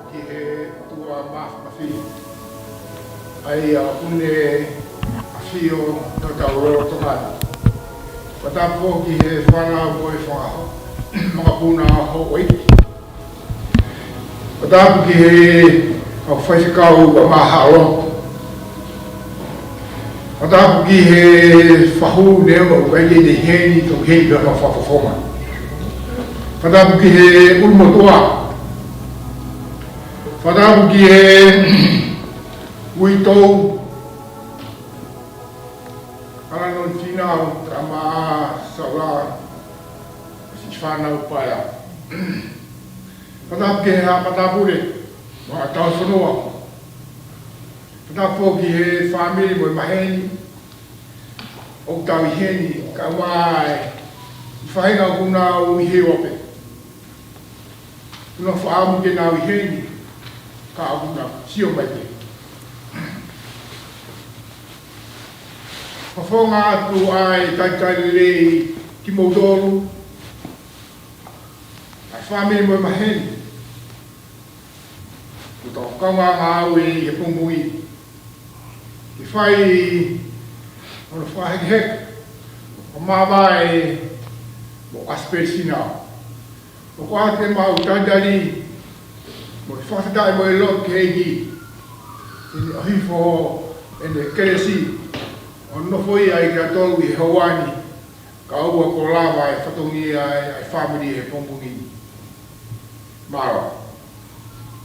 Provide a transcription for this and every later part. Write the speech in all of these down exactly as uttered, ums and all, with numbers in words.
ki he ʻOtua Māfimafi, ʻa ia ʻoku ne ʻafio ʻi hotau lotolotonga. Fakatapu ki he fānau mo e fanga makapuna ʻo e ʻEiki. Fakatapu ki he kau faifekau ʻa e māhalo. Fakatapu ki he fahu neongo ʻoku ʻikai ke ne ʻi heni, toki heni pea mo e fakafofonga. Fakatapu ki he ʻulumotuʻa. Fakatapu ki he uitou, ʻa e nofo fānau, tama, saula, siʻi fānau paea. Fakatapu ki he haʻa matāpule mo e haʻa tauhi fonua. Fakatapu ki he fāmili mo e maheni ʻoku tau ʻi heni, kae ʻumaʻā e faʻahinga ʻoku nau ʻi he ope. ʻOku nau fakaʻamu ke nau ʻi heni, ka ʻoku nau sio mai pē. Fakafofonga atu ʻa e talitali lelei kimoutolu, ʻa e fāmili mo e maheni ʻoku tau kaungā ngāue ʻi he pongipongi ni. Ke fai hono fakahekeheka ʻo māvae mo ʻAsipeli Sina. ʻOku ʻoatu ʻemau talitali mo e fakafetaʻi mo e lotu ki he ʻEiki, ʻi heʻene ʻohifo ʻene kelesi ʻo nofo ia ʻiate kitautolu ʻi he houa ni, kae ʻoua kuo lava e fatongia ʻa e fāmili he pongipongi ni. Mālō.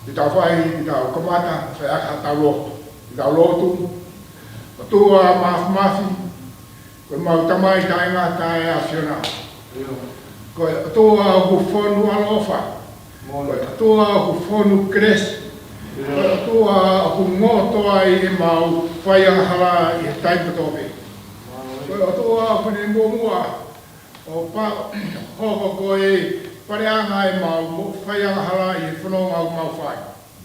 Te tau fai, te tau kamata, fai ʻaki haʻatau lotu. Te tau lotu. ʻOtua Māfimafi, ko ʻemau Tamai taʻengata ʻa e ʻAfiona. Ko e ʻOtua ʻoku fonu ʻaloʻofa. Ko e ʻOtua ʻoku fonu kelesi. Ko e ʻOtua ʻoku ngoto ai ʻemau fai angahala ʻi he taimi kotoa pē. Ko e ʻOtua ʻoku ne muʻomuʻa ʻo pa-, hoko ko e paʻanga ʻemau mo fai angahala ʻi he fononga ʻoku mau fai.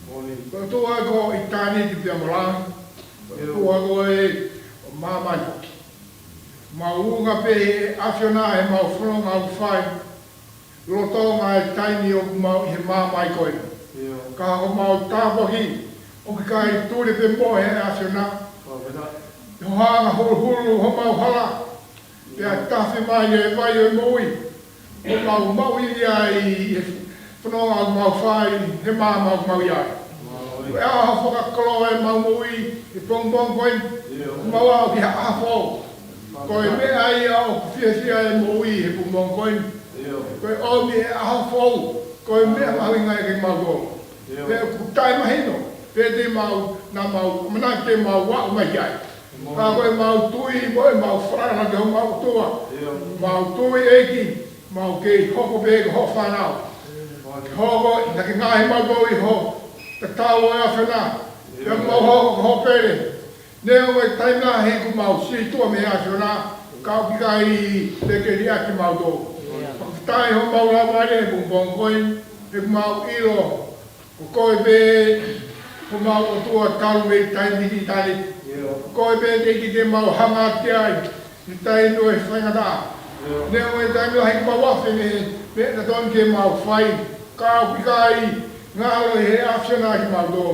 Ko e ʻOtua ko ʻitāniti pea mo langi. Ko e ʻOtua ko e ʻo māmani foki. Mau unga pē ʻe ʻAfiona ʻemau fononga ʻoku fai lolotonga e taimi ʻoku mau ʻi he māmani ko eni. Ka ko ʻemau tāpuaki ʻoku ʻikai tuli pē mo e ʻAfiona. ʻI hoʻo hanga ʻo huluhulu homau hala, pea tafe mai e vai ʻo e moʻui. ʻOku mau maʻu ia ʻi he fononga ʻoku mau fai he māmani ʻoku mau ʻi ai. Ko e ʻaho fakakoloa ʻemau moʻui he pongipongi ko eni. ʻOku mau aʻu ki ha ʻaho foʻou. Ko e meʻa ia ʻoku fiefia ai e moʻui he pongipongi ko eni. Ko e ʻomi e ʻaho foʻou, ko e meʻa mahuʻinga ia kiate kimautolu. Pea ʻoku taʻemahino pē te mau, naʻa mau, ʻamanaki te mau aʻu mai ki ai. Ka ko ʻemau tui mo ʻemau falala ki homau ʻOtua. Mau tui ʻEiki, mau kei hoko pē ko hoʻo fānau. Hoko, naʻa ke ngaohi kimautolu ʻi hoʻo tatau ʻo e ʻAfiona. Pea mau hoko ko hoʻo pele. Neongo e taimi lahi ʻoku mau sītuʻa mei he ʻAfiona, ka ʻoku ʻikai te ke liʻaki kimautolu. Fakafetaʻi homau laumālie he pongipongi ko eni, he ʻoku mau ʻilo ko koe pē homau ʻOtua talu mei taimi ki ʻitāniti. Ko koe pē ʻEiki te mau hanga ki ai ʻi he taimi ʻo e faingataʻa. Neongo e taimi lahi ʻoku mau afe mei he meʻa naʻe totonu ke mau fai, ka ʻoku ʻikai, ngalo ʻi he ʻAfiona kimautolu.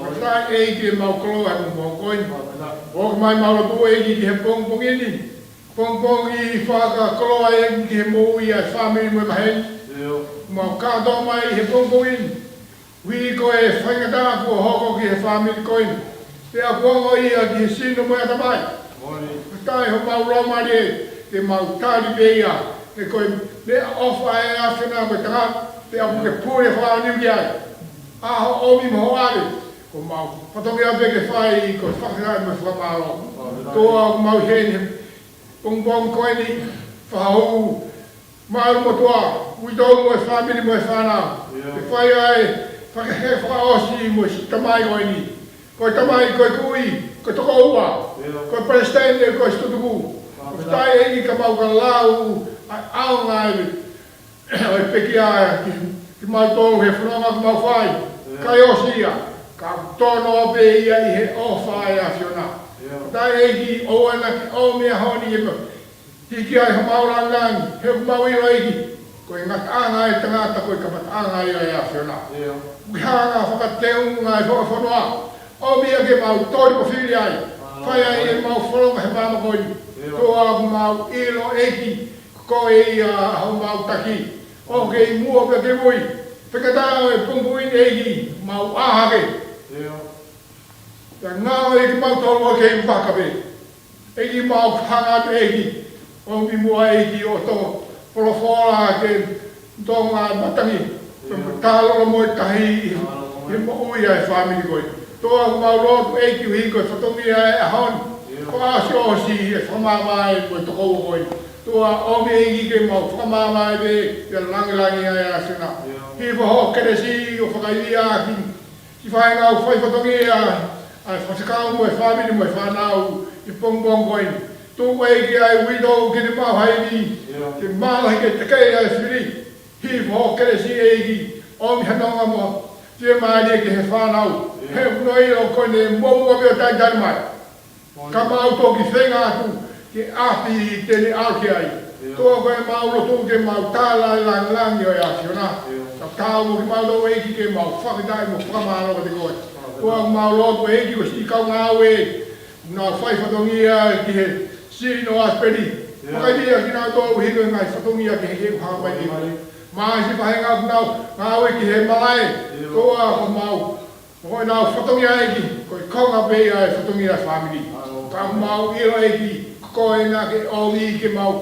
Fakafetaʻi ʻEiki, ʻemau koloa he pongipongi ko eni. ʻOku mau lotu ʻEiki ki he pongipongi ni. Pongipongi fakakoloa ʻEiki ki he moʻui ʻa e fāmili mo e maheni. Mau kātoa mai he pongipongi ni. Ui ko e faingataʻa kuo hoko ki he fāmili ko eni. Pea kuo ongo ia ki he sino mo e ʻatamai. Fakafetaʻi homau laumālie, te mau tali pē ia. He ko e meʻaʻofa ʻa e ʻAfiona ko e tangata, pea ʻoku ke pule fānau ki ai. ʻA hoʻo ʻomi mo hoʻo ʻave, ko homau fatongia pē ke fai, ko e fakafetaʻi mo e fakamālō. Ko ʻemau ʻi heni he pongipongi ko eni, fahu, mālō mo e ʻOtua, uitou mo e fāmili mo e fānau. Ke fai ai, fakahē fakaʻosi mo e siʻi tamai ko eni. Ko e tamai, ko e kui, ko e tokoua. Ko e palesiteni, ko e situtuku. Fakafetaʻi ʻEiki ka mau ka lau ʻa e ʻaonga ʻo e pekia ki, kimautolu he fononga ʻoku mau fai. ʻIkai ʻosi ia, ka ʻoku tono pē ia ʻi he ʻofa ʻa e ʻAfiona. Fakafetaʻi ʻEiki, ʻoua naʻa ke ʻomi e ʻaho ni ke mau hiki ai homau langilangi, he ʻoku mau ʻilo ʻEiki, ko Ko e ngataʻanga ʻo e tangata ko e kamataʻanga ia ʻo e ʻAfiona. ʻIo. Ko e hanga fakateunga ʻa e fonua. ʻOmi ia ke mau toli ko fili ai. Fai ai ʻemau fononga he māmani ko eni. ʻIo. Toa ʻoku mau ʻilo ʻEiki, ko koe ia homau taki. ʻOku ke ʻi muʻa pea ke ui. Fekatā ʻo e pongipongi ni ʻEiki, mau ʻā hake. ʻIo. Pea ngāue ʻEiki mau tau ʻo ke vaka pē. ʻEiki mau hanga atu ʻEiki, ʻomi muʻa ʻEiki ʻo tō folofola ke tō ngā matangi. ʻIo. Pea mo talo mo e tahi ʻi, ʻi moʻui ʻa e fāmili ko ē. Toa mau lotu ʻEiki ʻuhi ko e fatongia ʻo e ʻaho ni. ʻIo. Fakaʻosiʻosi e fakamāmā ʻa e ko e tokoua ko ē. Toa ʻomi ʻEiki ke mau fakamāmā pē, pea langilangiʻia ʻa e ʻAfiona. ʻIo. Hifo ho kelesi ʻo fakaivia ʻaki ki he faʻahinga ʻoku fai fatongia ʻa e faifekau mo e fāmili mo e fānau ʻi he pongipongi ko eni. Tuku ʻEiki ʻa e uitou ke ne maʻu ha ivi, ʻIo. ke mālohi ke tekeʻi ʻa e fili. Hifo ho kelesi ʻEiki, ʻomi ha nonga mo fiemālie ki he fānau. ʻIo. He ʻoku nau ʻilo ko ʻene moʻua pē ʻo taitali mai. Ka mau toki feinga atu ki he ʻapi te ne ʻalu ki ai. ʻIo. Toa ko ʻemau lotu ke mau tala e langilangi ʻo e ʻAfiona. ʻIo. Ka tau mo ke mau lau ʻEiki ke mau fakafetaʻi mo fakamālō kiate koe. Toa mau lotu ʻEiki ko siʻi kau ngāue. Nau fai fatongia ki he sino ʻAsipeli. ʻIo. Fakaivia kinautolu ʻuhi ko e ngaahi fatongia kehekehe ʻoku hā mai ni. Mai siʻi faʻahinga ʻoku nau ngāue ki he malaʻe. ʻIo. Toa ko mau Ko ʻenau fatongia ʻEiki, ko e konga pē ia ʻo e fatongia ʻa e fāmili. ʻAlo. Ka mau ʻilo ʻEiki, ko koe naʻa ke ʻomi ke mau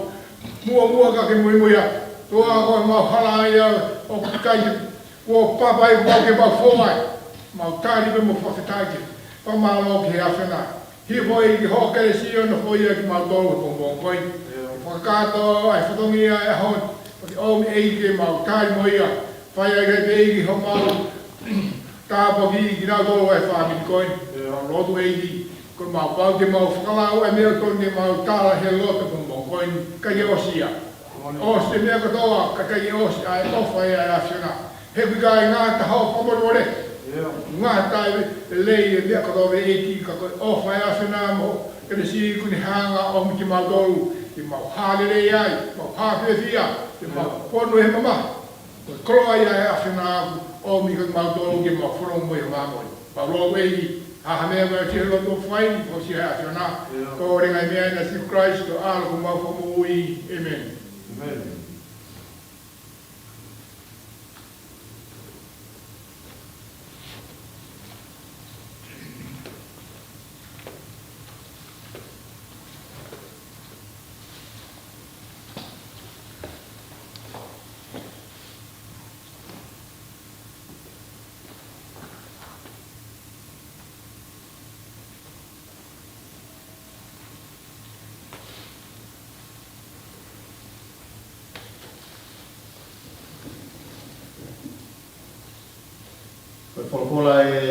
muʻomuʻa ka ke muimui atu. Toa ko ʻemau hala ia ʻoku ʻikai kuo papa ai mau ke mau fou ai. Mau tali pē mo fakafetaʻi ke fakamālō ki he ʻAfiona. Hifo ʻEiki ho kelesi ʻo nofoʻia kimautolu he pongipongi ko eni. ʻIo. Fakakakato ʻa e fatongia ʻo e ʻaho ni. Ke ʻomi ʻEiki ke mau tali mo ia. Fai ai ke te ʻEiki homau tāpuaki kinautolu ʻa e fāmili ko eni. ʻIo. Mau lotu ʻEiki, ko ʻemau pau ke mau fakalau ʻa e meʻa ʻoku totonu ke mau tala he lotu he pongipongi ko eni. ʻIkai ke ʻosi ia. ʻOsi e meʻa kotoa, ka ʻikai ke ʻosi ʻa e ʻofa ʻa e ʻAfiona. He ʻoku ʻikai ngata hoʻo fakamolemole. ʻIo. Ngata e lelei e meʻa kotoa ʻEiki, ka ko e ʻofa ʻa e ʻAfiona mo e kelesi kuo ne hanga ʻo ʻomi kimautolu, ke mau hālelei ai, mau hāfiefia, ke mau ʻIo. fonu he mamahi. Ko e koloa ia ʻa e ʻAfiona ʻoku ʻomi kimautolu ke mau fonu mo e māmani. Mau lotu ʻEiki, ha meʻa ʻoku ʻikai ke lotu fai, ko siʻi ʻa e ʻAfiona. ʻIo. Ko e ngaahi meʻa ni ʻia Sīsū Kalaisi ko e ʻAlo ko homau Fakamoʻui. ʻĒmeni. ʻĒmeni. Ko e folofola ʻe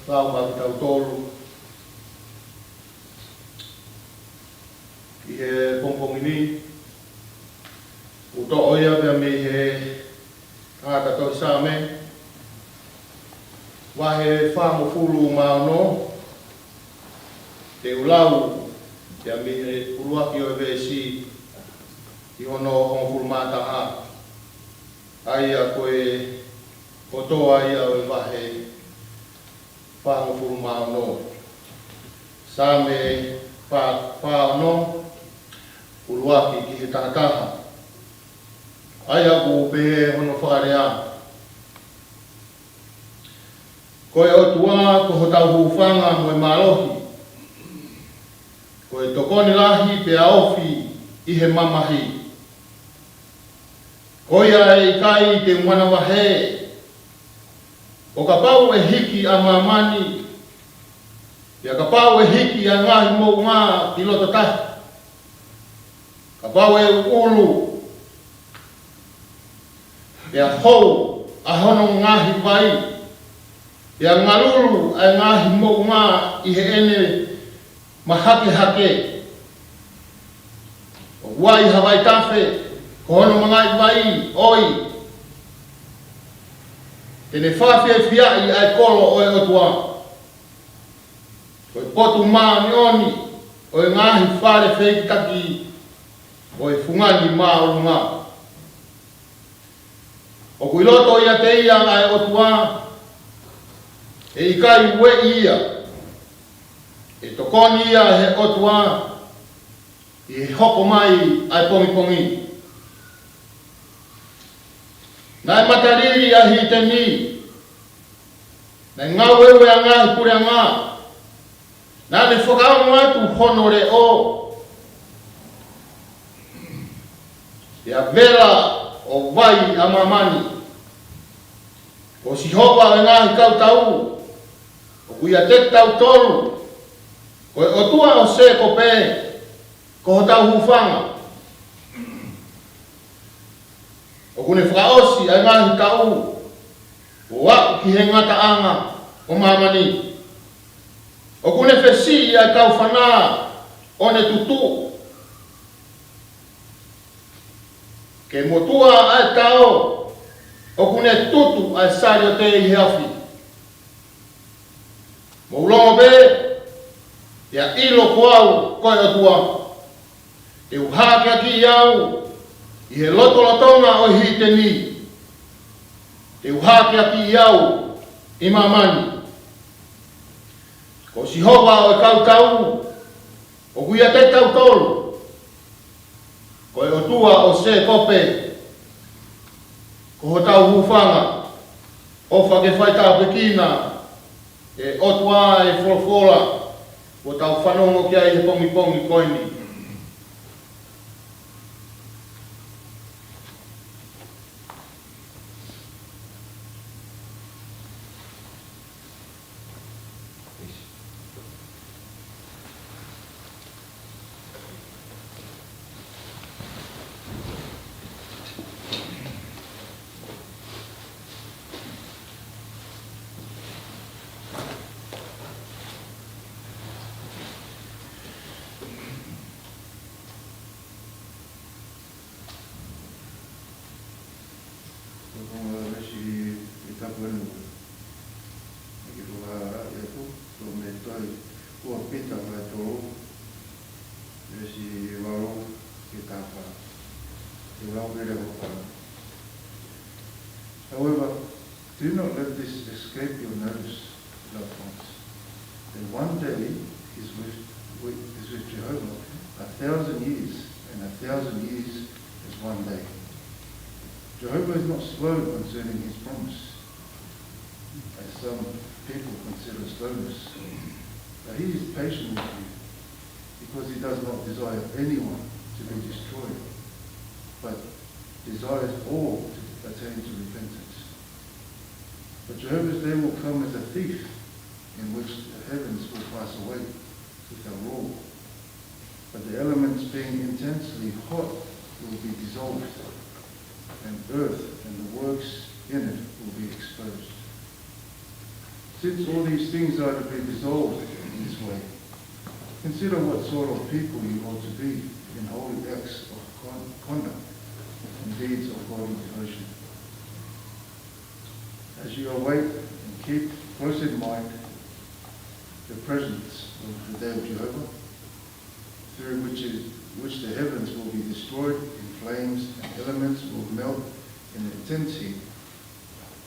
lau maʻa kitautolu ʻi he pongipongi ni, ʻoku toʻo ia pea mei he tangata tohi Saame, vahe fāngofulu mā ono, te u lau pea mei he ʻuluaki ʻo e veesi ki hono hongofulu mā taha, ʻa ia ko e kotoa ia ʻo e vahe fāngofulu mā ono. Saame fā, fā ono, ʻuluaki ki he taha taha. ʻA ia ʻoku pehē hono fakalea: Ko e ʻOtua ko hotau hūfanga mo e mālohi, ko e tokoni lahi pea ofi ʻi he mamahi. Ko ia ʻe ʻikai te u manavahē, ʻo kapau ʻe hiki ʻa māmani, pea kapau ʻe hiki ʻa e ngaahi moʻunga ki loto tahi, kapau ʻe ʻuʻulu, pea hou ʻa hono ngaahi vai, pea ngalulu ʻa e ngaahi moʻunga ʻi heʻene mahakehake, ʻoku ʻi ai ha vaitafe ko hono mangaʻi vai ʻoi, te ne fāfiefiaʻi ʻa e kolo ʻo e ʻOtua, ko e potu māʻoniʻoni ʻo e ngaahi fale fehikitaki ʻo e fungani māʻolunga. ʻOku ʻi loto ʻiate ia ʻa e ʻOtua, ʻe ʻikai ueʻi ia. ʻE tokoni ia ʻe he ʻOtua ʻi he hoko mai ʻa e pongipongi. Naʻe matalili ʻa Hiteni, naʻe ngāueue ʻa e ngaahi puleʻanga, naʻa ne fakaongo atu hono leʻo, pea vela ʻo vai ʻa māmani. Ko Sihova ʻo e ngaahi kautau, ʻoku ʻiate kitautolu, ko e ʻOtua ʻo Sēkope, ko hotau hūfanga. ʻOku ne fakaʻosi ʻa e ngaahi taʻu, ʻo aʻu ki he ngataʻanga ʻo māmani. ʻOku ne fesiʻi ʻa e kau fana ʻo ne tutuʻu. Ke motuʻa ʻa e tao, ʻoku ne tutu ʻa e saliote ʻi he afi. Mou longo pē, pea ʻilo ko au ko e ʻOtua. Te u hākeakiʻi au ʻi he lotolotonga ʻo Hiteni. Te u hākeakiʻi au ʻi māmani. Ko Sihova ʻo e kautau, ʻoku ʻiate kitautolu. Ko e ʻOtua ʻo Sēkope, ko hotau hūfanga. ʻOfa ke faitāpuekina ʻe he ʻOtua e folofola kuo tau fanongo ki ai he pongipongi ko eni. Ko e konga veesi ʻe taha eni. ʻE ke fakahā ʻe aku, ko e tohi ua Pita vahe tolu, veesi valu ki he taha fā. Te u lau pē leva. However, do not let this escape your notice, loved ones, that one day is with, with, is with Jehovah a thousand years, and a thousand years is one day. Jehovah is not slow concerning his promise, as some people consider slowness, but he is patient with you, because he does not desire anyone to be destroyed, but desires all to attain to repentance. But Jehovah's day will come as a thief, in which the heavens will pass away without rule, but the elements, being intensely hot, will be dissolved, and earth and the works in it will be exposed. Since all these things are to be dissolved in this way, consider what sort of people you ought to be in holy acts of con-, conduct and deeds of godly devotion. As you await and keep close in mind the presence of the day of Jehovah, through which is, which the heavens will be destroyed in flames and elements will melt in intense heat.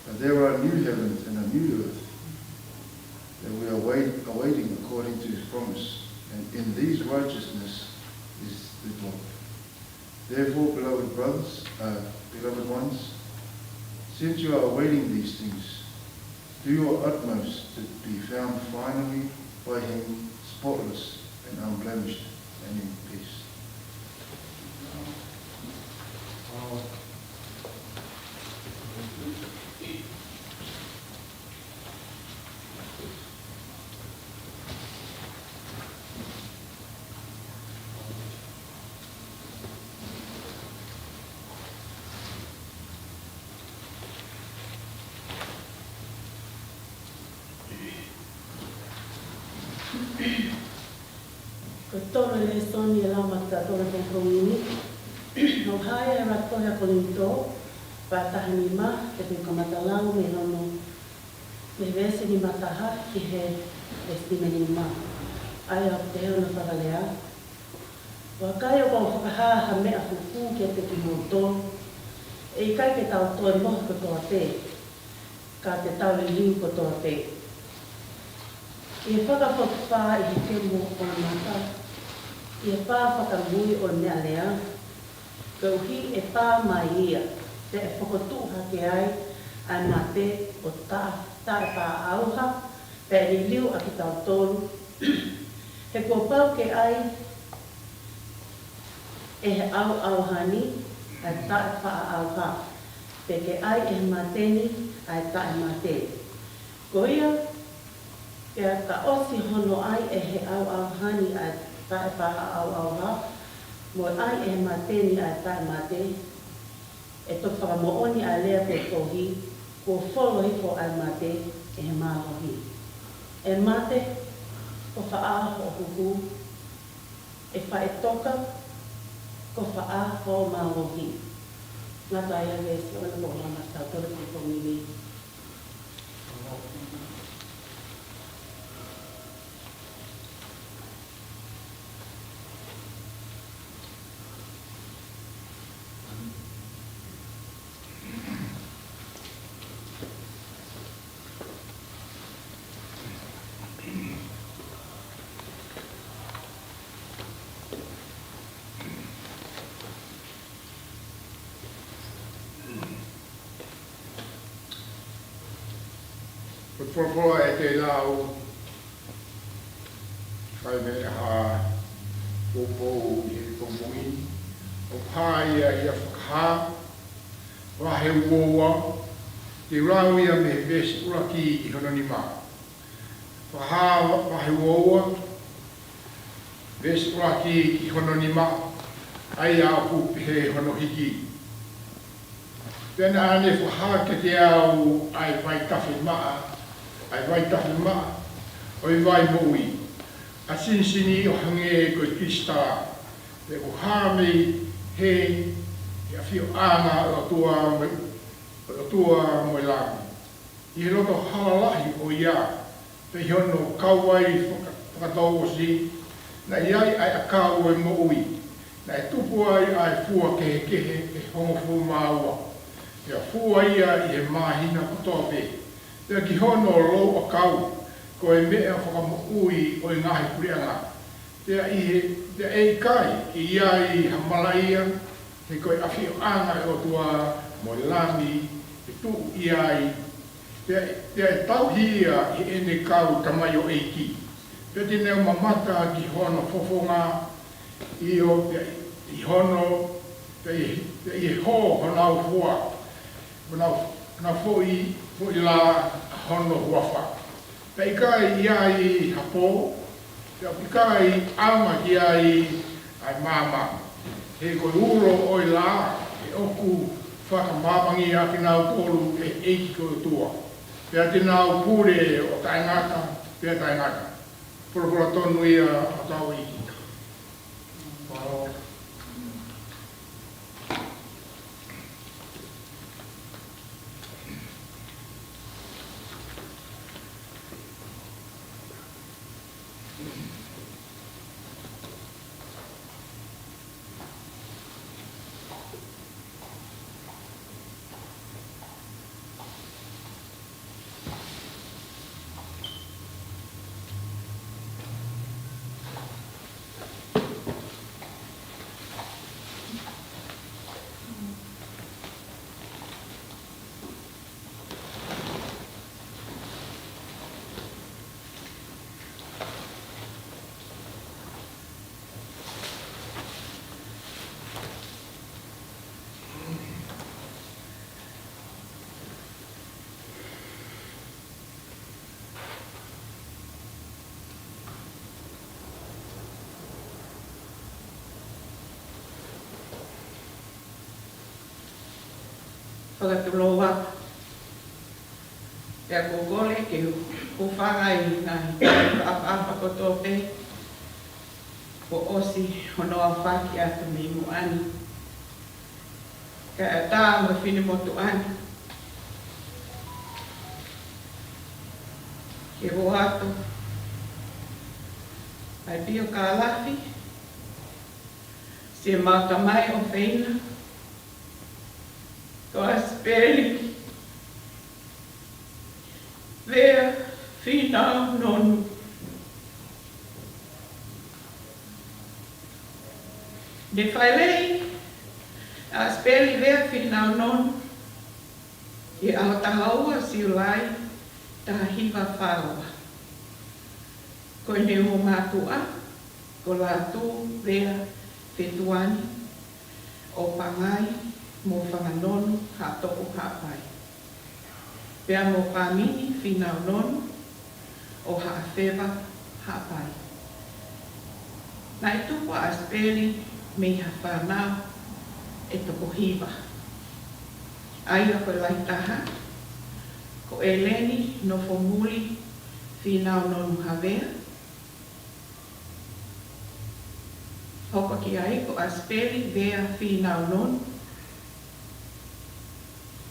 But there are new heavens and a new earth that we are wait-, awaiting according to his promise, and in these righteousness is the dwelling. Therefore, beloved brothers, uh, beloved ones, since you are awaiting these things, do your utmost to be found finally by him spotless and unblemished and in peace. Ko e tolu e lēsoni ʻe lau maʻa kitautolu he pongipongi ni. ʻOku hā ia he ʻuluaki tohi ʻa Kolinitō, vahe taha nima, pea te u kamata lau mei hono, mei he veesi nima taha ki he veesi nima nima. ʻA ia ʻoku pehē hono fakalea: Vakai, ʻoku ou fakahā ha meʻa fufū kiate kimoutolu, ʻE ʻikai ke tau toe mohe kotoa pē, ka te tau liliu kotoa pē. ʻI he fakafokifā ʻi he kemo ʻo e mata, ʻi he pā fakamui ʻo e meʻalea, koeʻuhi ʻe pā mai ia, pea ʻe fokotuʻu hake ai ʻa e mate ʻo taʻe, taʻe faʻa ʻauha, pea ʻe liliu ʻa kitautolu. He kuo pau ke ʻai ʻe he ʻauʻauha ni ʻa e taʻe faʻa ʻauha, pea ke ʻai ʻe he mate ni ʻa e taʻe mate. Ko ia, pea ka ʻosi hono ʻai ʻe he ʻauʻauha ni ʻa e taʻe faʻa ʻauʻauha, mo e ʻai ʻe he mate ni ʻa e taʻe mate, ʻe toki fakamoʻoni ʻa e lea ʻo e tohi, kuo folo hifo ʻa e mate ʻe he mālohi. ʻE mate, ko fē hoʻo huhu? ʻE faʻitoka, ko fē hoʻo mālohi? Ngata ai ʻa e veesi ʻo e ʻOtua maʻa kitautolu he pongipongi ni. Ko e folofola ʻe te lau, fai mei ha poupou ʻi he pongipongi ni, ʻoku hā ia ʻia Fakahā, vahe uaua, te u lau ia mei he veesi ʻuluaki ki hono nima. Fakahā vahe uaua, veesi ʻuluaki ki hono nima, ʻa ia ʻoku pehē hono hiki. Pea naʻa ne fakahā kiate au ʻa e vaitafe maʻa, ʻa e vaitafe maʻa ʻo e vai moʻui, ʻa sinisini ʻo hangē ko e kilisitala, pea ʻoku hā mei heni ʻa e ʻafioʻanga ʻo e ʻOtua mo e, ʻo e ʻOtua mo e Lami. ʻI he loto hala lahi ʻo ia, pea ʻi hono kauvai faka-, fakatouʻosi, naʻe ʻi ai ʻa e ʻakau ʻo e moʻui, naʻe tupu ai ʻa e fua kehekehe ʻe hongofulu mā ua, pea fua ia ʻi he māhina kotoa pē, pea ki hono louʻakau, ko e meʻa fakamoʻui ʻo e ngaahi puleʻanga. Pea ʻi he, pea ʻe ʻikai ke ʻi ai ha malaʻia, he ko e ʻafioʻanga ʻo e ʻOtua mo e Lami ʻe tuʻu ʻi ai, pea, pea ʻe tauhi ia ʻe heʻene kau tamaioʻeiki. Pea te nau mamata ki hono fofonga, ʻio, pea ʻi hono, pea ʻi, pea ʻi he hō honau fua, honau, honau foʻi, foʻi lā hono huafa. Pea ʻikai ʻi ai ha pō, pea ʻikai ʻaonga ki ai ʻa e maama. He ko e ulo ʻo e lā, ʻe ʻoku fakamāmangia kinautolu ʻe he ʻEiki ko e ʻOtua. Pea te nau pule ʻo taʻengata, pea taʻengata. Folofola tonu ia ʻa hotau ʻEiki. Fakatulou atu. Pea ʻoku ou kole ke u hūfanga ʻi he ngaahi ʻapaʻapa kotoa pē kuo ʻosi hono aofaki atu mei muʻa ni. Kae ʻatā mo e finemotuʻa ni ke ʻoatu ʻa e piokālafi siʻemau tamai ʻofeina, Peli Vea Finaunonu. Ne fai lelei ʻa ʻAsipeli Vea Finaunonu ʻi he ʻaho taha ua Siulai, taha hiva fā ua. Ko ʻene ongo mātuʻa ko Lātū Vea Fetuani ʻo Pangai mo Fanganonu Haʻatoʻu Haʻapai, pea mo Pamini Finaunonu ʻo Haʻafeva Haʻapai. Naʻe tupu ʻa ʻAsipeli mei ha fānau ʻe toko hiva, ʻa ia ko e lahi taha ko ʻEleni Nofomuli Finaunonu Havea, hoko ki ai ko ʻAsipeli Vea Finaunonu,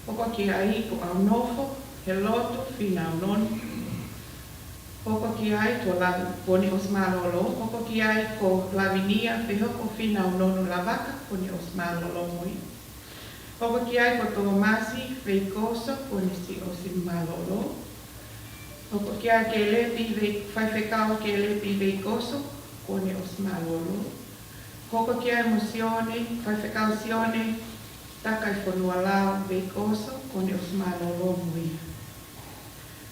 hoko ki ai ko ʻAunofo Helotu Finaunonu, hoko ki ai ko Lavi-, kuo ne ʻosi mālōlō, hoko ki ai ko Lavinia Fehoko Finaunonu Lavaka, kuo ne ʻosi mālōlō mo ia. Hoko ki ai ko Tōmasi Veikoso, kuo ne siʻi ʻosi mālōlō. Hoko ki ai Kelepi Vei-, Faifekau Kelepi Veikoso, kuo ne ʻosi mālōlō. Hoko ki ai mo Sione, Faifekau Sione Takaifonualao Veikoso, kuo ne ʻosi mālōlō mo ia.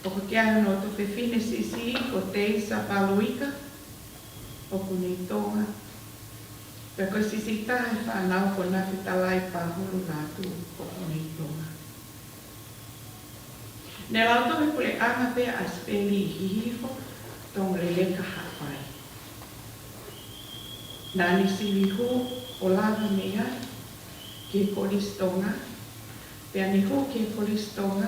Hoko ki ai hono tuofefine siʻisiʻi ko Teisa Paluika, ʻoku ne ʻi Tonga. Pea ko e siʻisiʻi taha he fānau ko Nafitalai Pahulu Lātū, ʻoku ne ʻi Tonga. Ne lautohi puleʻanga pē ʻa ʻAsipeli ʻi Hihifo, Tongoleleka, Haʻapai. Naʻa ne sivi hū ʻo lava mei ai ki he Kolisi Tonga, pea ne hū ki he Kolisi Tonga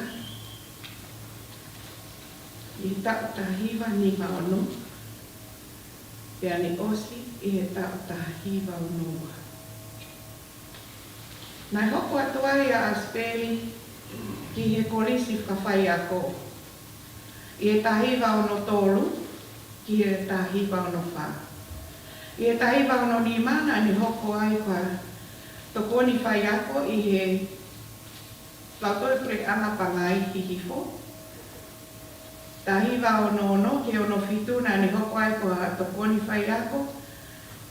ʻi he taʻu taha hiva nima ono, pea ne ʻosi ʻi he taʻu taha hiva ono ua. Naʻe hoko atu ai ʻa ʻAsipeli ki he Kolisi Fakafaiako ʻi he taha hiva ono tolu ki he taha hiva ono fā. ʻI he taha hiva ono nima naʻa ne hoko ai ko ha tokoni faiako ʻi he Lautohi Puleʻanga Pangai Hihifo. Taha hiva ono ono ki he ono fitu naʻa ne hoko ai ko ha tokoni faiako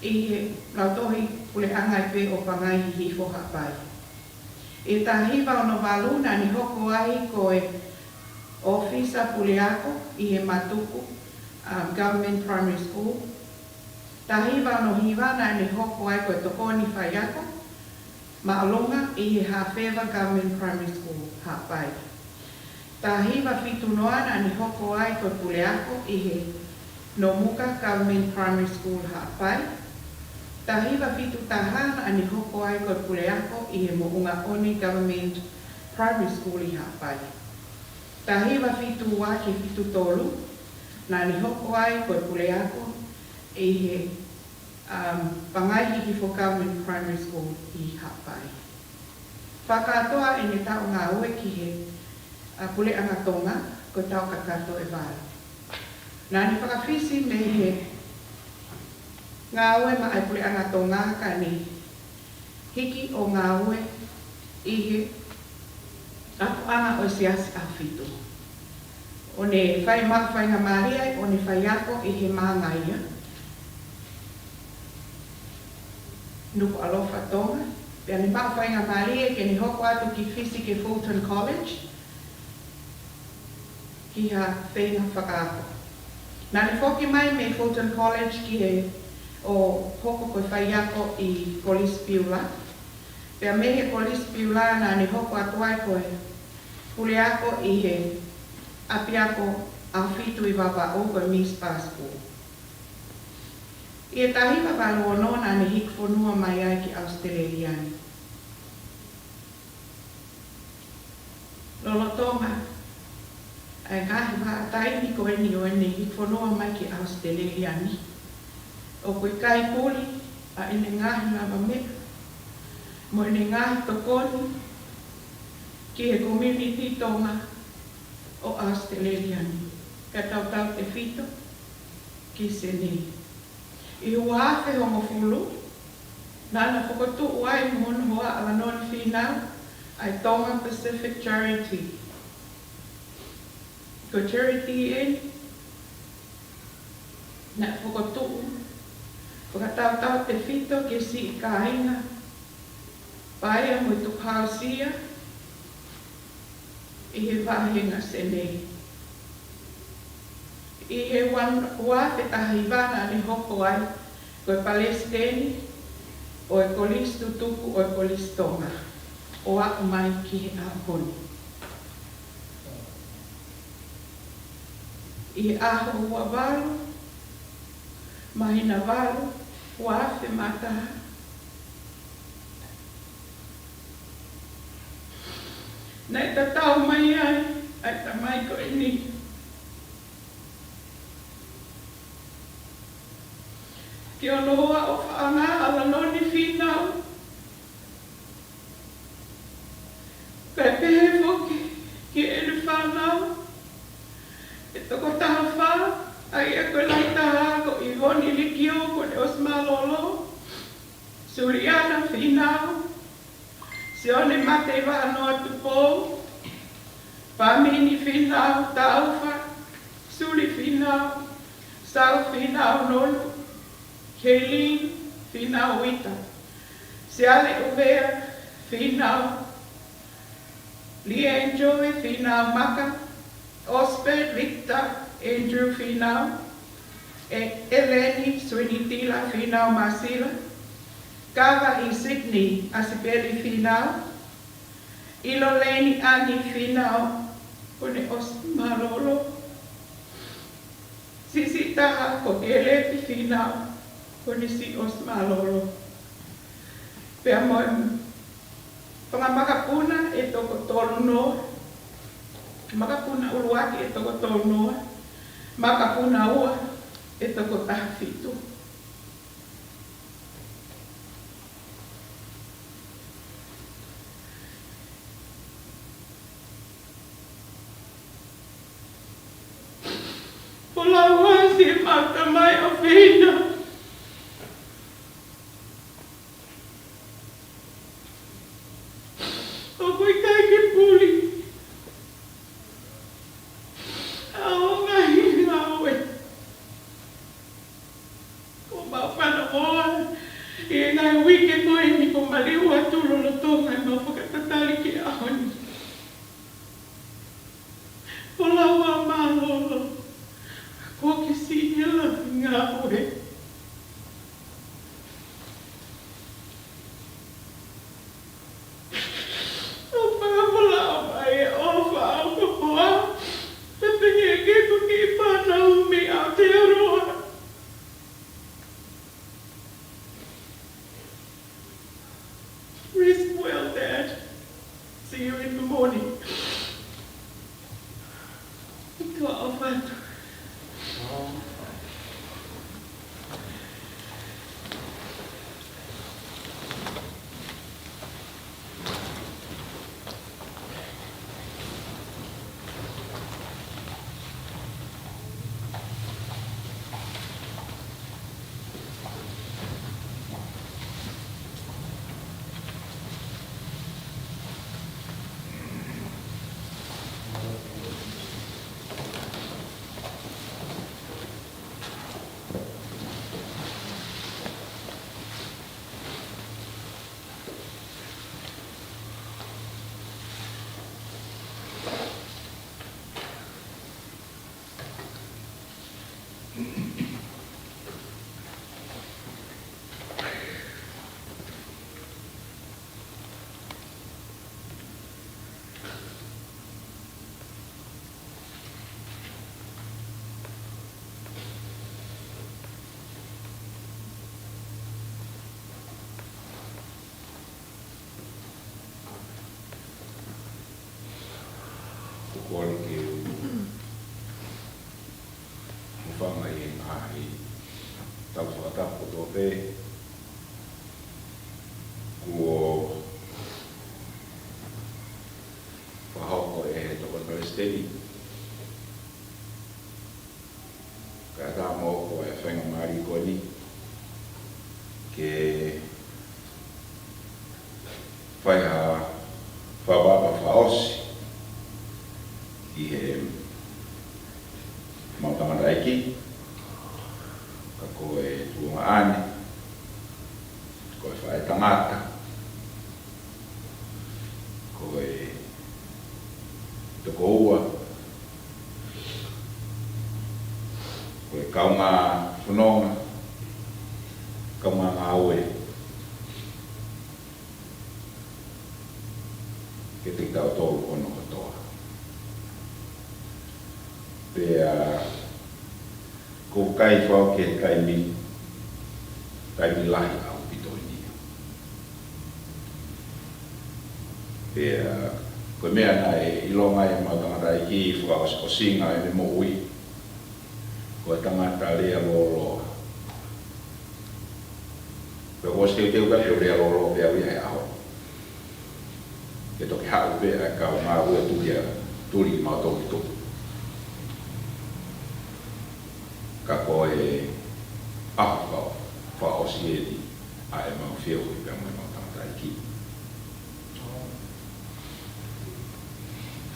ʻi he Lautohi Puleʻanga pē ʻo Pangai Hihifo, Haʻapai. ʻI he taha hiva ono valu naʻa ne hoko ai ko e ʻōfisa puleako ʻi he Matuku, um, Government Primary School. Taha hiva ono hiva naʻa ne hoko ai ko e tokoni faiako māʻolunga ʻi he Haʻafeva Government Primary School, Haʻapai. Taha hiva fitu noa naʻa ne hoko ai ko e puleako ʻi he Nomuka Government Primary School, Haʻapai. Taha hiva fitu taha naʻa ne hoko ai ko e puleako ʻi he Moʻungaʻone Government Primary School ʻi Haʻapai. Taha hiva fitu ua ki he fitu tolu naʻa ne hoko ai ko e puleako ʻi he um, Pangai Hihifo Government Primary School ʻi Haʻapai. Fakakātoa ʻene taʻu ngāue ki he, uh, Puleʻanga Tonga, ko e taʻu kakato ʻe valu. Naʻa ne fakafisi mei he ngāue maʻa e Puleʻanga Tonga ka ne hiki ʻo ngāue ʻi he ʻapuʻanga ʻo e Siasi ʻAhofitu. ʻO ne fai maʻu faingamālie ai ʻo ne faiako ʻi he Māngaia, Nukuʻalofa, Tonga. Pea ne maʻu faingamālie ke ne hoko atu ki Fisi ki he Fulton College ki ha feinga fakaako. Naʻa ne foki mai mei Fulton College ki he ʻo hoko ko e faiako ʻi Kolisi Piula. Pea mei he Kolisi Piula naʻa ne hoko atu ai ko e puleako ʻi he ʻapiako ʻAhofitu ʻi Vavaʻu, ko e Miss Pasco. ʻI he taha hiva valu ono naʻa ne hiki fonua mai ai ki ʻAositelēlia ni. Lolotonga ʻa e ngaahi vahaʻa taimi ko eni ʻo ʻene hiki fonua mai ki ʻAositelēlia ni, ʻoku ʻikai puli ʻa ʻene ngaahi lavameʻa mo ʻene ngaahi tokoni ki he community Tonga ʻo ʻAositelēlia ni, kae tautautefito ki Senē. ʻI he ua afe hongofulu, naʻa na fokotuʻu ai mo hono hoa ʻa Lanoni Fīnau ʻa e Tonga Pacific Charity. Ko e charity eni naʻe fokotuʻu fakatautautefito ki he siʻi kāinga Paea mo Tukuhausia ʻi he vahenga Senē. ʻI he ua, ua afe taha hiva naʻa ne hoko ai ko e palesiteni ʻo e Kolisi Tutuku ʻo e Kolisi Tonga ʻo aʻu mai ki he ʻaho ni. ʻI he ʻaho ua valu, māhina valu, ua afe mā taha, naʻe tatau mai ai ʻa e tamai ko eni ki hono hoa ʻofaʻanga, ʻAlaloni Fīnau. Kae pehē foki ki heʻene fānau ʻe toko taha fā, ʻa ia ko e lahi taha ko ʻIvoni Likio, kuo ne ʻosi mālōlō, Suliana Fīnau, Sione Mateivaʻanoa Tupou, Pamini Fīnau, Taufa, Suli Fīnau, Sau Fīnau Nonu, Keiling Fīnau Uita, Siale ʻUvea Fīnau, Lienjoy Fīnau Maka, Osbert Victor Andrew Fīnau, ʻe Eleni Suinitila Fīnau Māsila, Kavaʻi Sydney ʻAsipeli Fīnau, ʻIloleni ʻAni Fīnau, kuo ne ʻosi mālōlō, siʻisiʻi taha ko Kelepi Fīnau, kuo ne siʻi ʻosi mālōlō. Pea mo e fanga makapuna ʻe toko tolunoa, makapuna ʻuluaki ʻe toko tolunoa, makapuna ua ʻe toko taha fitu. Folau ʻa siʻemau tamai ʻofeina. ʻOku ʻikai ke puli ʻa e ngaahi ngāue kuo mau fanongoa ʻi he ngaahi uike ko eni kuo maliu atu lolotonga ʻemau fakatatali ki he ʻaho ni. Folau ʻa mālōlō, kuo ke siʻi he lahi ngāue. ʻOku fakafalala mai e ʻofa ʻa e ʻOtua, pea pehē ki he kiʻi fānau mei Aotearoa. Rest well, Dad. See you in the morning. Ko e ʻofa atu. ʻOku ou kole ke u hūfanga ʻi he ngaahi tau fakatapu kotoa pē kuo fakahoko ʻe he Tokoni Palesiteni. Kae ʻatā mo ko e faingamālie ko eni ke fai ha, fa, Ko ua, ko e kaungā fononga, kaungā ngāue, ke te tau tolu ono kotoa. Pea ko e kai fau ke kai mi, kai mi lahi ʻaupito eni. Pea ko e meʻa naʻe ʻilonga ai ʻemau tangataʻeiki fakaʻosiʻosinga ʻene moʻui, ko e tangata lea lōloa. Pea ʻosi teuteu ka ke lea lōloa pea ʻi he ʻaho. Ke toki haʻu pē ʻa e kau ngāue tuli ʻa, tuli ʻemau tolu tupu. Ka ko e ʻaho faka-, fakaʻosi eni ʻa ʻemau feohi pea mo ʻemau tangataʻeiki.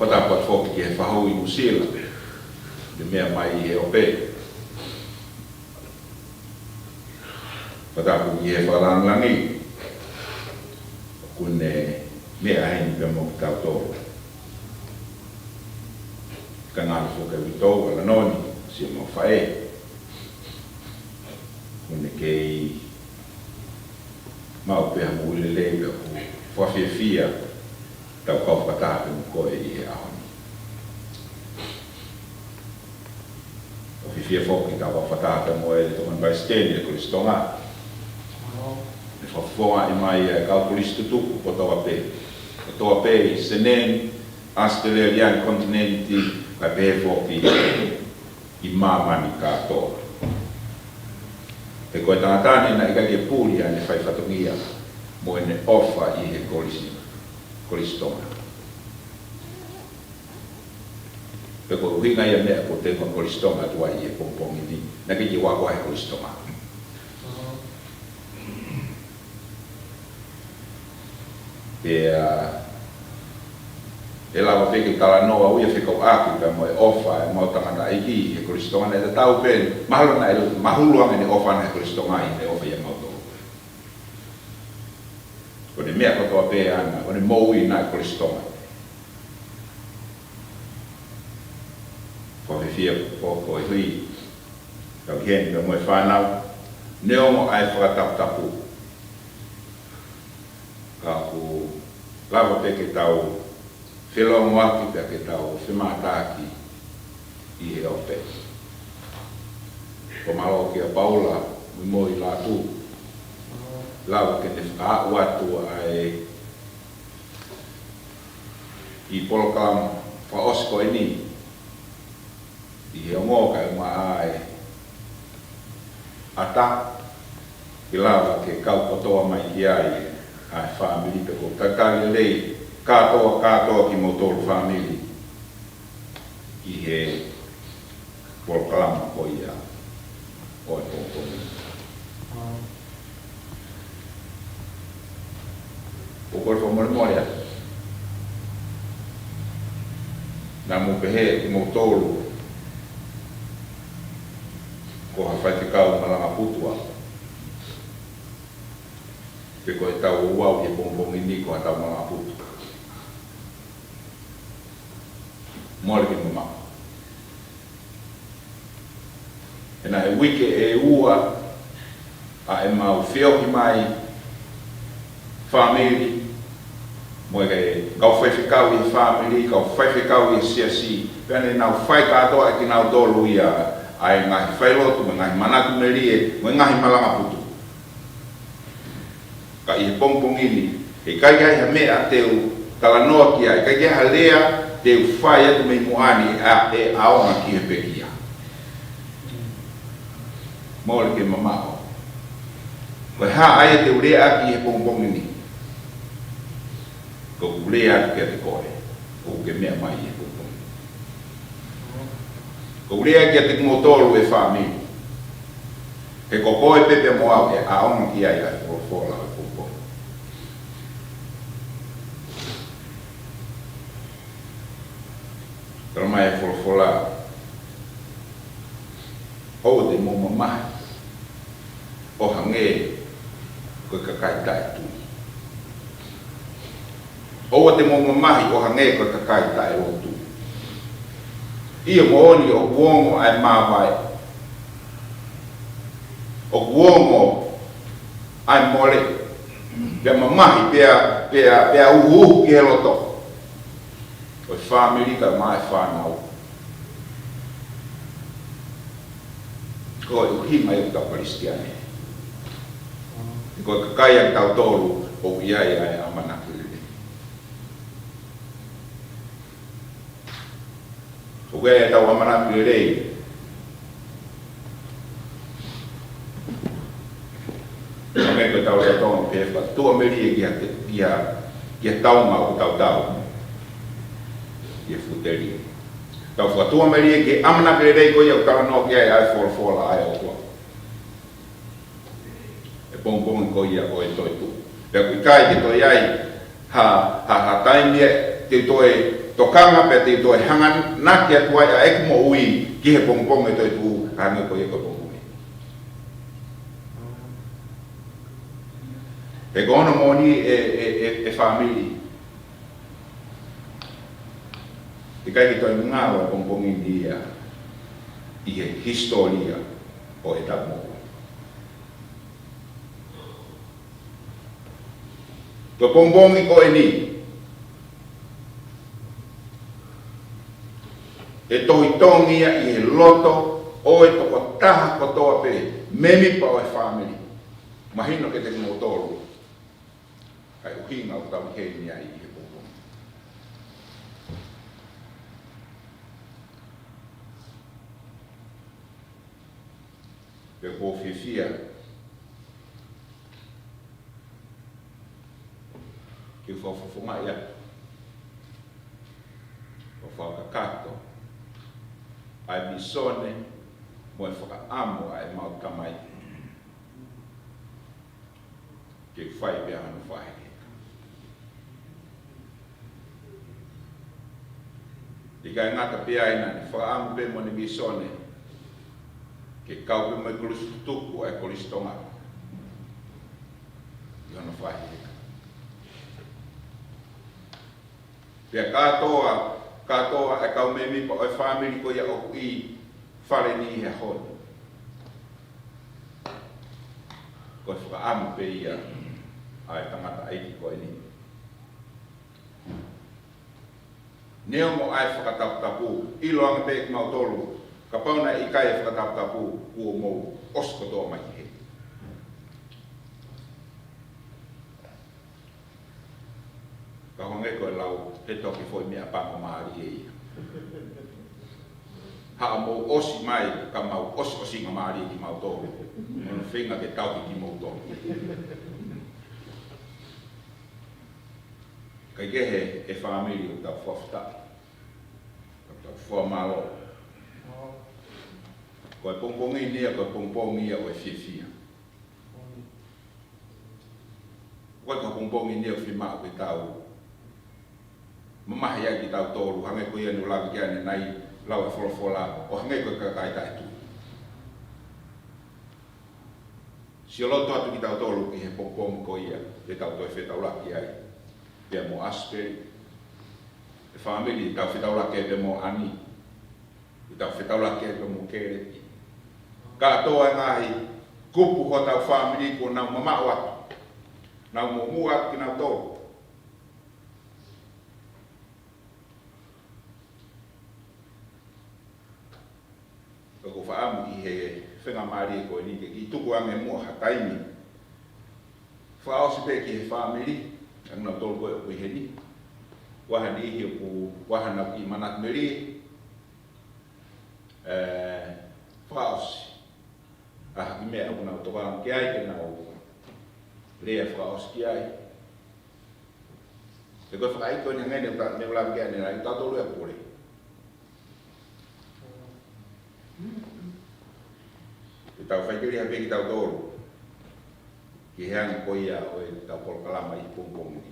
Fakatapu atu foki ki he fahu ʻi Nuʻusila, ne meʻa mai ʻi he ope. Fakatapu ki he fakalāngilangi, ʻoku ne meʻa heni pea mo kitautolu. Ka ngalo foki ʻa e uitou, ʻa Lanoni, siʻomau faʻē. ʻOku ne kei maʻu pē ha moʻui lelei pea ʻoku fakafiefia tau kau fakataha pē mo koe ʻi he ʻaho ni. ʻOku fiefia foki tau kau fakataha pē mo e Tokoni Palesiteni ʻo e Kolisi Tonga. Ne fakafofongaʻi mai ʻa e kau kolisi tutuku kotoa pē. Kotoa pē ʻi Senē ni, ʻAositelēlia ni, konitinēniti, kae pehē foki ʻi māmani kātoa. He ko e tangata ni naʻe ʻikai ke puli ʻene fai fatongia mo ʻene ʻofa ʻi he kolisi, Kolisi Tonga. Pea ko e ʻuhinga ia e meʻa ʻoku ou teu maʻu Kolisi Tonga atu ai ʻi he pongipongi ni, naʻe ʻikai ke u ako ai Kolisi Tonga. Pea ʻe lava pē ke talanoa ʻo ia fekauʻaki pea mo e ʻofa ʻemau tangataʻeiki he Kolisi Tonga naʻe tatau pē, mahalo naʻe mahulu ange ʻene ʻofa ʻana he Kolisi Tonga ʻi heʻene ʻofa ʻia mautolu. Ko ʻene meʻa kotoa pē ʻana, ko ʻene moʻui ʻana he Kolisi Tonga. Ko e fiefia ko, ko e hui, tau ki heni pea mo e fānau, neongo ʻa e fakataputapu. Ka ʻoku lava pē ke tau felōngoaki pea ke tau femātaaki ʻi he ope. Ko e mālō kia Paula, mo e moʻui lātū. Lava ke ne fakaaʻu atu ʻa e ʻi he polokalama fakaʻosi ko eni. ʻI he ongo kae ʻumaʻā e ʻata, ke lava ke kau kotoa mai ki ai ʻa e fāmili pea ʻoku talitali lelei kātoa, kātoa kimoutolu fāmili ʻi he polokalama ko ia ʻo e pongipongi. ʻOku ou kole fakamolemole atu. Naʻa mou pehē ʻe kimoutolu ko ha faifekau malanga putu au. Pe ko ʻetau ouau ʻi he pongipongi ni ko haʻatau malanga putu. Mole ke mamaʻo. He naʻe uike ʻe ua ʻa ʻemau feohi mai fāmili, mo e kau faifekau ʻi he fāmili, kau faifekau ʻi he siasi, pea ne nau fai kātoa ʻe kinautolu ia ʻa e ngaahi failotu, mo e ngaahi manatu melie, mo e ngaahi malanga putu. Ka ʻi he pongipongi ni, he ʻikai ke ʻi ai ha meʻa te u talanoa ki ai, ʻikai ke ʻi ai ha lea te u fai atu mei muʻa ni ʻe ʻaonga ki he pekia. Mole ke mamaʻo. Ko e hā ʻa ia te u lea ʻaki ʻi he pongipongi ni? Ko ʻeku lea atu kiate koe, ʻoku ke meʻa mai ʻi he pongipongi. Ko ʻeku lea kiate kimoutolu ʻe fāmili. He ko koe pē pea mo au ʻe ʻaonga ki ai ʻa e folofola ʻo e pongipongi. Talamai ʻe he folofola, ʻoua te mou mamahi ʻo hangē ko e kakai taʻetui. ʻOua te mou mamahi ʻo hangē ko e kakai taʻelotu. ʻIo, moʻoni ʻoku ongo ʻa e māvae. ʻOku ongo ʻa e mole. Pea mamahi, pea, pea, pea uhuuhu ki he loto ʻo e fāmili kae ʻumaʻā e fānau. Ko e ʻuhinga ia ʻoku tau Kalisitiane. Ko e kakai ʻa kitautolu ʻoku ʻi ai ʻa e ʻamanaki lelei. ʻOku ʻi ai ʻetau ʻamanaki lelei. Ka mei ko ʻetau lea Tonga pē, fakatuʻamelie ki ha, ki ha, ki ha taunga ʻoku tau tau. Ki he fuʻu telia. Tau fakatuʻamelie ki he ʻamanaki lelei ko ia ʻoku talanoa ki ai ʻa e folofola ʻa e ʻOtua. ʻE pongipongi ko ia ʻo e toetuʻu. Pea ʻoku ʻikai ke toe ʻi ai ha, ha, ha taimi ʻe te u toe tokanga, pea te u toe hanganaki atu ai ʻa ʻeku moʻui ki he pongipongi ʻo e toetuʻu, ka hangē ko ia ko e pongipongi. He ko hono moʻoni ʻe, ʻe, ʻe, ʻe fāmili. ʻIkai ke toe ngalo e pongipongi ni ia ʻi he hisitōlia ʻo ʻetau moʻui. Ko e pongipongi ko eni, ʻe tohitongi ia ʻi he loto ʻo e tokotaha kotoa pē, mēmipa ʻo e fāmili. Mahino kiate kimoutolu ʻa e ʻuhinga ʻoku tau ʻi heni ai ʻi he pongipongi. Pea ʻoku ou fiefia ke u fakafofongaʻi atu, ʻo fakakakato ʻa e vīsone mo e fakaʻamu ʻa ʻemau tamai, ke fai pē hano faʻahinga. ʻIkai ngata pē ai, naʻa ne fakaʻamu pē mo ʻene vīsone ke kau pē mo e kolisi tutuku ʻa e Kolisi Tonga ʻi hono faʻahinga. Pea kātoa, kātoa e kau mēmipa ʻo e fāmili ko ia ʻoku ʻi fale ni he ʻaho ni. Ko e fakaʻamu pē ia ʻa e tangataʻeiki ko eni. Neongo ʻa e fakataputapu, ʻiloange pē kimautolu, kapau naʻe ʻikai e fakataputapu, kuo mou ʻosi kotoa mai ki heni. Ka hangē ko e lau, he toki foʻi meʻapango mālie ia. Haʻamou ʻosi mai, ka mau ʻosiʻosingamālie kimautolu. Mo e feinga ke tauhi kimoutolu. Kae kehe, ʻe fāmili, ʻoku tau fakafetaʻi. ʻOku tau fakamālō. Ko e pongipongi ni ia, ko e pongipongi ia ʻo e fiefia. Ko e pongipongi ni ʻoku fiemaʻu ke tau mamahi ai kitautolu, hangē ko ia naʻe lave ki ai ʻanenai, lau e folofola, ʻo hangē ko e kakai taʻetui. Sio loto atu kitautolu ki he pongipongi ko ia, te tau toe fetaulaki ai. Pea mo ʻAsipeli, ʻe fāmili, tau fetaulaki ai pea mo ʻAni. Tau fetaulaki ai pea mo Kelepi. Kātoa e ngaahi kupu hotau fāmili kuo nau mamaʻo atu. Nau muʻomuʻa atu kinautolu. Ko ʻeku fakaʻamu ʻi he faingamālie ko eni ke kiʻi tuku ange muʻa ha taimi fakaʻosi pē ki he fāmili, ʻa kinautolu ko ē ʻoku ʻi heni. Ko ha niʻihi ʻoku, ko ha nau kiʻi manatu melie, ē, fakaʻosi ʻa ha kiʻi meʻa ʻoku nau tokanga ki ai, ke nau lea fakaʻosi ki ai. He ko e fakaʻamu ko eni hangē ne u ta-, ne u lave ki ai ʻanenai, tautolu ia pule. Ke tau faikelia pē kitautolu ki he angi ko ia ʻo ʻetau polokalama ʻi he pongipongi ni.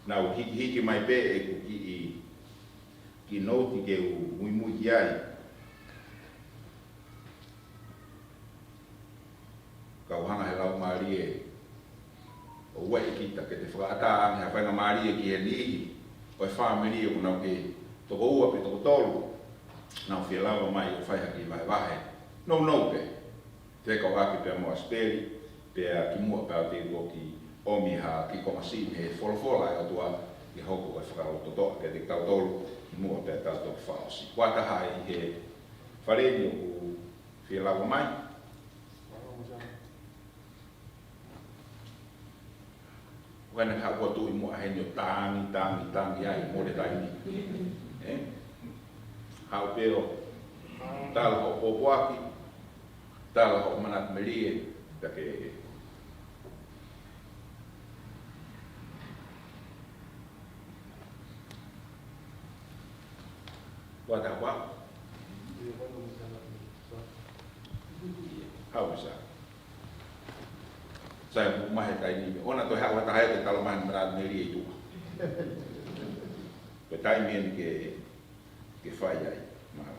Naʻa ku hikihiki mai pē ʻeku kiʻi, kiʻi nouti ke u muimui ki ai. Ka u hanga he Laumālie ʻo ueʻi kita ke te fakaʻatā ange ha faingamālie ki he niʻihi ʻo e fāmili ʻoku nau kei toko ua pe toko tolu, naʻa nau fie lava mai ʻo fai ha kiʻi vahevahe nounou pē, fekauʻaki pea mo ʻAsipeli, pea kimuʻa pea te u toki ʻomi ha kiʻi konga siʻi mei he folofola ʻa e ʻOtua ke hoko ko e fakalotolahi kiate kitautolu, kimuʻa pea tau toki fakaʻosi. Ko ha taha ʻi he fale ni ʻoku fie lava mai? Ko ena ka ʻoku tuʻu ʻi muʻa heni ʻo tangi, tangi, tangi ai, mole taimi. Ē? Haʻu pē ʻo tala hoʻo pōpoaki, tala hoʻo manatu melie, pea ke Ko ha taha? Haʻu Sā. Sā, ʻoku mahe taimi. ʻOua toe haʻu ha taha ia ke tala mai manatu melie ʻi tuʻa. Ko e taimi eni ke, ke fai ai. Mālō.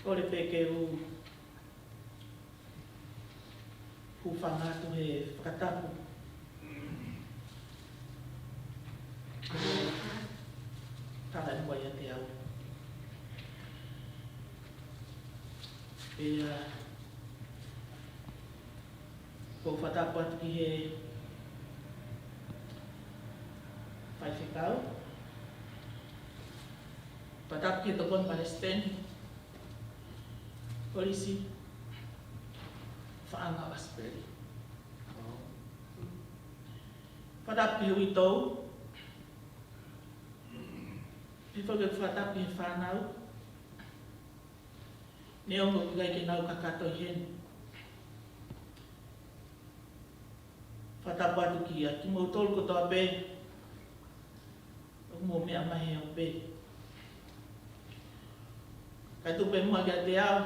Kole pē ke u hūfanga atu he fakatapu kuo tala ʻe Moʻai ʻiate au. Pea ʻoku ou fakatapu atu ki he faifekau, fakatapu ki he tokoni palesiteni, kolisi, faʻahinga ʻo ʻAsipeli. Fakatapu ki he uitou, pehē foki ʻeku fakatapu ki he fānau, neongo ʻoku ʻikai ke nau kakato ʻi heni. Fakatapu atu kia kimoutolu kotoa pē ʻoku mou meʻa mai he ope. Kae tuku pē muʻa kiate au,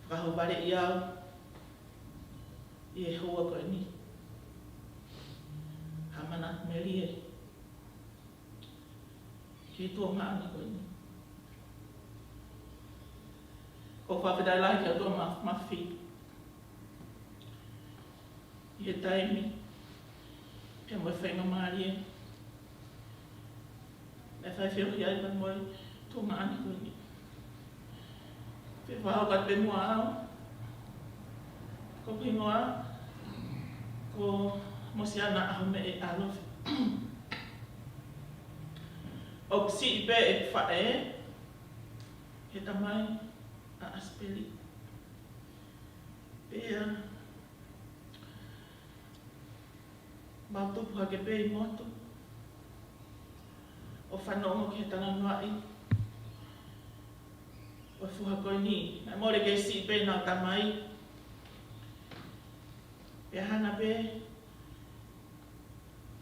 fakahouvaleʻi au ʻi he houa ko eni ha manatu melie ki he tuongaʻane ko eni. ʻOku ou fakafetaʻi lahi ki he ʻOtua Māfimafi ʻi he taimi pea mo e faingamālie naʻe fai feohi ai pea mo e tuongaʻane ko eni. Fie fakahoko atu pē muʻa au, ko hoku hingoa ko Mosiana ʻAhomeʻe ʻAlofi. ʻOku siʻi pē ʻeku faʻē he tamai ʻa ʻAsipeli. Pea mau tupu hake pē ʻi motu ʻo fanongo ki he talanoaʻi ʻo e foha ko eni. Naʻe mole kei siʻi pē ʻenau tamai, pea hanga pē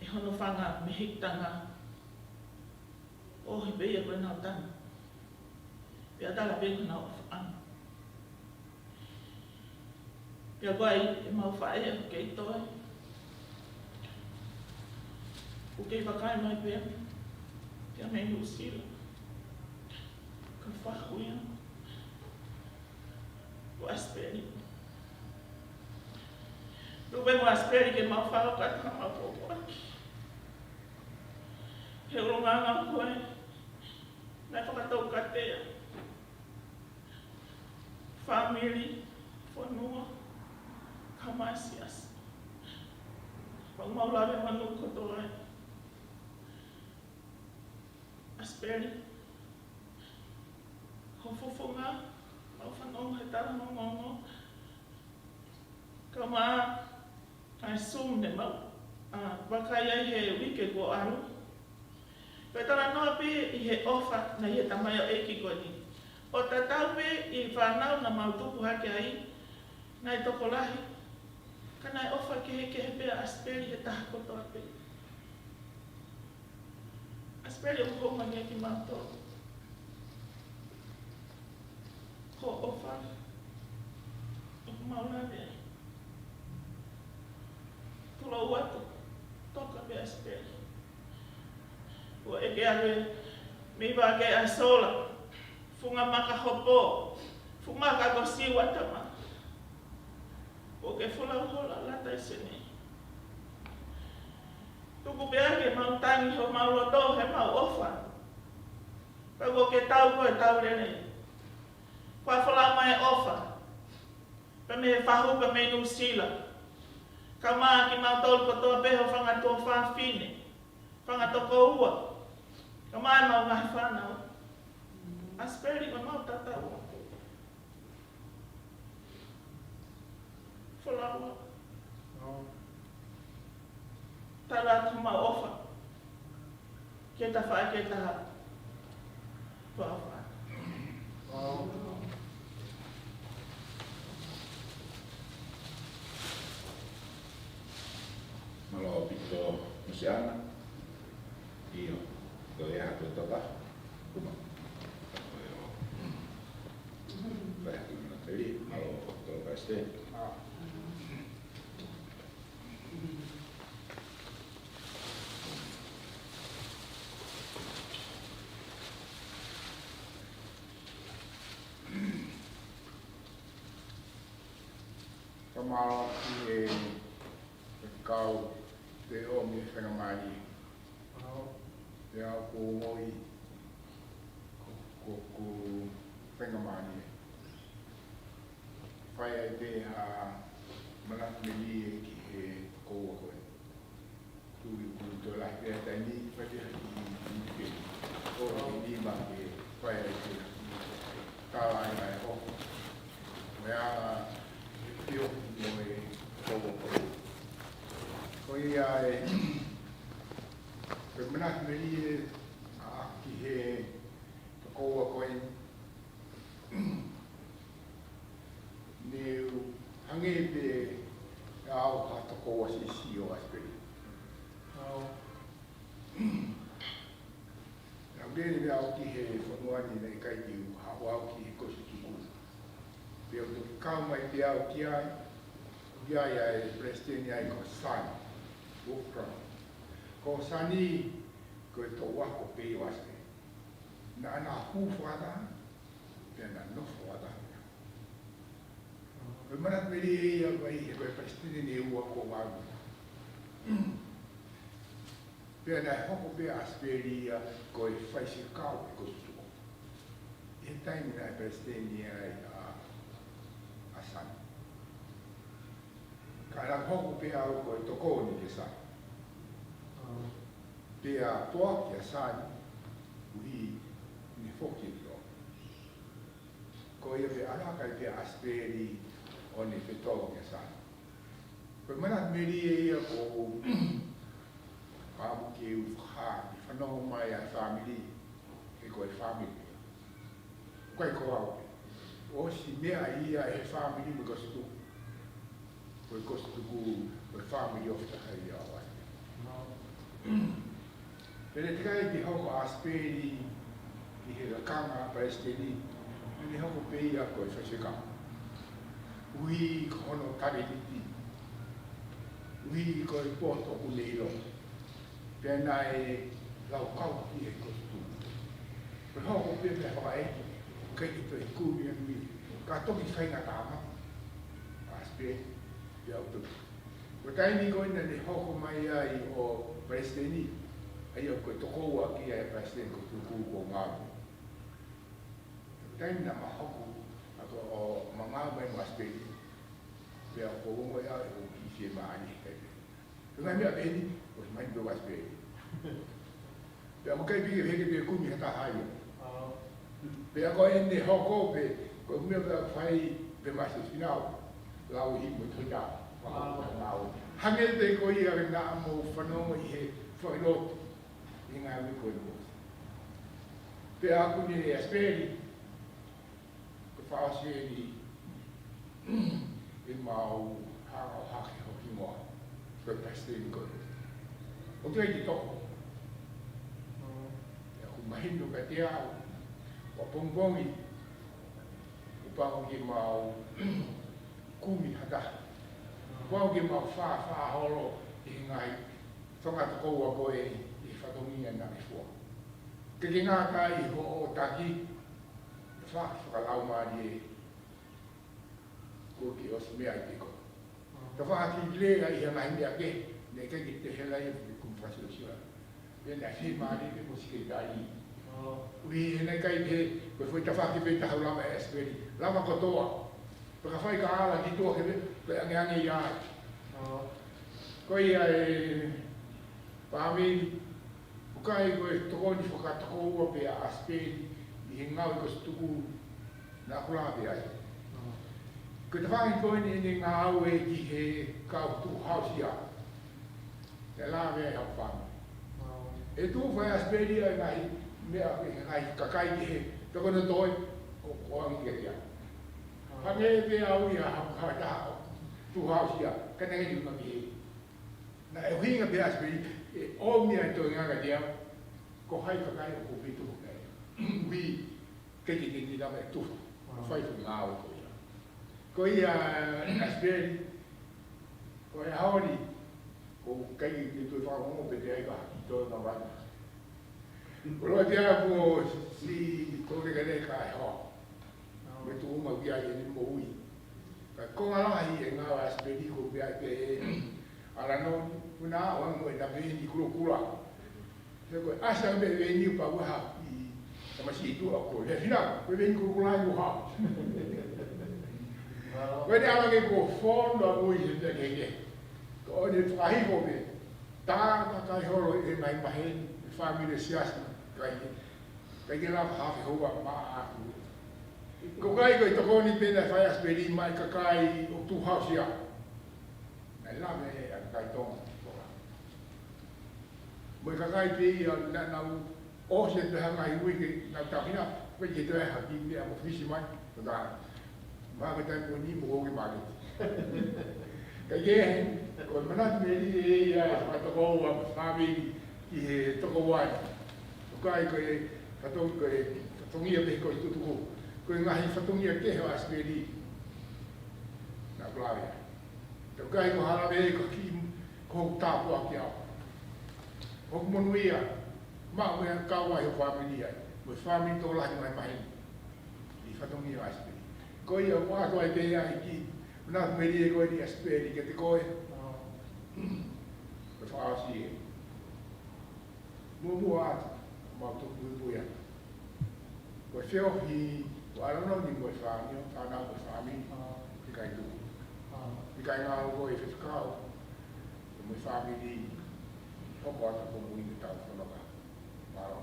ʻe hono fanga mehikitanga ʻo ʻohake pē ia ko ʻenau tama, pea tala pē ko ʻenau ʻofaʻanga. Pea ko ʻemau faʻē ʻoku kei toe, ʻoku kei vakai mai pē ia mei Nuʻusila, ko e fahu ia ko ʻAsipeli. Tuku pē muʻa ʻAsipeli ke mau fakahoko atu haʻamau pōpoaki he ʻulungaanga ko ē naʻe fakatau kiate ia. Fāmili, fonua, kae ʻumaʻā e siasi. Mau mau lave manu kotoa ai. ʻAsipeli, ho fofonga, mau fanongo he tala ongoongo, kae ʻumaʻā ʻa e Zoom ne mau, ʻa, vakai ai he uike kuo ʻalu. Ko e talanoa pē ʻi he ʻofa naʻe ʻi he tamaioʻeiki ko eni, ʻo tatau pē ʻi he fānau naʻa mau tupu hake ai, naʻe tokolahi, ka naʻe ʻofa kehekehe pē ʻa ʻAsipeli he taha kotoa pē. ʻAsipeli, ʻoku ou ʻoange kimautolu ho ʻofa ʻoku mau lave ai. Tulou atu Pea Sipeli. Kuo ʻeke ʻa e mei vake ʻa e sola, funga maka hopo, funga maka ko siu ʻa tama. Kuo ke folau hola lata ʻi Senē. Tuku pē ke mau tangi homau loto, heʻemau ʻofa. Pea kuo ke tau koe tau lelei. Kuo folau mai ʻofa. Pea mei he fahu, pea mei Nuʻusila. Kae ʻumaʻā kimautolu kotoa pē ho fanga tuofāfine, fanga tokoua. Kae ʻumaʻā ʻemau ngaahi fānau. ʻA Sipeli ko ʻemau tataua. Folau. Tala atu homau ʻofa. Ke ta fai ke ta tuʻa fa. Mālō ʻaupito, Misiana. ʻIo, ko e hā ko e tata. Kuma. Ko e ʻo. Ko e hā ko e mana teli, mālō ʻaupito, Palesiteni. Fakamālō ki he kau te o mi fengamani. Te au ko ngoi ko, ko, ko fengamani. Fai ai pē ha manatu melie ki he tokoua ko ē. Tui ʻoku toe lahi pē taimi, fai pē ha kiʻi, kiʻi, kiʻi, ko e nima ke fai ai pē ha kiʻi, tala ai mai ho. Meʻa, e pio mo e tokoua ko ē. Ko ia e, ko e manatu melie ʻa ki he tokoua ko ē. Ne u hangē pē au ha tokoua siʻisiʻi ʻo ʻAsipeli. ʻAu. Naʻa ku lele au ki he fonua ni naʻe ʻikai ke u haʻu au ki he Kosi Tuku. Pea u toki kau mai pē au ki ai, ʻoku ʻi ai ʻa e palesiteni ai ko Sani, Wolfram. Ko Sani, ko e toʻu ako pē ʻo ʻAsipeli. Naʻa na hū fakataha, pea na nofo fakataha. Ko e manatu melie ia ʻa ia he ko e palesiteni ʻe ua ko ʻAsipeli. Pea naʻe hoko pē ʻa ʻAsipeli ia ko e faifekau ʻo e Kosi Tuku. ʻI he taimi naʻe palesiteni ai ʻa, ʻa Sani. Ka naʻe hoko pē au ko e tokoni kia Sani. Pea poaki ʻa Sani, ʻuhi ne foki e tō. Ko ia pē ʻalu hake ai pē ʻa ʻAsipeli ʻo ne fetō kia Sani. Ko e manatu melie ia ʻoku ou fakaʻamu ke u fakahā, ke fanongo mai ʻa e fāmili, he ko e fāmili. ʻIkai ko au pē. ʻOsi meʻa ia ʻe he fāmili mo e Kosi Tuku. Ko e Kosi Tuku, ko e fāmili ʻo fakahā ia ʻo ai. Pea ne teʻeki ai ke hoko ʻa ʻAsipeli ʻi he lakanga palesiteni, ne hoko pē ia ko e faifekau. ʻUhi ko hono talēniti. ʻUhi ko e poto ʻoku ne ʻilo. Pea naʻe laukau ki he Kosi Tuku. Ko e hoko pē meʻa fakaʻeiki, ʻikai ke toe kumi angi, ka toki faingataʻa mai ʻa ʻAsipeli, pea u toki. Ko e taimi ko ē naʻa ne hoko mai ai ʻo palesiteni, ʻa ia ko e tokoua ki ai ʻa e palesiteni ko Tuku ko Ngāue. Ko e taimi naʻa ma hoko, ʻa ko ʻo ma ngāue mai mo ʻAsipeli, pea ko u ongoʻi au ʻe kiʻi fiemālie he taimi. Ko e ngaahi meʻa pehē ni, ʻosi mahino pē ʻa ʻAsipeli. Pea ʻoku ʻikai pē ke u heke pē kumi ha taha ia. Pea ko ʻene hoko pē, ko e meʻa pē ʻoku fai pē masi finau. Lau ʻi mo toita. Hangē pē ko ia naʻa mou fanongo ʻi he failotu. ʻI he ngaahi meʻa ko ē. Pea ʻoku ne ʻAsipeli, ko e fakaʻosi eni ʻemau hanga ʻo hake ho hingoa. Ko e palesiteni ko ē. ʻOku ʻikai ke toko. Pea ʻoku mahino kiate au, ʻoku pongipongi, ʻoku pau ke mau kumi ha taha. ʻOku pau ke mau fāfā holo ʻi he ngaahi Fanga tokoua ko ē ʻi he fatongia naʻe fua. Ke ke ngata ʻi hoʻo taki, fa-, fakalaumālie ko ke ʻosi meʻa ʻi te ko. Ka fakakilea ʻi he ngaahi meʻa kehe, ne ke ke te hela ʻi he kumu fasiosio. Pea naʻe fiemālie pē mo e sekelitali. ʻUhi he naʻe ʻikai pē, ko e foʻi tafaʻaki pē taha ʻoku lava ʻe ʻAsipeli. Lava kotoa. Pea ka fai ka ala ki tuʻa ke pē, ko e angeange ia ai. Ko ia e pāmili, ʻoku ʻikai ko e tokoni fakatokoua pē ʻa ʻAsipeli ʻi he ngāue ko ē ʻoku tuku naʻa ku lave ai. Ko e tafaʻaki ko eni ʻene ngāue ki he kau tuʻu hausia. Naʻe lave ai haʻaku fāmili. ʻE tuʻu fai ʻAsipeli ʻa e ngaahi meʻa, ʻa e ngaahi kakai ki he tokoni toe, ʻo, ʻo angi kiate au. Hangē pē au ia ha, ha taha tuʻu hausia, ka naʻe ʻikai ke u ʻunga ki he. Naʻe ʻuhinga pē ʻAsipeli, ʻe ʻomi ʻa e toenga kiate au, ko hai kakai ʻoku ou fie tuʻu ki ai. ʻUhi, ke ke ke ni lava e tuʻu, fai foʻi ngāue ko ia. Ko ia ʻAsipeli, ko e ʻaho ni, ʻoku ʻikai ke toe fakaongo pē te ai ka ki toe ngā vai. Ko loa te aku ʻo si ko ke kele ka e hoa. Me tuʻu mau ki ai ʻene moʻui. Ka ko ngā lahi e ngāue ʻAsipeli ko pea te ʻAlanoni, puna o ango e na pē ni kulokula. He ko e ʻasi ange pē veni pa ua ha i tamasiʻi tuʻa ko e fina, ko e veni kulokula i ua ha. Ko e te ala ke ko fondo a ui he pea ke ke. Ko ʻene fakahifo pē. Tā ka kai holo e mai maheni, e fāmili siasi, kai ke. Kai ke lava hafe hoa ma aku. Ko kai ko e tokoni pē naʻe fai ʻAsipeli mai kakai ʻoku tuʻu hausia. Naʻe lave ʻa e kakai Tonga. Mo e kakai pē ia naʻa nau ʻosi atu ha ngaahi uike nau tauhina, ko e ke toe ha kiʻi meʻa mo fisi mai, ko tā. Mahalo ko e taimi ko eni mo hoki māketi. Ka ke, ko e manatu melie ia e fakatokoua mo e fāmili ki he tokoua. ʻOku ʻikai ko e fatongi-, ko e fatongia pē ko e tutuku. Ko e ngaahi fatongia kehe ʻo ʻAsipeli. Naʻa ku lave ai. Ka ʻoku ʻikai ko ha lave ko ki, ko hoku tāpuaki au. Hoku monūʻia, maʻu e kau ai ho fāmili ai. Mo e fāmili tokolahi mai maheni. ʻI he fatongia ʻo ʻAsipeli. Ko ia ʻoku ʻoatu ai pē ia e kiʻi manatu melie ko eni ʻa ʻAsipeli kiate koe. Ko e fakaʻosi ē. Muʻomuʻa atu, mau toki puipui atu. Ko e feohi, ko ʻAlanoni mo e fāmili, fānau mo e fāmili, ʻikai tuʻu. ʻIkai ngalo ko e fefekau, mo e fāmili, hoko atu ko mui me tau fononga. Mālō.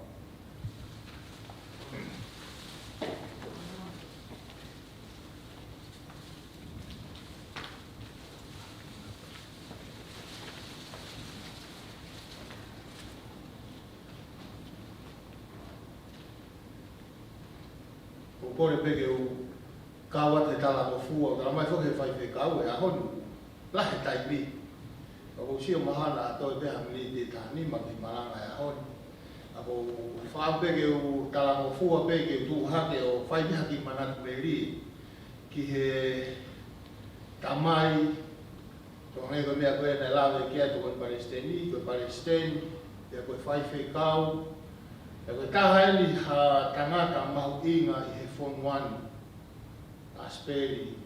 ʻOku ou kole pē ke u kau atu he talangofua, ʻoku talamai foki he faifekau he ʻaho ni. Lahi e taimi. Ka ʻoku ou sio mahalo ʻe toe pē ha miniti ʻe taha nima ki he malanga he ʻaho ni. Ka ʻoku ou fakaʻamu pē ke u talangofua pē ke u tuʻu hake ʻo fai pē ha kiʻi manatu melie ki he tamai, ko e hangē ko e meʻa ko ē naʻe lave ki ai e tokoni palesiteni, ko e palesiteni, pea ko e faifekau, pea ko e taha eni ha tangata mahuʻinga ʻi he fonua ni, ʻAsipeli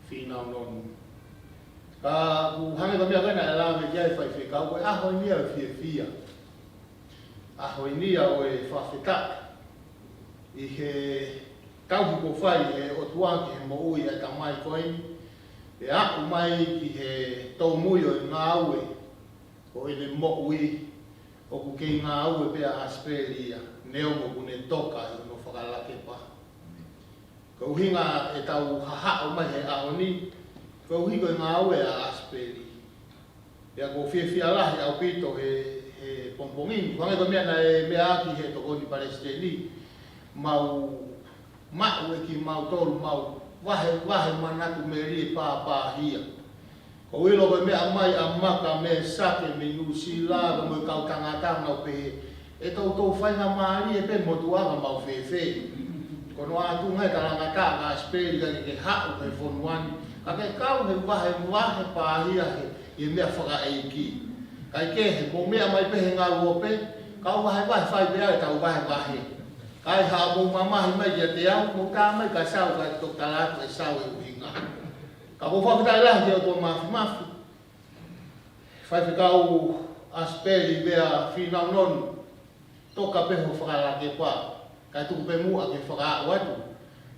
Fīnau Nonu. Ka ʻoku hangē ko e meʻa ko ē naʻe lave ki ai e faifekau, ko e ʻaho eni ia ʻo e fiefia. ʻAho eni ia ʻo e fakafetaʻi ʻi he tauhi kuo fai ʻe he ʻOtua ki he moʻui ʻa e tamai ko eni, pea aʻu mai ki he tōmui ʻo e ngāue ʻo ʻene moʻui, ʻoku kei ngāue pē ʻa ʻAsipeli ia, neongo ʻoku ne toka ʻi hono fakalakepa. Ko e ʻuhinga ʻetau hahaʻo mai he ʻaho ni, koeʻuhi ko e ngāue ʻa ʻAsipeli. Pea ʻoku ou fiefia lahi ʻaupito he, he pongipongi ni. Hangē ko e meʻa naʻe meʻa ʻaki he tokoni palesiteni, mau maʻu ʻe kimautolu, mau vahevahe manatu melie pāpāhia. ʻOku ou ʻilo ko e meʻa mai ʻa Maka Mesake mei Nuʻusila, ka mo e kau tangata nau pehē, ʻe toutou faingamālie pē motuʻa ka mau fēfē. Ko hono ʻatunga e talangataʻa ʻa ʻAsipeli ka ke ke haʻu he fonua ni, ka ke kau he vahevahe pāhia he, he meʻa fakaʻeiki. Kae kehe, mou meʻa mai pē he ngāue pē, kau vahevahe, fai pē ʻetau vahevahe. Ka ai haʻamou mamahi mai kiate au, mou tā mai ka sau, kae toki tala atu e sau e ʻuhinga. Ka ʻoku ou fakafetaʻi lahi ki he ʻOtua Māfimafi. Faifekau ʻAsipeli, meʻa fīnau nonu. Toka pē hoʻo fakalakepa, kae tuku pē muʻa ke fakaaʻu atu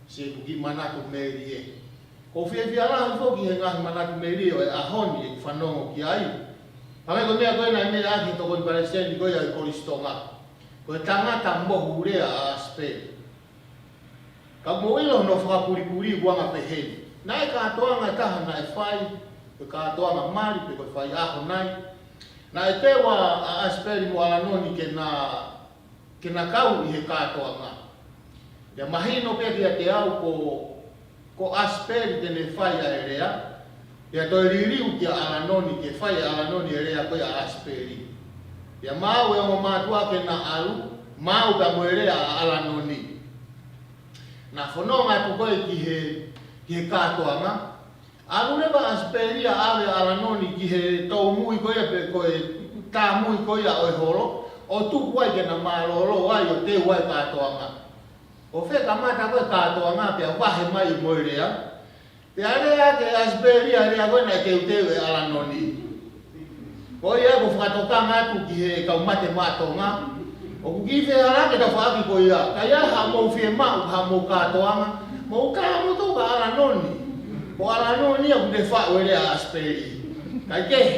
siʻeku kiʻi manatu melie. ʻOku ou fiefia lahi foki he ngaahi manatu melie ʻo e ʻaho ni ʻeku fanongo ki ai. Hangē ko e meʻa ko ē naʻe meʻa ʻaki he tokoni palesiteni ko ia ʻi Kolisi Tonga. Ko e tangata mohu lea ʻa ʻAsipeli. Ka mou ʻilo hono fakapulipuli ʻoku anga pehē ni. Naʻe kātoanga ʻe taha naʻe fai, ko e kātoanga mali pe ko e faiʻaho nai. Naʻe teu ʻa ʻAsipeli mo ʻAlanoni ke na, ke na kau ʻi he kātoanga. Pea mahino pē kiate au ko, ko ʻAsipeli te ne fai ʻa e lea, pea toe liliu kia ʻAlanoni ke fai ʻe ʻAlanoni e lea ko ia ʻa ʻAsipeli. Pea maʻu e ongo mātuʻa ke na ʻalu, maʻu pea mo e lea ʻa ʻAlanoni. Na fononga atu ko ē ki he, ki he kātoanga. ʻAlu leva ʻAsipeli ia ʻave ʻa ʻAlanoni ki he toumui ko ia pe ko e tāmui ko ia ʻo e holo, ʻo tuku ai ke na mālōlō ai ʻo teu ai kātoanga. ʻO fēkamata ko ē kātoanga pea vahe mai mo e lea. Pea lea ʻaki ʻe ʻAsipeli ʻa e lea ko ē naʻe teuteu ʻe ʻAlanoni. Ko ia ʻoku ou fakatokanga atu ki he kau mate maʻa Tonga. ʻOku kiʻi fehālaaki e tafaʻaki ko ia. Ka ʻi ai haʻamou fiemaʻu, haʻamou kātoanga, mou tā moutolu kia ʻAlanoni. Ko ʻAlanoni ia ʻoku ne faʻu e lea ʻa ʻAsipeli. Kae kehe,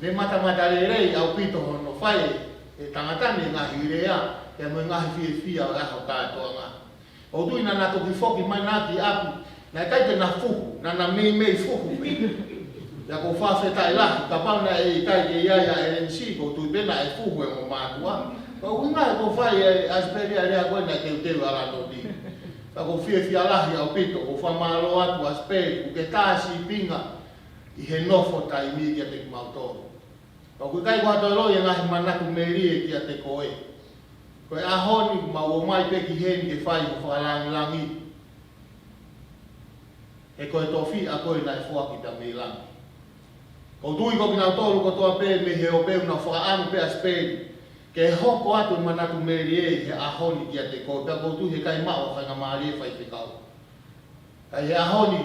ne matamatalelei ʻaupito hono fai ʻe he tangata ni e ngaahi lea, pea mo e ngaahi fiefia ʻo e ʻaho kātoanga. ʻOku ou tui naʻa na toki foki mai na ki ʻapi, naʻe ʻikai te na fuhu, naʻa na meimei fuhu pē. Pea ʻoku ou fakafetaʻi lahi, kapau naʻe ʻikai ke ʻi ai ʻa ʻElenisi, ʻoku ou tui pē naʻe fuhu e ongo mātuʻa. Ka ʻoku ʻi ai ngaahi ko e fai ʻe ʻAsipeli ʻa e lea ko ē naʻe teuteu ʻe ʻAlanoni. Pea ʻoku ou fiefia lahi ʻaupito, ʻoku ou fakamālō atu ʻAsipeli, ʻoku ke tā sīpinga ʻi he nofo taimi kiate kimautolu. Pea ʻoku ʻikai ko ha toe loi e ngaahi manatu melie kiate koe. Ko e ʻaho ni ʻoku mau ō mai pē ki heni ke fai hoʻo fakalāngilangi. He ko e tofiʻa ko ē naʻe foaki pea mei langi. ʻOku ou tui ko kinautolu kotoa pē mei he ope ʻoku nau fakaʻamu pē ʻAsipeli ke hoko atu e manatu melie he ʻaho ni kiate koe. Pea ʻoku ou tui he ʻikai maʻu ha faingamālie, faifekau. Ka ʻi he ʻaho ni,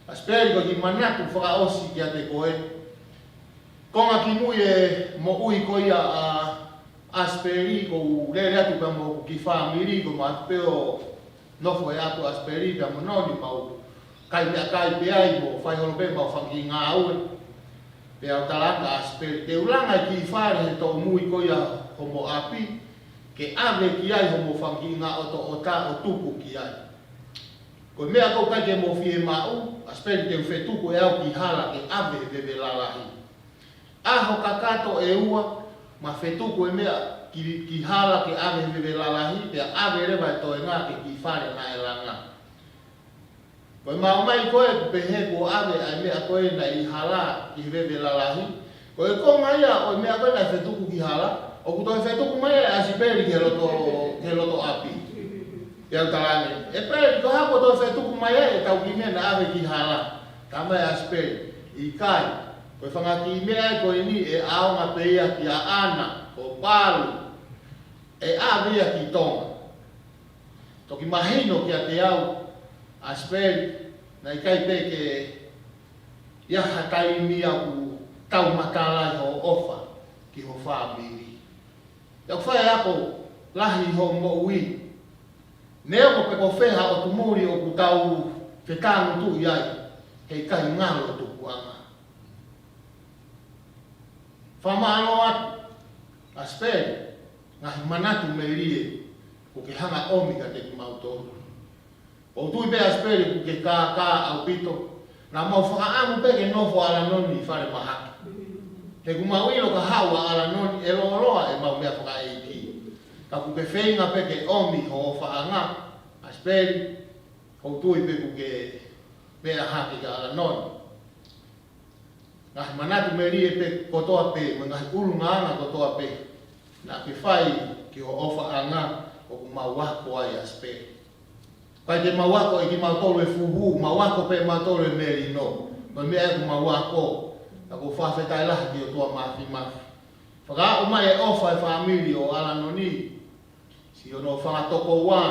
ʻAsipeli, ko e kiʻi manatu fakaʻosi kiate koe. Konga kimui e moʻui ko ia ʻa ʻAsipeli, ʻoku ou lele atu pea mo hoku kiʻi fāmili, ʻoku mau pē ʻo nofo he ʻapi ʻo ʻAsipeli pea mo Noni, mau kai meʻakai pē ai mo fai holo pē ʻemau fanga kiʻi ngāue. Pea u talaange kia ʻAsipeli, te u langa e kiʻi fale he toumui ko ia homo ʻapi, ke ʻave ki ai homo fanga kiʻi ngaʻotoʻota ʻo tuku ki ai. Ko e meʻa ʻoku ʻikai ke mo fiemaʻu, ʻAsipeli, te u fetuku ʻe au ki hala ke ʻave he veve lalahi. ʻAho kakato ʻe ua, ma fetuku e meʻa ki, ki hala ke ʻave he veve lalahi, pea ʻave leva e toenga ki he kiʻi fale naʻe langa. Ko e maʻu mai ko ē ʻoku pehē kuo ʻave ʻa e meʻa ko ē naʻe ʻi hala ki he veve lalahi. Ko e konga ia ʻo e meʻa ko ē naʻe fetuku ki hala, ʻoku toe fetuku mai ʻe ʻAsipeli ki he loto, ki he loto ʻapi. Pea u talaange, ʻEsipeli, ko e hā kuo toe fetuku mai ai ʻetau kiʻi meʻa naʻe ʻave ki hala? Talamai ʻe ʻAsipeli, ʻikai. Ko e fanga kiʻi meʻa ia ko eni ʻe ʻaonga pē ia kia ʻAna, ko Palu, ʻe ʻave ia ki Tonga. Toki mahino kiate au, ʻAsipeli, naʻe ʻikai pē ke ʻi ai ha taimi ʻoku taumatalaʻi hoʻo ʻofa ki ho fāmili. ʻOku fai e ako lahi hoʻo moʻui. Neongo pe ko fē ha ʻotu muli ʻoku tau fetāngutuʻi ai, he ʻikai ngalo e tupuʻanga. Fakamālō atu, ʻAsipeli, ngaahi manatu melie kuo ke hanga ʻomi kiate kimautolu. ʻOku ou tui pē ʻAsipeli ʻoku ke kākā ʻaupito. Naʻa mau fakaʻamu pē ke nofo ʻa ʻAlanoni ʻi falemahaki. He ʻoku mau ʻilo ka haʻu ʻa ʻAlanoni ʻe lōloa ʻemau meʻa fakaʻeiki. Ka ʻoku ke feinga pē ke ʻomi hoʻo ʻofaʻanga, ʻAsipeli, ʻoku ou tui pē ʻoku ke meʻa hake kia ʻAlanoni. Ngaahi manatu melie pē kotoa pē, mo e ngaahi ʻulungaanga kotoa pē naʻa ke fai ki hoʻo ʻofaʻanga, ʻoku mau ako ai, ʻAsipeli. ʻIkai te mau ako ʻe kimautolu e fuhu, mau ako pē ʻe mautolu e melino. Ko e meʻa ia ʻoku mau ako. Ka ʻoku ou fakafetaʻi lahi ki he ʻOtua Māfimafi. Fakaaʻu mai e ʻofa e fāmili ʻo ʻAlanoni, siʻi hono fanga tokoua,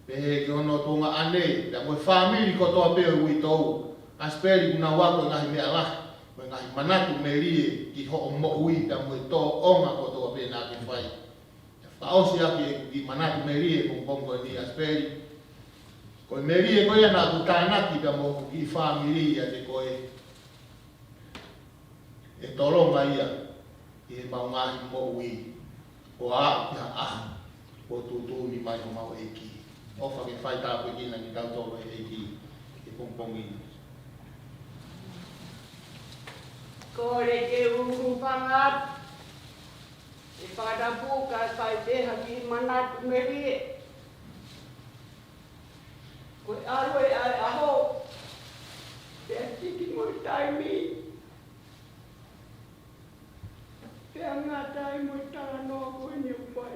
pehē ki hono tuongaʻane, pea mo e fāmili kotoa pē ʻo e uitou. ʻAsipeli, kuo nau ako e ngaahi meʻa lahi, mo e ngaahi manatu melie ki hoʻo moʻui, pea mo e tōʻonga kotoa pē naʻa ke fai. Fakaʻosi ʻaki ʻeku kiʻi manatu melie he pongipongi ko eni, ʻAsipeli. Ko e melie ko ia naʻa ku tānaki pea mo hoku kiʻi fāmili ʻiate koe, ʻe tolonga ia ʻi heʻemau ngaahi moʻui, ʻo aʻu ki ha ʻaho kuo tuʻutuʻuni mai homau ʻEiki. ʻOfa ke fai tāpuekina kitautolu ʻe he ʻEiki he pongipongi ni. Kole ke u hūfanga atu, ʻe fakatapu kae fai pē ha kiʻi manatu melie. Ko e ʻalu ē ʻa e ʻaho, pea tiki mo e taimi, pea ngata ai mo e talanoa ko eni ʻoku fai.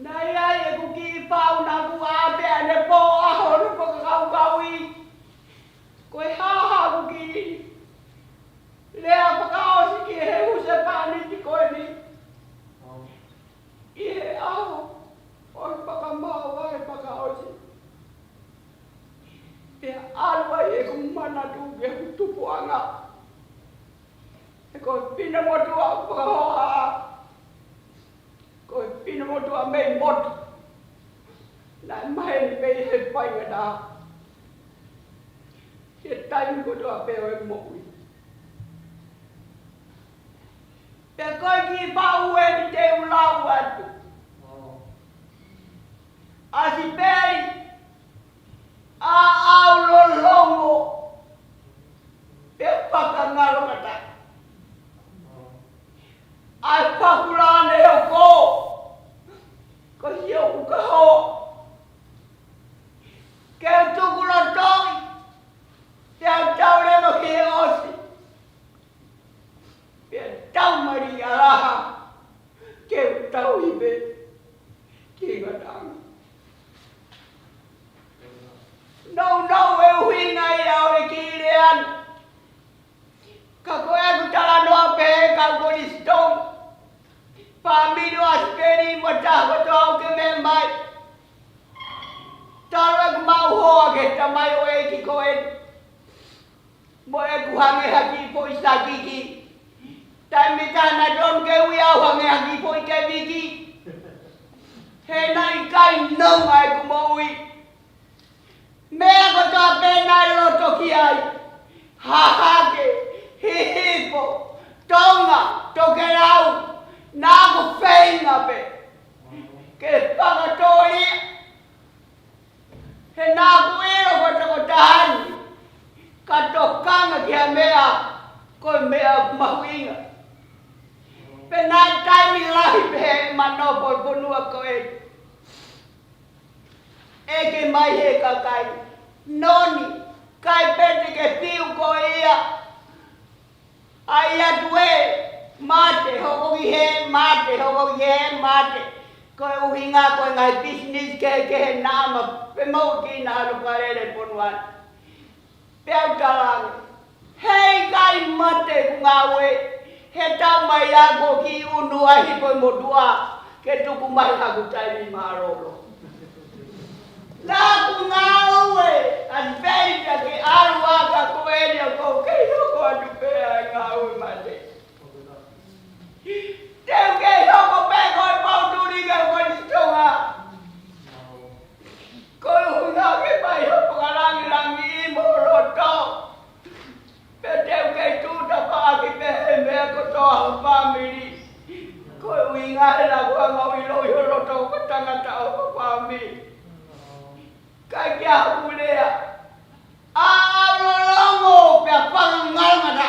Naʻe ʻi ai ʻeku kiʻi pau naʻa ku ʻā pē ʻanepō ʻaho ʻo fakakaukauʻi ko e hā haʻaku kiʻi lea fakaʻosi ki he husepāniti ko eni ʻi he ʻaho ʻo e fakamaau ʻa e fakaʻosi. Pea ʻalu ai ʻeku manatu ki heʻeku tupuʻanga. He ko e finemotuʻa fakahoha, ko e finemotuʻa mei motu, naʻe maheni mei he faingataʻa he taimi kotoa pē ʻo e moʻui. Pea ko e kiʻi pau eni te u lau atu. ʻAsipeli, ʻa ʻaulolongo, pea fakangalongataʻa. ʻA e fakulane hoko, ko siʻoku kahoa. Ke u tukulotoʻi, pea u tau leva ki he ʻosi. Pea tau mali ʻalaha, ke u tau ive ki ngataʻanga. Nounou e ʻuhinga ia ʻo e kiʻi lea ni. Ka ko ʻeku talanoa pē kau Konisitō, fāmili ʻo ʻAsipeli mo e taha kotoa ʻoku ke meʻa mai. Talu ʻeku maʻu hoa ki he tamaioʻeiki ko eni, mo ʻeku hangē ha kiʻi foʻi sākiki. Taimi taha naʻe tonu ke ui au hangē ha kiʻi foʻi keviki. He naʻe ʻikai nonga ʻeku moʻui. Meʻa kotoa pē naʻe loto ki ai, Hahake, Hihifo, Tonga, Tokelau, naʻa ku feinga pē ke fakatōlia. He naʻa ku ʻilo ko e tokotaha ni, ka tokanga ki ha meʻa, ko e meʻa mahuʻinga. Pea naʻe taimi lahi pē heʻema nofo he fonua ko ē, ʻeke mai he kakai, Noni, ʻikai pē te ke fiu koe ia. ʻAi atu ē, mate, hoko ki hē, mate, hoko ki hē, mate. Ko e ʻuhinga ko e ngaahi pisinisi kehekehe naʻa ma femoʻuekina ʻa e Palēmia Fonua. Pea u talaange, heʻikai mate ʻeku ngāue, he tau mai ʻaku kiʻi unu ʻa e hifo ʻi motuʻa, ke tuku mai haku taimi mālōlō. Naʻa ku ngāue, ʻAsipeli, pea ke ʻalu ā ka ko eni ʻoku ou kei hoko atu pē ʻa e ngāue mate. Te u kei hoko pē ko e pau tuli ke u Konisitō. Ko e ʻuhinga ke fai hoʻo fakalangilangi mo loto. Pea te u kei tūʻuta pē ʻaki pē he meʻa kotoa ho fāmili. Ko e ʻuhinga he naʻa ku hanga ʻo ʻiloʻi ho loto ko e tangata ʻo ho fāmili. Kae kehe haʻaku lea, ʻa ʻaulolongo pea fakangalongataʻa.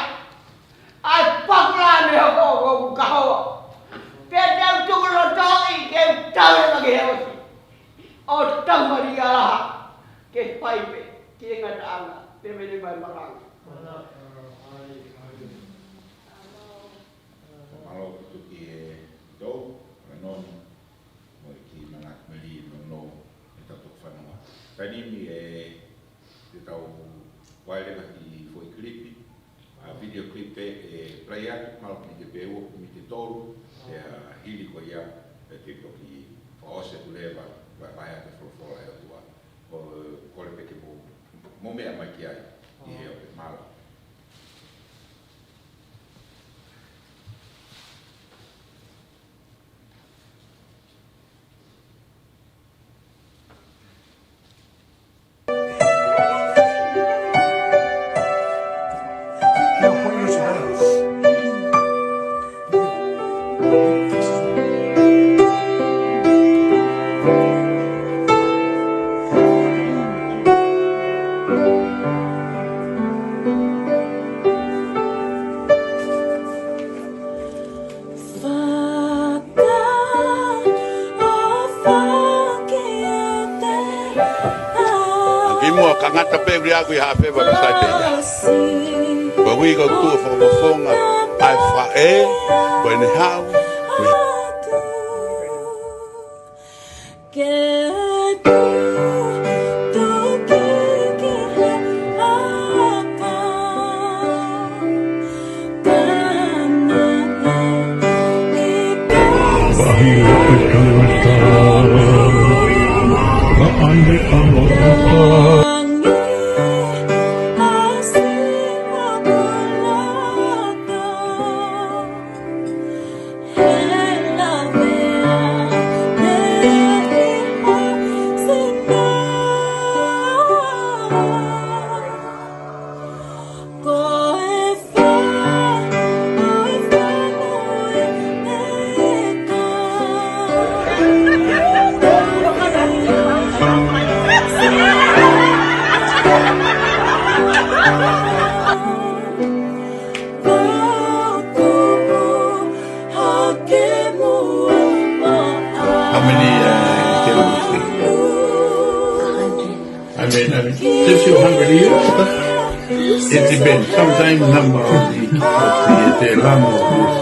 ʻA e fakulane hoko ʻoku kahoa. Pea te u tukulotoʻi ke u tau leva ki he ʻosi, ʻo tau mali ʻalaha ke fai pē ki he ngataʻanga, pea mele mai malanga. Mālō ʻaupito ki he ʻEiki, ʻAlanoni, mo e kiʻi manatu melie nounou ʻetau toki fanongo. Taimi ni ʻe te tau Ko e leva ki he foʻi kilipi, ʻa e video clip pē ʻe play atu, mahalo miniti pē ua, miniti tolu, pea hili ko ia, pea te toki fakaʻosi atu leva, vahevahe atu e folofola ʻa e ʻOtua. Ko, kole pē ke mou, mou meʻa mai ki ai, ʻi he ope mālō. Kimuʻa ka ngata pē ʻuli aku ʻi Haʻafeva ka sai pē ia. Ko e ui ko e tuʻu fakafofonga ʻa e faʻē, ko ʻene haʻu. How many, uh, candles? I mean, I mean, since you're hundred years, it depends. Sometimes number of the, of the, the lamb of this.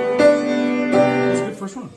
That's a good first one.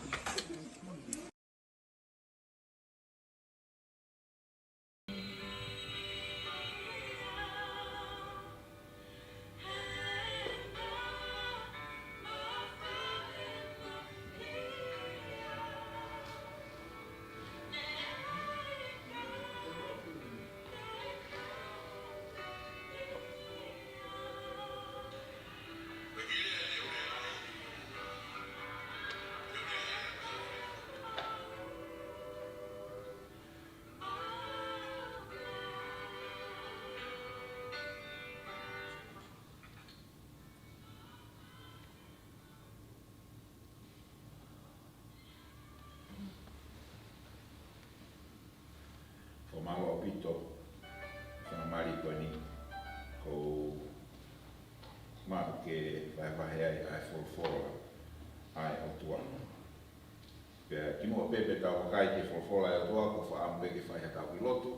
Fakamālō ʻaupito, fakamālō ko eni, ko e maʻu ke vahevahe ai ʻa e folofola ʻa e ʻOtua. Pea kimuʻa pē pē tau vakai ki he folofola ʻa e ʻOtua, ko e fakaʻamu pē ke fai haʻatau kiʻi lotu,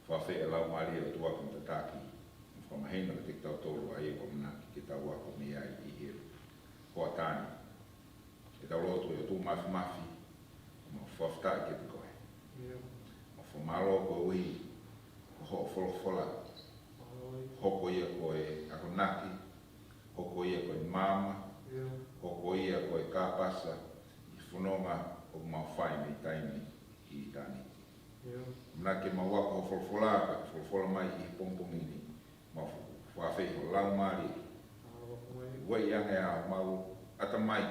fakaafeʻi e Laumālie ʻo e ʻOtua ke ne tataki, mo fakamahino kiate kitautolu ʻa ia ʻoku ʻamanaki ke tau ako mei ai ʻi he hoʻatā ni. Ke tau lotu. ʻE ʻOtua Māfimafi, mau fakafetaʻi kiate koe. ʻIo. Mau fakamālō koeʻuhi ko hoʻo folofola. ʻIo. Hoko ia ko e akonaki, hoko ia ko e maama, ʻIo. hoko ia ko e kāpasa ʻi he fononga ʻoku mau fai mei taimi ki ʻitāniti. ʻIo. ʻAmanaki ke mau ako hoʻo folofola, pea ke folofola mai ʻi he pongipongi ni. Mau fakaafeʻi ho Laumālie. ʻIo. Ko ia ange ʻa homau ʻatamai,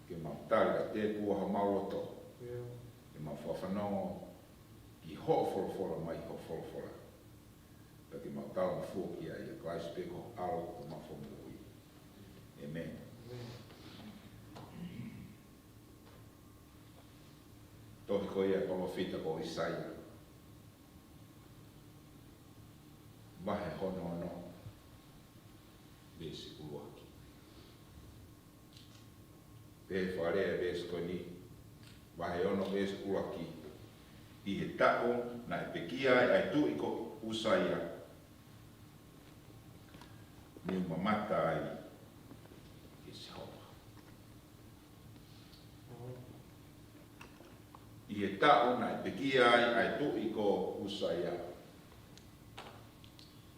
ke mau tali ʻa e tēpū ʻa homau loto, ke mau fakafanongo ki hoʻo folofola mai, hoʻo folofola. Pea ke mau talangofua ki ai, ʻia Kalaisi pē ko ho ʻAlo ko homau Fakamoʻui. ʻĒmeni. Tohi ko ia ʻa e palōfita ko ʻĪsaia, vahe hono ono, veesi ʻuluaki. Pea fakalea ʻa e veesi ko eni, vahe ono veesi ʻuluaki: ʻI he taʻu naʻe pekia ai ʻa e tuʻi ko ʻĪsaia, ne u mamata ai kia Sihova. ʻI he taʻu naʻe pekia ai ʻa e tuʻi ko ʻĪsaia,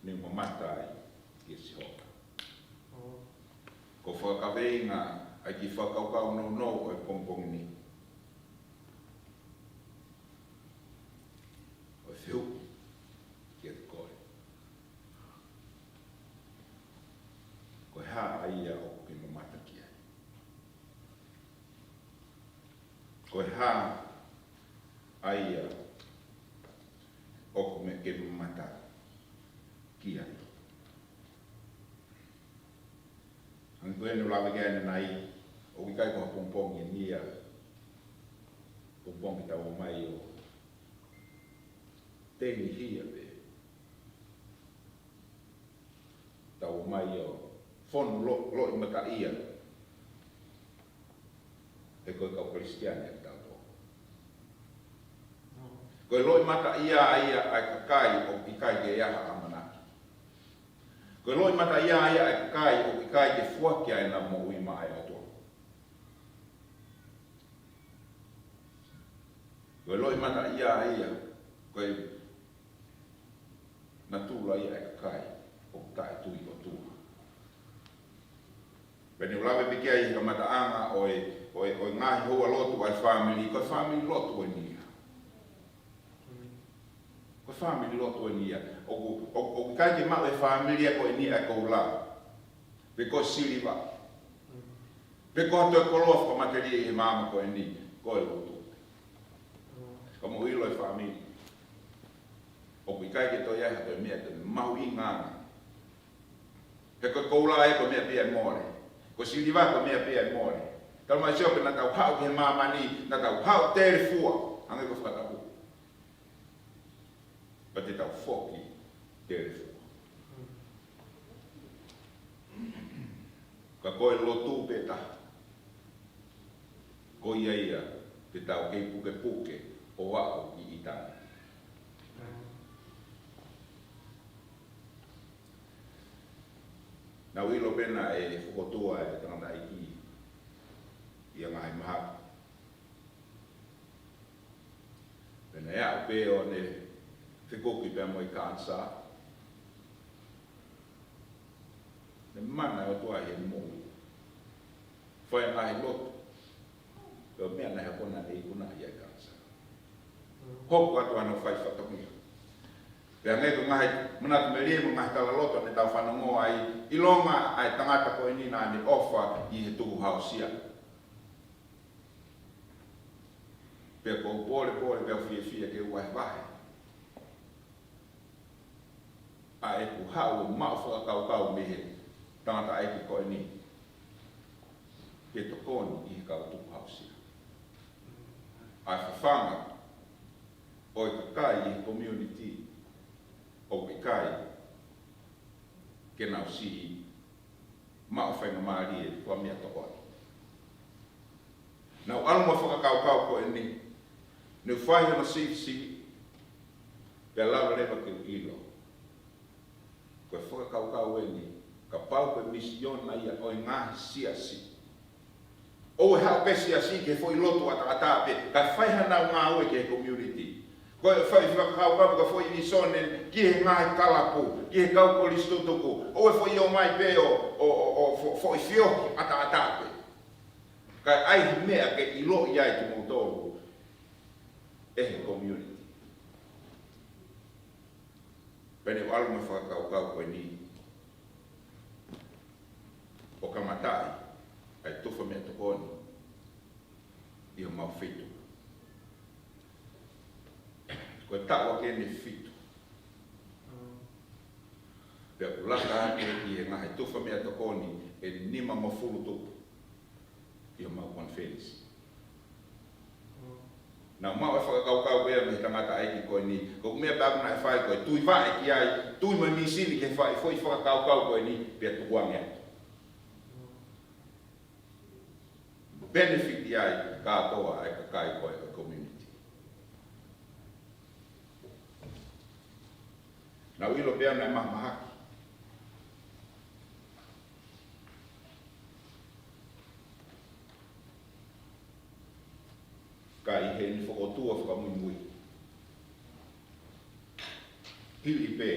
ne u mamata ai kia Sihova. Ko e fakakaveinga ʻa e kiʻi fakakaukau nounou ʻo e pongipongi ni, ʻo e fehuʻi kiate koe: Ko e hā ʻa ia ʻoku ke mamata ki ai? Ko e hā ʻa ia ʻoku ke mamata ki ai? Hangē ko ia ne u lave ki ai ʻanenai, ʻoku ʻikai ko ha pongipongi eni ia, pongipongi tau ō mai ʻo teʻeki hia pē, tau ō mai ʻo fonu lo-, loʻimataʻia, he ko e kau Kalisitiane ʻa kitautolu. Ko e loʻimataʻia ia ʻa e kakai ʻoku ʻikai ke ʻi ai ha ʻamanaki. Ko e loʻimataʻia ia ʻa e kakai ʻoku ʻikai ke foaki ʻenau moʻui maʻá e ʻOtua. Ko e loʻimataʻia ia, ko e natula ia ʻa e kakai ʻoku taʻetui ʻOtua. Pea ne u lave pē ki ai he kamataʻanga ʻo e, ʻo e, ʻo e ngaahi houa lotu ʻa e fāmili, ko e fāmili lotu eni ia. Ko e fāmili lotu eni ia. ʻOku, ʻoku, ʻoku ʻikai ke maʻu ʻe he fāmili ia ko eni ʻa e koula, pe ko e siliva, pe ko ha toe koloa fakamatelie ʻi he māmani ko eni, ko e lotu. Ka mou ʻilo ʻe fāmili, ʻoku ʻikai ke toe ʻi ai ha toe meʻa te mahuʻinga ange. He ko e koula ia ko e meʻa pē ia ʻe mole. Ko e siliva ko e meʻa pē ia ʻe mole. Talamai ʻe Siope naʻa tau haʻu ki he māmani, naʻa tau haʻu telefua, hangē ko e fakatapu. Pea te tau foki telefua. Ka ko e lotu pē taha, ko ia ia te tau kei pukepuke ʻo aʻu ki ʻitāniti. Naʻa ku ʻilo pē naʻe fokotuʻu ʻa e tangataʻeiki ʻi ha ngaahi mahaki. Pea naʻe aʻu pē ʻo ne fekuki pea mo e kanisā. Ne mana ʻa e ʻOtua ʻi heʻene moʻui. Fai ngaahi lotu. Pea meʻa naʻe hoko naʻe ikuna ia ʻa e kanisā. Hoko atu ʻa hono fai fatongia. Pea hangē ko e ngaahi manatu melie mo e ngaahi talaloto ne tau fanongo ai, ʻilonga ʻa e tangata ko eni naʻa ne ʻofa ʻi he tukuhāusia. Pea ʻoku ou polepole pea fiefia ke u vahevahe ʻa ʻeku haʻu ʻo maʻu fakakaukau mei he tangataʻeiki ko eni ke tokoni ʻi he kau tukuhāusia. ʻA e fafanga ʻo e kakai ʻi he community ʻoku ʻikai ke nau siʻi maʻu faingamālie ko e meʻatokoni. Naʻa ku ʻalu mo e fakakaukau ko eni, ne u fai hono sivisiviʻi, pea lava leva ke u ʻilo. Ko e fakakaukau eni, kapau ko e misiona ia ʻo e ngaahi siasi, ʻoua ʻe haʻu pē siasi ki he foʻi lotu ʻataʻatā pē, kae fai hanau ngāue ki he community. Ko e fai fakakaukau ko e foʻi visone ki he ngaahi kalapu, ki he kau kolisi tutuku, ʻoua ʻe foʻi ō mai pē ʻo, ʻo, ʻo, ʻo fo-, foʻi fiohi ʻataʻatā pē. Kae ʻai ha meʻa ke ʻiloʻi ai kimoutolu ʻe he community. Pea ne u ʻalu mo e fakakaukau ko eni. ʻo kamataʻi ʻa e tufa meʻatokoni ʻi homau feituʻu. Ko e taʻu ʻa ʻene fitu. Pea ʻoku laka ake ʻi he ngaahi tufa meʻatokoni ʻe nimangofulu tupu ʻi homau konifelenisi. Naʻa mau ʻe fakakaukau pē mei he tangataʻeiki ko eni, ko e meʻa pē ʻoku nau fai ko e tui vaʻe ki ai, tui mo e mīsini ke fai foʻi fakakaukau ko eni, pea tukuange atu. Benefit ai kātoa ʻa e kakai ko e community. Naʻa ku ʻilo pē naʻe mahamahaki. Ka ʻi heʻene fokotuʻu fakamuimui, hili pē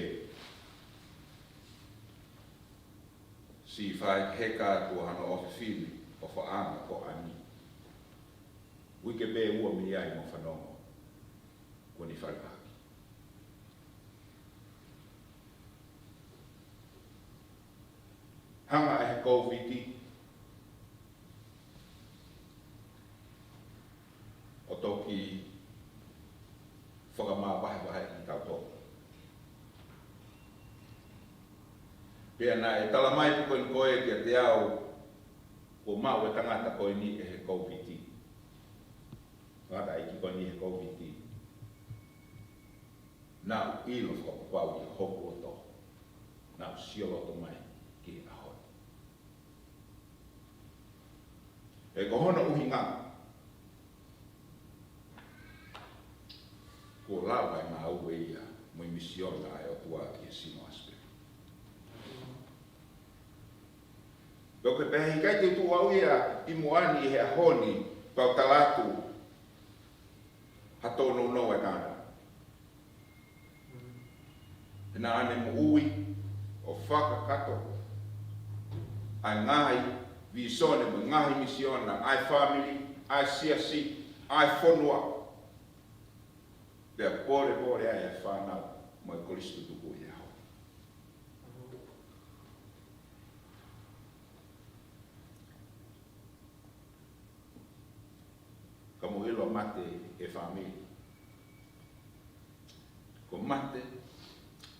siʻi faʻahi heka atu hano ʻofefine ʻo faʻanga ko ʻAni. Uike pē ua mei ai mo fanongo kuo ne falemahaki. Hanga ʻe he Kōviti ʻo toki fakamavahevaheʻi kitautolu. Pea naʻe talamai pē ko eni ko ē kiate au, kuo maʻu e tangata ko eni ʻe he Kōviti. Tangataʻeiki ko eni ʻe he Kōviti. Naʻa ku ʻilo fakapapau ʻi hoku loto. Naʻa ku sio loto mai ki he ʻaho ni. He ko hono ʻuhinga, kuo lava ʻe ngāue ia mo e misiona ʻa e ʻOtua ki he sino ʻAsipeli. Pea ʻoku pehē ʻikai te u tuʻu au ia ʻi muʻa ni he ʻaho ni, pea u tala atu ha tōnounou ʻa e tangata. He naʻa ne moʻui ʻo fakakakato ʻa e ngaahi vīsone mo e ngaahi misiona ʻa e fāmili, ʻa e siasi, ʻa e fonua. Pea polepole ai ʻa e fānau mo e kolisi tutuku ʻi he ʻaho. Ka mou ʻilo mate ʻe fāmili. Ko mate,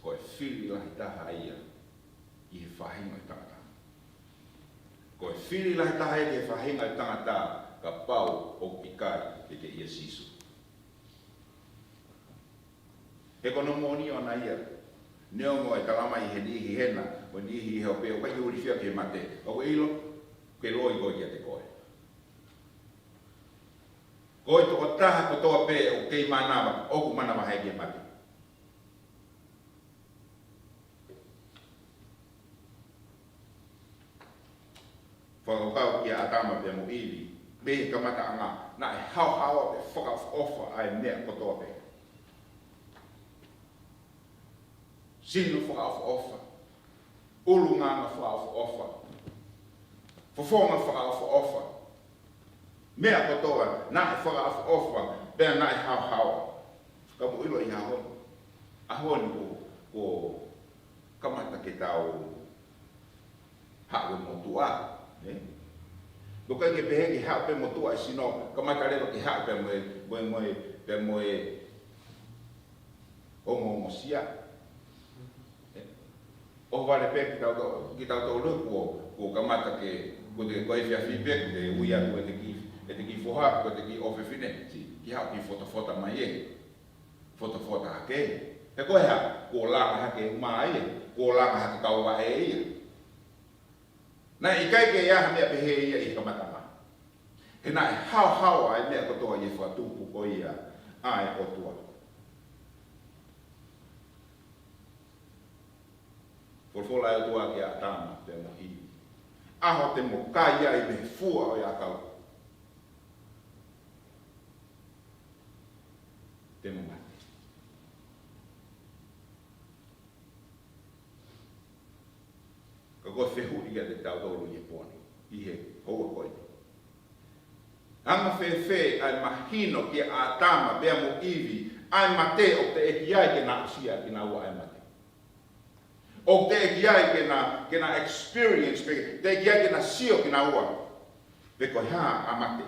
ko e fili lahi taha ia ʻi he faʻahinga ʻo e tangata. Ko e fili lahi taha ia ʻi he faʻahinga ʻo e tangata, kapau ʻoku ʻikai ke ke ʻia Sīsū. He ko hono moʻoni ʻona ia. Neongo ʻe talamai he niʻihi hena, mo e niʻihi he ope, ʻoku ʻikai ke hūfia ki he mate. ʻOku ʻilo, ke loi koe kiate koe. Ko e tokotaha kotoa pē ʻoku kei manava, ʻoku manavahē ki he mate. Fakakaukau kia ʻĀtama pea mo ʻIvi, mei he kamataʻanga, naʻe haohaoa pea fakaʻofoʻofa ʻa e meʻa kotoa pē. Sino fakaʻofoʻofa, ʻulungaanga fakaʻofoʻofa, fofonga fakaʻofoʻofa. Meʻa kotoa, naʻe fakaʻofoʻofa, pea naʻe haohaoa. Ka mou ʻilo ʻi he ʻaho ni. ʻAho ni kuo, kuo kamata ke tau haʻu e motuʻa, ē? ʻOku ʻikai ke pehē ke haʻu pē motuʻa ʻi sino, kamata leva ke haʻu pē mo e, mo e, mo e, pē mo e ongoongosia. Ē? ʻOhovale pē kitautolu, kitautolu kuo, kuo kamata ke, kuo te, ko e efiafi pē, kuo te ui atu ʻete kiʻi, ʻete kiʻi foha, ko ʻete kiʻi ʻofefine, siʻi, ke haʻu ke fotofota mai ē. Fotofota hake. He ko e hā, kuo langa hake ʻumaʻā ia, kuo langa hake kau vaʻe ia. Naʻe ʻikai ke ʻi ai ha meʻa pehē ia ʻi he kamataʻanga. He naʻe haohaoa ʻa e meʻa kotoa ʻi he fakatupu ko ia ʻa e ʻOtua. Folofola ʻa e ʻOtua kia ʻĀtama pea mo ʻIvi. ʻAho te mo kai ai mei he fua ʻo e ʻakau, te mo mate. Ka ko e fehuʻi kiate kitautolu ʻi he pō ni, ʻi he houa ko eni. Anga fēfē ʻa e mahino kia ʻĀtama pea mo ʻIvi, ʻa e mate ʻoku teʻeki ai ke na aʻusia kinaua ʻa e mate. ʻOku teʻeki ai ke na, ke na experience, pe teʻeki ai ke na sio kinaua pe ko e hā ʻa mate.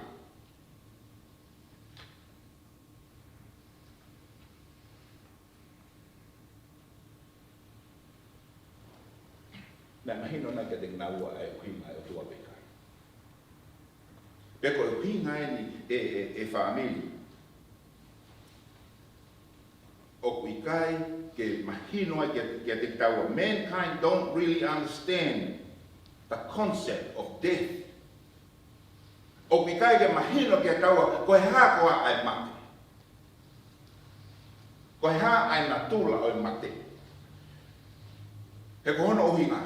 Naʻe mahino nai kiate kinaua ʻa e ʻuhinga ʻa e ʻOtua pe ʻikai? Pe ko e ʻuhinga eni ʻe, ʻe, ʻe fāmili ʻoku ʻikai ke mahino ai kiate, kiate kitaua. Mankind don't really understand the concept of death. ʻOku ʻikai ke mahino kiate kitaua ko e hā koā ʻa e mate. Ko e hā ʻa e natula ʻo e mate. He ko hono ʻuhinga,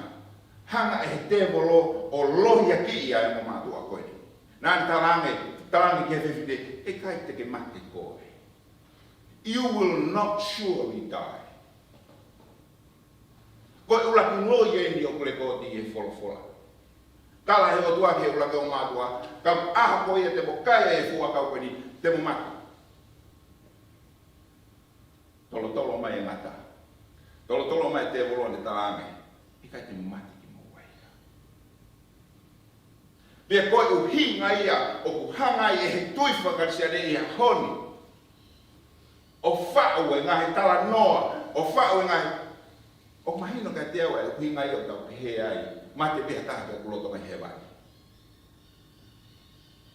hanga ʻe he tēvolo ʻo lohiakiʻi ʻa e ongo mātuʻa ko eni. Naʻa ne talaange, talaange ki he fefine, ʻe ʻikai te ke mate koe. You will not surely die. Ko e ʻuluaki loi eni ʻoku lekooti ʻi he folofola. Tala ʻe he ʻOtua ki he ʻuluaki ongo mātuʻa, ka ʻaho ko ia te mo kai ʻa e fuʻu ʻakau ko eni, te mo mate. Tolotolo mai e ngata. Tolotolo mai e tēvolo ʻo ne talaange, ʻe ʻikai te mo mate kimoua ia. Pea ko e ʻuhinga ia ʻoku hanga ai ʻe he tui fakakalisitiane ʻi he ʻaho ni ʻo faʻu e ngaahi talanoa, ʻo faʻu e ngaahi, ʻoku mahino kiate au ʻa e ʻuhinga ia ʻoku tau pehē ai, mate pē ha taha pea ʻoku lolotonga ʻi hēvani.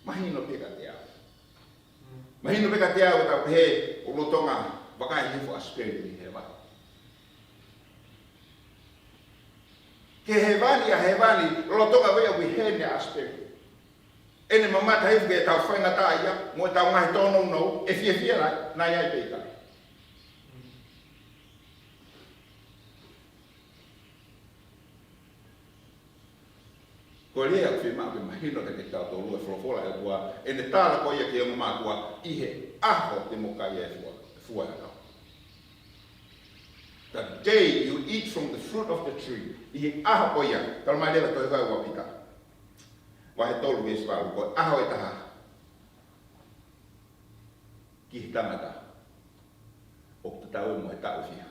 Mahino pē kiate au. Mahino pē kiate au ʻoku tau pehē ʻoku lolotonga vakai hifo ʻa spirit ʻi hēvani. Ki hēvani, ʻa hēvani, lolotonga vei ʻoku ʻi heni ʻa spirit. ʻEne mamata hifo ki heʻetau faingataʻaʻia, mo ʻetau ngaahi tōnounou, ʻe fiefia nai, nai ai pe ʻikai. Ko e lea ʻoku fiemaʻu ke mahino kiate kitautolu e folofola ʻa e ʻOtua, ʻene tala ko ia ki he ongo mātuʻa, ʻi he ʻaho te mo kai ʻa e fua, fua ʻakau. The day you eat from the fruit of the tree. ʻI he ʻaho ko ia, tala mai leva tohi ko ia ʻa Pita. Vahe tolu veesi valu, ko e ʻaho ʻe taha ki he tangata ʻoku tatau ia mo e taʻu fiha.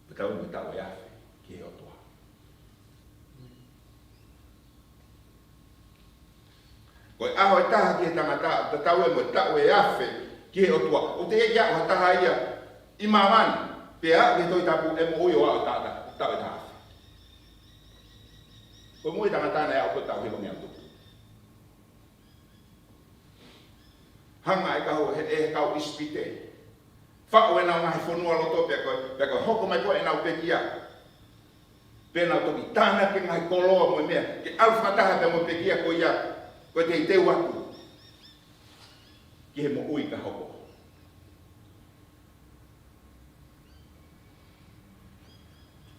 Tatau ia mo e taʻu ʻe afe ki he ʻOtua. Ko e ʻaho ʻe taha ki he tangata, tatau ia mo e taʻu ʻe afe ki he ʻOtua. ʻOku teʻeki aʻu ha taha ia ʻi māmani, pea aʻu ki he Tohi Tapu ʻe moʻui ʻo aʻu taʻu, taʻu ʻe taha afe. Ko e moʻui ʻa e tangata naʻe aʻu ko e taʻu hiva meʻa tupu. Hanga ʻe he kau, ʻe he, ʻe he kau ʻIsipite. Faʻu ʻenau ngaahi fonua loto pea ko, pea ko e hoko mai ko ē ʻenau pekia. Pea nau toki tānaki e ngaahi koloa mo e meʻa, ke ʻalu fakataha pea mo e pekia ko ia, ko e teuteu atu ki he moʻui ka hoko.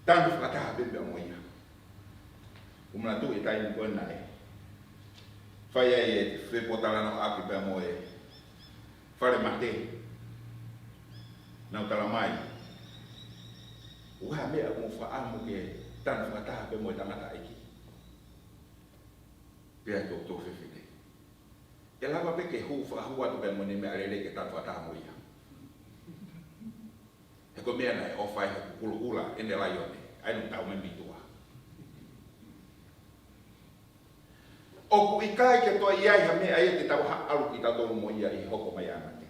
Tanu fakataha pē pea mo ia. ʻOku ou manatuʻi e taimi ko ē naʻe fai ai e fepōtalanoaʻaki pea mo e fale mate. Nau tala mai, ʻoku ʻi ai ha meʻa ʻoku mou fakaʻamu ke tanu fakataha pē mo e tangataʻeiki? Pea ko e tō fefine, ʻe lava pē ke hū fakahū atu pē mo ʻene meʻalele ke tanu fakataha mo ia. He ko e meʻa naʻe ʻofa ai he kukulukula ʻene laione, ʻa ia naʻe tau mai mei tuʻa. ʻOku ʻikai ke toe ʻi ai ha meʻa ia te tau haʻalu kitautolu mo ia ʻi he hoko mai ʻa e mate.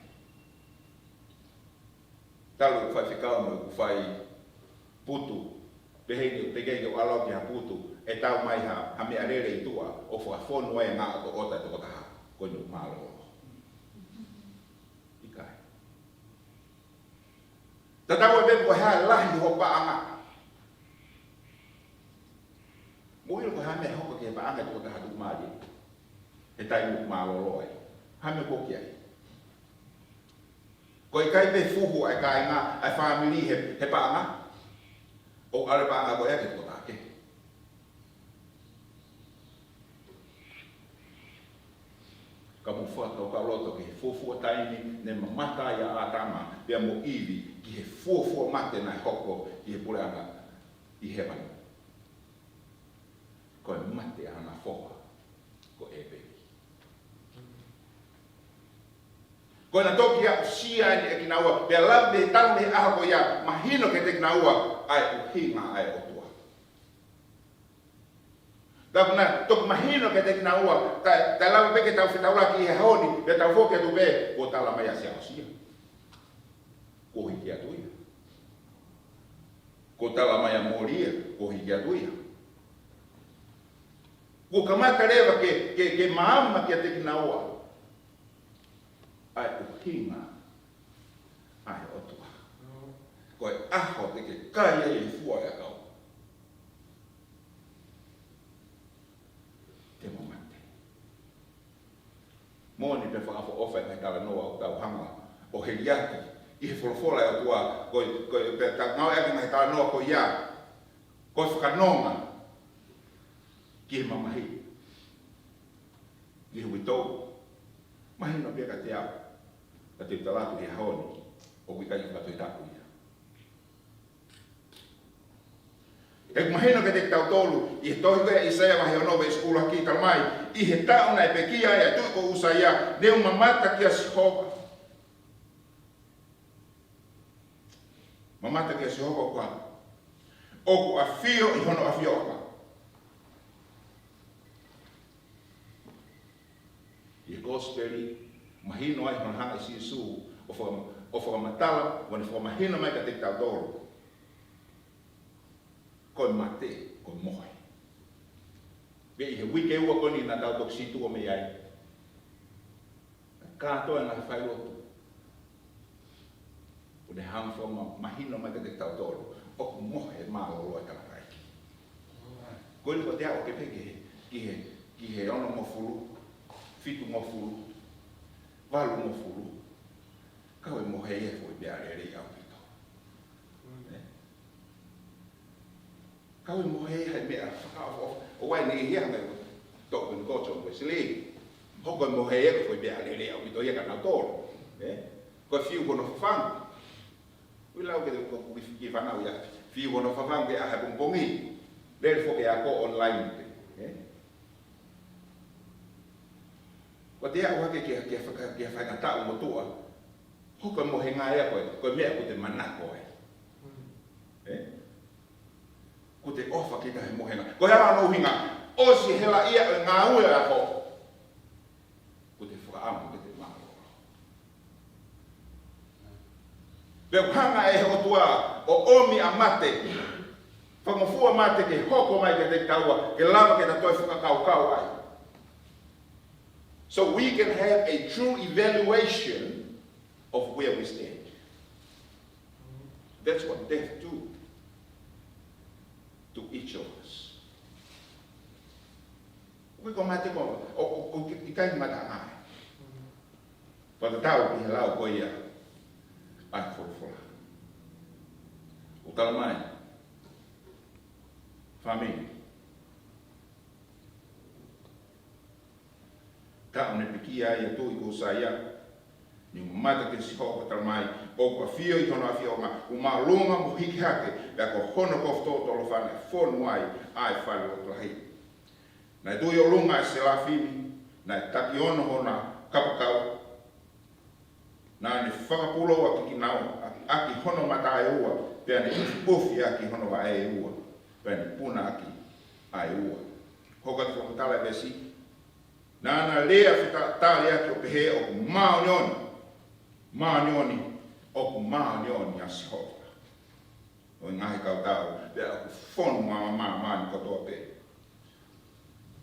Talu ʻeku faifekau mo ʻeku fai putu. Pehē ni, teʻeki ke u ʻalu au ki ha putu, ʻe tau mai ha, ha meʻalele ʻi tuʻa, ʻo fakafonu ai e ngaahi ʻotoʻota ʻa e tokotaha ko eni ʻoku mālōlō. ʻIkai. Tatau ai pē pe ko e hā e lahi ho paʻanga. Mou ʻilo ko e hā e meʻa ʻe hoko ki he paʻanga ʻo e tokotaha tuʻumālie he taimi ʻoku mālōlō ai. Hā e meʻa ʻoku hoko ai? Ko e ʻikai pē fuhu ʻa e kāinga, ʻa e fāmili he, he paʻanga? ʻO ʻalu e paʻanga ko ia ki he tokotaha kehe. Ka mou fakakaukauloto ki he fuofua taimi naʻe mamata ai ʻa ʻĀtama pea mo ʻIvi ki he fuofua mate naʻe hoko ʻi he puleʻanga ʻi hēvani. Ko e mate ʻa haʻana foha ko ʻĒpeli. Ko ʻena toki aʻusia ʻeni ʻe kinaua, pea lava pē talu mei he ʻaho ko ia, mahino kiate kinaua ʻa e ʻuhinga ʻa e ʻOtua. Tapu na, toki mahino kiate kinaua, ka, ka lava pē ke tau fetaulaki he ʻaho ni, pea tau foki atu pē, kuo tala mai ʻa Siaosia. Kuo hiki atu ia. Kuo tala mai ʻa Molia, kuo hiki atu ia. Kuo kamata leva ke, ke, ke maama kiate kinaua ʻa e ʻuhinga ʻa e ʻOtua. Ko e ʻaho te ke kai ai e fua ʻo e ʻakau, te mo mate. Moʻoni pē fakaʻofoʻofa e ngaahi talanoa ʻoku tau hanga ʻo heliaki ʻi he folofola ʻa e ʻOtua, ko e, ko e pea tau ngāueʻaki e ngaahi talanoa ko ia, ko e fakanonga ki he mamahi, ki he uitou. Mahino pē kiate au, ka te u tala atu he ʻaho ni, ʻoku ʻikai ko ha Tohi Tapu ia. ʻOku mahino kiate kitautolu, ʻi he tohi ko ia ʻa ʻAisea vahe ono veesi ʻuluaki, tala mai, ʻi he taʻu naʻe pekia ai ʻa e tuʻi ko ʻUsaia, ne u mamata kia Sihova. Mamata kia Sihova ʻoku ʻafio ʻi hono ʻafioʻanga. ʻI he kosipeli, mahino ai hono hanga ʻe Sīsū ʻo faka-, ʻo fakamatala, ʻo ne fakamahino mai kiate kitautolu. Ko e mate, ko e mohe. Pea ʻi he uike ua ko eni naʻa tau toki sītuʻa mei ai, kātoa e ngaahi failotu, ʻo ne hanga ʻo fakamahino mai kiate kitautolu ʻoku mohe mālōlō e tangataʻeiki. Ko eni ko te aʻu ke pē ki he, ki he, ki he onongofulu, fitungofulu, valungofulu, kau e mohe ia ko e meʻa lelei ʻaupito. Ē? Kau e mohe ia he meʻa fakaʻofoʻofa. ʻOku ʻi ai e niʻihi ia ʻoku nau toʻo ko eni ko John Wesley. Hoko e mohe ia ko e meʻa lelei ʻaupito ia kia nautolu. Ē? Ko e fiu hono fafangu. ʻOku lau ke ko ki fānau ia, fiu hono fafangu ke ʻaho pongipongi. Lele foki ʻo ako online pē. Ē? Ko te aʻu hake ki he, ki he faka-, ki he faingataʻa motuʻa. Hoko e mohenga ia ko e, ko e meʻa ʻoku te manako ai. Ē? ʻOku te ʻofa kita he mohenga. Ko e hā hono ʻuhinga? ʻOsi hela ia ʻo e ngāue ʻa e ʻaho, ʻoku te fakaʻamu ke te mālōlō. Pea ʻoku hanga ʻe he ʻOtua ʻo ʻomi ʻa mate, fakangofua mate ke hoko mai kiate kitaua, ke lava ke ta toe fakakaukau ai. So we can have a true evaluation of where we stand. That's what death do to each of us. ʻOku ʻikai ko mate ko, ʻo, ʻo, ʻoku ʻikai mata ai. Fakatatau ki he lau ko ia ʻa e folofola. ʻOku tala mai, fāmili, taʻu naʻe pekia ai ʻa e tuʻi ko ʻUsaia, ne u mamata kia Sihova, tala mai, ʻoku ʻafio ʻi hono ʻafioʻanga, ʻoku māʻolunga mo hiki hake, pea ko hono kofu tōtōlofa naʻe fonu ai ʻa e falelotu lahi. Naʻe tui ʻi ʻolunga ʻa e selafimi, naʻe taki ono hona kapakau, naʻa ne fakapulou ʻaki kinaua, ʻaki hono mata ʻe ua, pea ne ʻufiʻufi ʻaki hono vaʻe ʻe ua, pea ne puna ʻaki ʻa e ua. Hoko atu fakamatala e veesi, naʻa na lea fetalitali ʻaki ʻo pehē, ʻoku māʻoniʻoni, māʻoniʻoni, ʻoku māʻoniʻoni ʻa Sihova ʻo e ngaahi kautau, pea ʻoku fonu ʻa māmani kotoa pē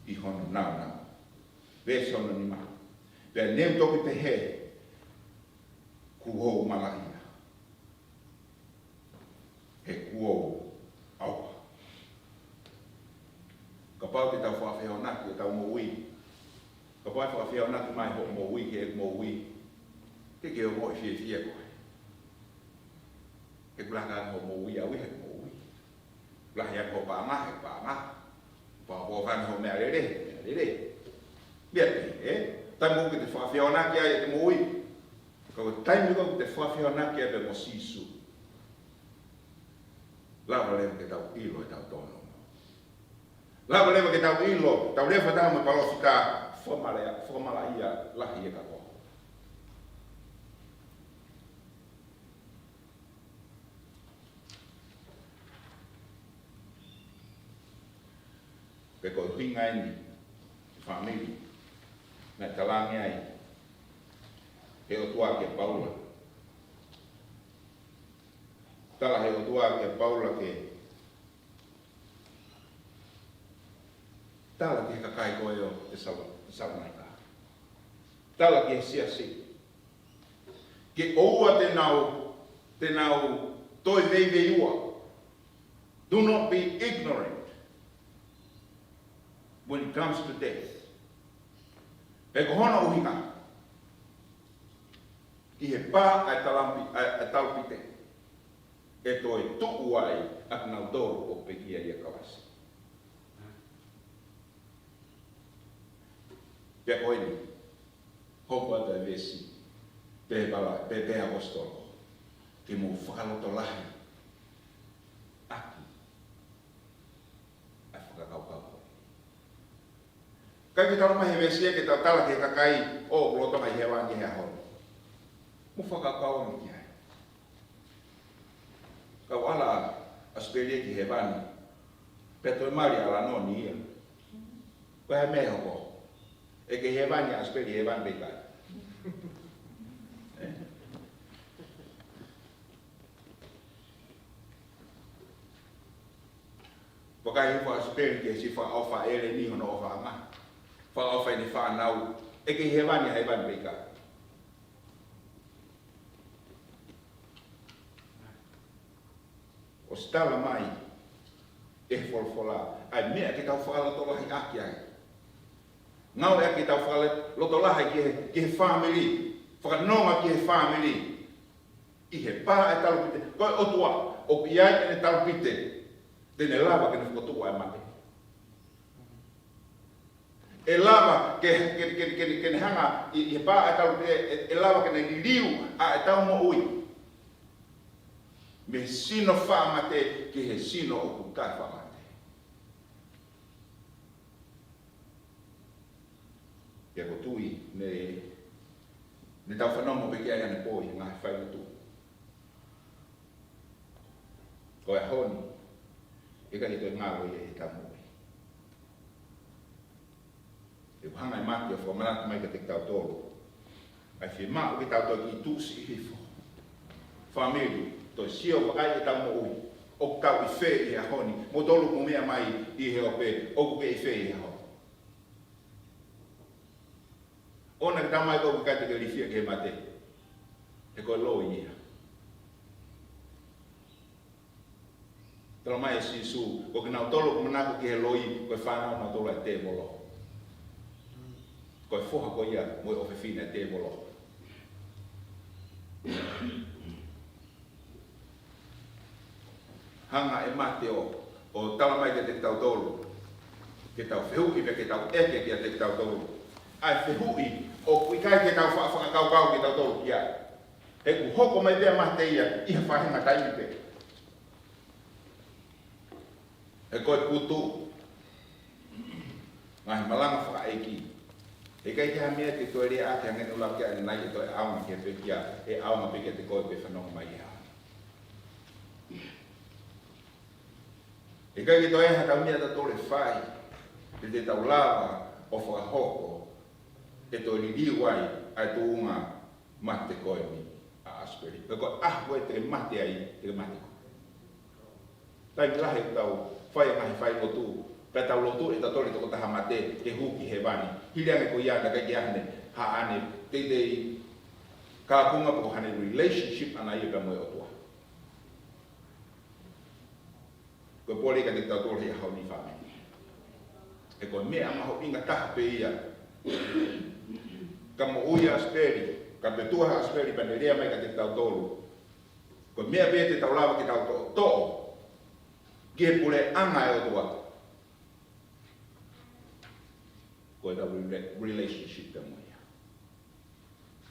ʻi hono nāunau. Veesi hono nima. Pea ne u toki pehē, kuo u malaʻia, he kuo u ʻauha. Kapau te tau fakafehoanaki ʻetau moʻui, kapau ʻe fakafehoanaki mai hoʻo moʻui ki heʻeku moʻui, ke ke ongoʻi fiefia koe. He ʻoku lahi ange hoʻo moʻui au ʻi heʻeku moʻui. Lahi ange hoʻo paʻanga, heʻeku paʻanga. Pea ʻoku lahi ange hoʻo meʻalele, meʻalele. Meʻa pē, ē? Taimi ʻoku te fakafehoanaki ai ʻete moʻui, ka ko e taimi ʻoku te fakafehoanaki ai pē mo Sīsū, lava leva ke tau ʻilo ʻetau tōnounou. Lava leva ke tau ʻilo, tau lea fakataha mo e palōfita, fakamalaʻia, fakamalaʻia lahi ʻe ka ko. Pea ko e ʻuhinga eni, fāmili, naʻe talaange ai ʻe he ʻOtua kia Paula. Tala ʻe he ʻOtua kia Paula ke tala ki he kakai ko ē ʻo Tesalo-, Tesalonaika. Tala ki he siasi ke ʻoua te nau, te nau toe veiveiua. Do not be ignorant when it comes to death. He ko hono ʻuhinga, ʻi he pā ʻa e talampi-, ʻa e, ʻa e talupite, ʻe toe tuʻu ai ʻa kinautolu ʻoku pekia ʻia Kalaisi. Pea ko eni, hoko atu e veesi, pehē ʻe Paula, pehē, pehē ʻe he ʻaposetolo, ke mou fakalotolahi ʻaki ʻa e fakakaukau ko ē. ʻIkai ke talamai ʻe he veesi ia ke tau tala ki he kakai ʻoku lolotonga ʻi hēvani he ʻaho ni, mou fakakaukau ange ki ai. Kau ʻalu ʻa ʻAsipeli ki hēvani, pea toe mali ʻa Lanoni ia. Ko e hā e meʻa ʻe hoko? ʻE kei hēvani ʻa ʻAsipeli hēvani pe ʻikai? Ē? Vakai hifo ʻa ʻAsipeli ki he siʻi fakaʻofa ʻa ʻEleni, hono ʻofaʻanga. Fakaʻofa ʻene fānau. ʻE kei hēvani ʻa hēvani pe ʻikai? ʻOsi talamai ʻe he folofola ʻa e meʻa ke tau fakalotolahi ʻaki ai. Ngāue ʻaki ke tau fakalotolahi ki he, ki he fāmili, fakanonga ki he fāmili. ʻI he pā ʻa e talupite, ko e ʻOtua, ʻoku ʻi ai ʻene talupite, te ne lava ke ne fokotuʻu ʻa e mate. ʻE lava ke, ke, ke, ke, ke ne hanga ʻi, ʻi he pā ʻa e talupite, ʻe, ʻe lava ke ne liliu ʻa ʻetau moʻui mei he sino faʻa mate ki he sino ʻoku taʻe faʻa mate. Pea ʻoku ou tui ne, ne tau fanongo pē ki ai ʻanepō ʻi he ngaahi failotu. Ko e ʻaho ni, ʻe ʻikai toe ngalo ia ʻi heʻetau moʻui. ʻOku hanga ʻe mate ʻo fakamanatu mai kiate kitautolu ʻa e fiemaʻu ke tau toe kiʻi tuʻu siʻi hifo. Fāmili, toe sio vakai ʻetau moʻui. ʻOku tau ʻi fē ʻi he ʻaho ni? Mo tolu mo meʻa mai ʻi he ope, ʻoku ke ʻi fē ʻi he ʻaho ni? ʻOua naʻa ke talamai ʻoku ʻikai te ke ilifia ki he mate. He ko e loi ia. Talamai ʻe Sīsū, ko kinautolu ʻoku manako ki he loi, ko e fānau nautolu ʻa e tēvolo. Ko e foha ko ia mo e ʻofefine ʻa e tēvolo. Hanga ʻe mate ʻo, ʻo talamai kiate kitautolu ke tau fehuʻi pea ke tau ʻeke kiate kitautolu ʻa e fehuʻi ʻoku ʻikai ke tau fa-, fakakaukau kitautolu ki ai. He ʻoku hoko mai pē ʻa mate ia ʻi ha faʻahinga taimi pē. He ko e putu, ngaahi malanga fakaʻeiki. He ʻikai ke ha meʻa ke toe lea ʻaki hangē ne u lave ki ai ʻanenai ʻe toe ʻaonga ki he pekia, ʻe ʻaonga pē kiate koe ʻoku ke fanongo mai ia. He ʻikai ke toe ʻi ai haʻatau meʻa ʻe tau toe fai, te te tau lava ʻo fakahoko, ʻe toe liliu ai ʻa e tuʻunga mate ko eni ʻa ʻAsipeli. Pea ko e ʻaho ko ē te ke mate ai, te ke mate koe. Taimi lahi ʻoku tau fai ʻa e ngaahi failotu, pea tau lotu ʻe tau toli tokotaha mate ke hū ki hēvani. Hili ange ko ia naʻe ʻikai ke ʻi ai haʻane, haʻane teitei kaunga pe ko haʻane relationship ʻana ia pea mo e ʻOtua. Ko e pole ia kiate kitautolu he ʻaho ni, fāmili. He ko e meʻa mahuʻinga taha pē ia. Ka moʻui ʻa ʻAsipeli, ka pē tuʻu ʻa ʻAsipeli pea ne lea mai kiate kitautolu. Ko e meʻa pē te tau lava ke tau toʻo, toʻo ki he puleʻanga ʻo e ʻOtua, ko ʻetau rela-, relationship pea mo ia.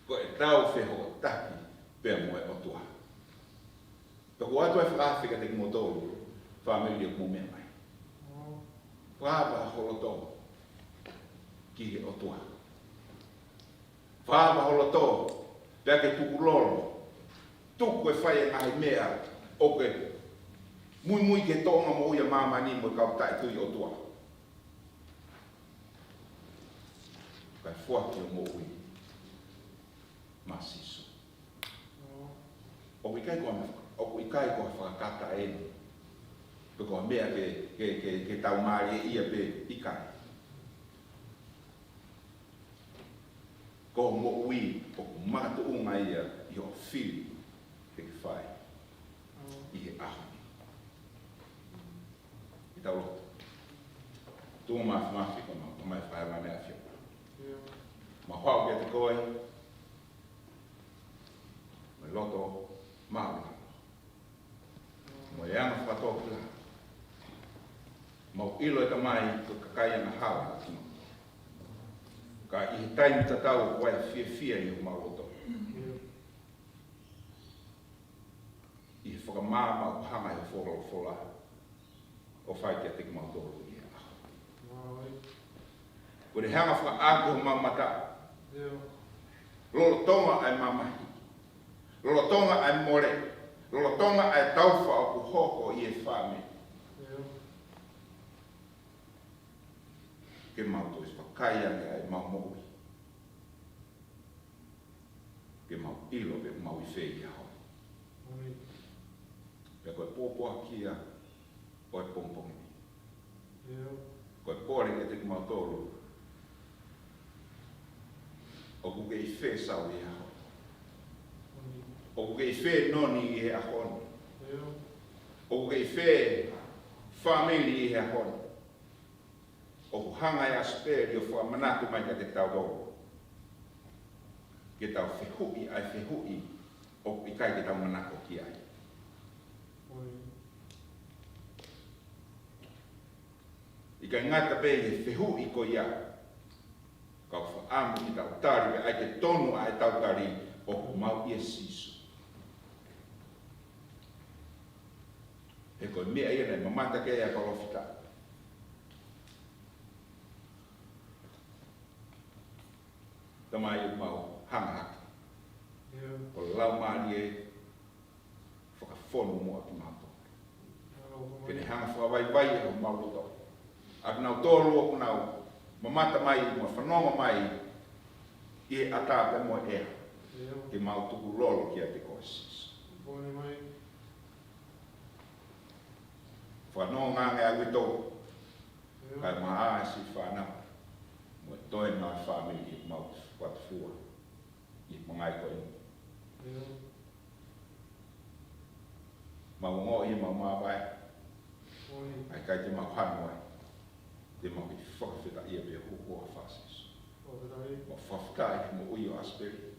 Ko ʻetau fehoʻotaki pea mo e ʻOtua. Pea ʻoku ou ʻoatu ʻa e fakaafe kiate kimoutolu, fāmili ʻoku mou meʻa mai. Fakaava ho loto ki he ʻOtua. Fakaava ho loto, pea ke tukulolo. Tuku e fai e ngaahi meʻa ʻoku ke muimui ki he tōʻonga moʻui ʻa māmani mo e kau taʻetui ʻOtua. Foaki hoʻo moʻui maʻa Sīsū. ʻOku ʻikai ko ha, ʻoku ʻikai ko ha fakakata eni. Pe ko ha meʻa ke, ke, ke, ke tau mālieʻia pē, ʻikai. Ko hoʻo moʻui ʻoku makatuʻunga ia ʻi hoʻo fili ke ke fai ʻi he ʻaho ni. ʻI tau lotu. Tuʻa Māfimafi, ko homau Tamai Fakaeʻaho ʻi he ʻAfio. Mau haʻu kiate koe mo e loto māʻulalo, mo e anga fakatōkilalo. Mau ʻilo, ʻe Tamai, ko e kakai angahala kimautolu. Ka ʻi he taimi tatau ʻoku ʻi ai e fiefia ʻi homau loto ʻi he fakamaama ʻoku hanga ʻe he folofola ʻo fai kiate kimautolu ʻi he ʻaho. Kuo ne hanga ʻo fakaʻaku homau mata. Lolotonga ʻa e mamahi, lolotonga ʻa e mole, lolotonga ʻa e taufa ʻoku hoko ʻi he fāmili, ke mau toe vakai ange ʻa ʻemau moʻui, ke mau ʻilo pe ʻoku mau ʻi fē ʻi he ʻaho ni. Pea ko e pōpoaki ia ʻo e pongipongi ni. Ko e pole kiate kimautolu, ʻoku ke ʻi fē Sau ʻi he ʻaho ni? ʻOku ke ʻi fē Noni ʻi he ʻaho ni? ʻOku ke ʻi fē fāmili ʻi he ʻaho ni? ʻOku hanga ʻe ʻAsipeli ʻo fakamanatu mai kiate kitautolu ke tau fehuʻi ʻa e fehuʻi ʻoku ʻikai ke tau manako ki ai. ʻIkai ngata pē ʻi he fehuʻi ko ia, ka ʻoku fakaʻamu ke tau tali, pea ʻai ke tonu ʻa ʻetau tali, ʻoku mau ʻia Sīsū. He ko e meʻa ia naʻe mamata ki ai ʻa e palōfita. Tamai, ʻoku mau hanga hake. Ko e Laumālie fakafonu muʻa kimautolu, ke ne hanga ʻo fakavaivai ʻa homau loto, ʻa kinautolu ʻoku nau mamata mai mo fanongo mai ʻi he ʻatā pea mo e ʻea, ke mau tukulolo kiate koe Sīsū. Fanongo ange ʻa e uito, kae maʻa e siʻi fānau mo e toenga ʻo e fāmili ʻi heʻemau fakatefua ʻi he mangai ko eni. Mau ongoʻi ʻemau māvae, ʻa ia ʻikai te mau hanu ai. Te mau kei fakafetaʻia pē, huafa ʻo Sīsū. Mau fakafetaʻi he moʻui ʻo ʻAsipeli,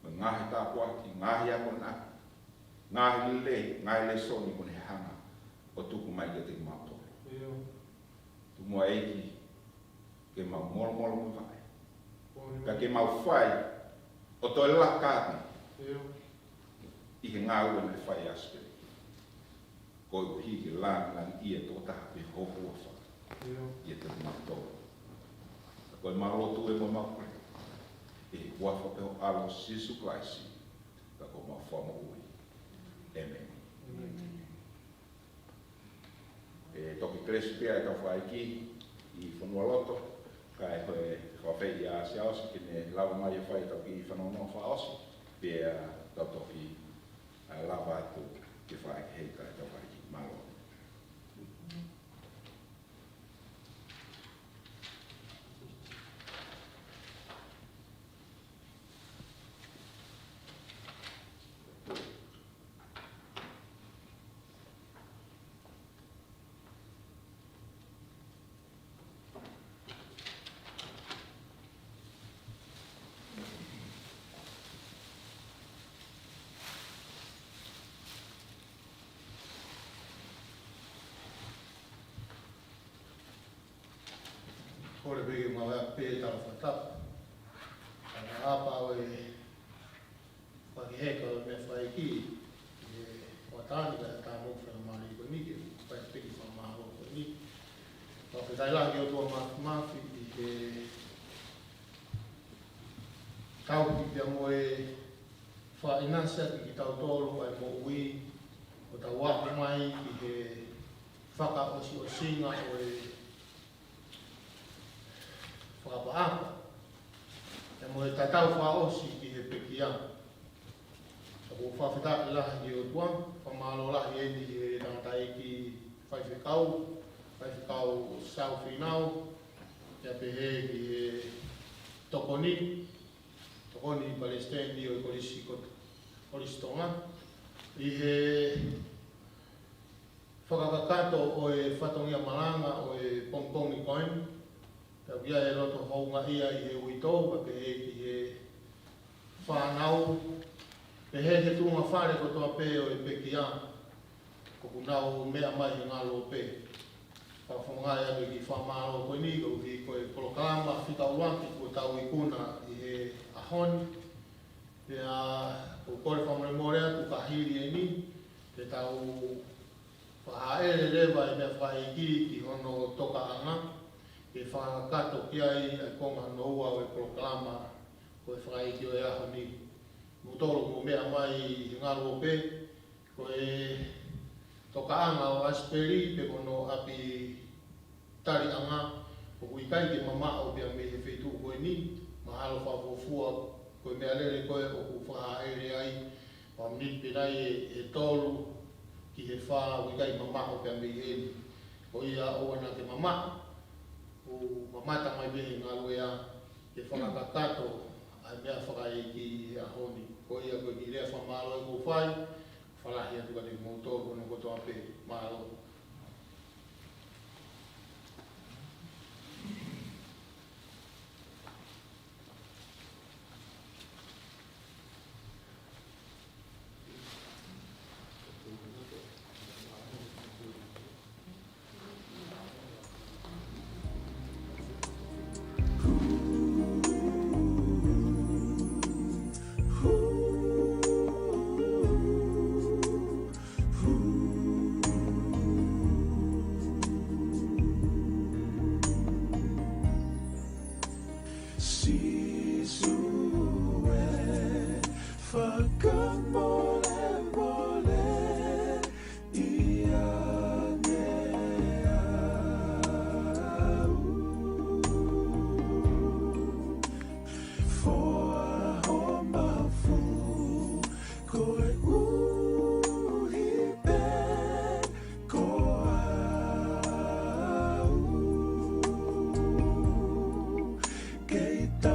mo e ngaahi tāpuaki, ngaahi akonaki, ngaahi lelei, ngaahi lēsoni kuo ne hanga ʻo tuku mai kiate kimautolu. Tuku muʻa ʻEiki ke mau molomolovaʻe, ka ke mau fai ʻo toe laka atu ʻi he ngāue naʻe fai ʻe ʻAsipeli, koeʻuhi ke lāngilangiʻia tokotaha pē ho huafa ʻiate kimautolu. Ko ʻemau lotu ē mo ʻemau kole ʻi he huafa pē ho ʻAlo Sīsū Kalaisi, ko homau Fakamoʻui. ʻĒmeni. ʻE toki kelesi pē ʻa e kau fakaʻeiki ʻi Fonualoto, kae toe fakaafeʻi ʻa Siaosi ke ne lava mai ʻo fai ʻetau kiʻi fanongonongo fakaʻosi, pea tau toki, ʻa, lava atu ke fakaʻekeʻeke ʻa e kau fakaʻeiki. Mālō. Kole pē ke mau ʻai pē tala fakatapu. Tala ʻapa ʻo e fakaheka ʻo e meʻa fakaʻeiki ʻi he hoʻatā ni, kae ʻatā mo e faingamālie ko eni ke fai pē ʻa e fakamālō ko eni. Fakafetaʻi lahi ki he ʻOtua Māfimafi ʻi he tauhi pea mo e fakaʻinasi atu kiate kitautolu ʻa e moʻui ʻo tau aʻu mai ki he fakaʻosiʻosinga ʻo e, ʻo Papa Apa. Pea mo e tatau fakaʻosi ki he pekia. Ka ʻoku ou fakafetaʻi lahi ki he ʻOtua, fakamālō lahi eni ki he tangataʻeiki faifekau, faifekau Sau Fīnau, pea pehē ki he tokoni, tokoni palesiteni ʻo e Kolisi ko-, Kolisi Tonga. ʻI he fakakakato ʻo e fatongia malanga ʻo e pongipongi ko eni, pea ʻoku ʻi ai e loto houngaʻia ʻi he uitou, pea pehē ki he fānau, pehē ki he tuʻunga fale kotoa pē ʻo e pekia, ʻoku nau meʻa mai he ngaluope. Fakafofongaʻi atu e kiʻi fakamālō ko eni, koeʻuhi ko e polokalama fika ʻuluaki kuo tau ikuna ʻi he ʻaho ni. Pea ʻoku ou kole fakamolemole atu ka hili eni, te tau fakahāʻele leva e meʻa fakaʻeiki ki hono tokaʻanga, ke fakakakato ki ai ʻa e konga hono ua ʻo e polokalama ko e fakaʻeiki ʻo e ʻaho ni. Mou tolo mo meʻa mai he ngaluope, ko e tokaʻanga ʻo ʻAsipeli pe ko hono ʻapi taliʻanga, ʻoku ʻikai ke mamaʻo pea mei he feituʻu ko eni, mahalo fakafuofua ko e meʻalele ko ē ʻoku fakahāʻele ai, ʻa e miniti pē nai ʻe, ʻe tolu ki he fā ʻoku ʻikai mamaʻo pea mei heni. Ko ia ʻoua naʻa ke mamaʻo, ʻo mamata mai pē he ngaluope ke fakakakato ʻa e meʻa fakaʻeiki he ʻaho ni. Ko ia ko e kiʻi lea fakamālō ʻoku ou fai, fakalahi atu kiate kimoutolu kotoa pē, mālō. Sīsū ē, fakamolemole ʻiate au. Foaki ho mafu koeʻuhi pē ko au. Kei ta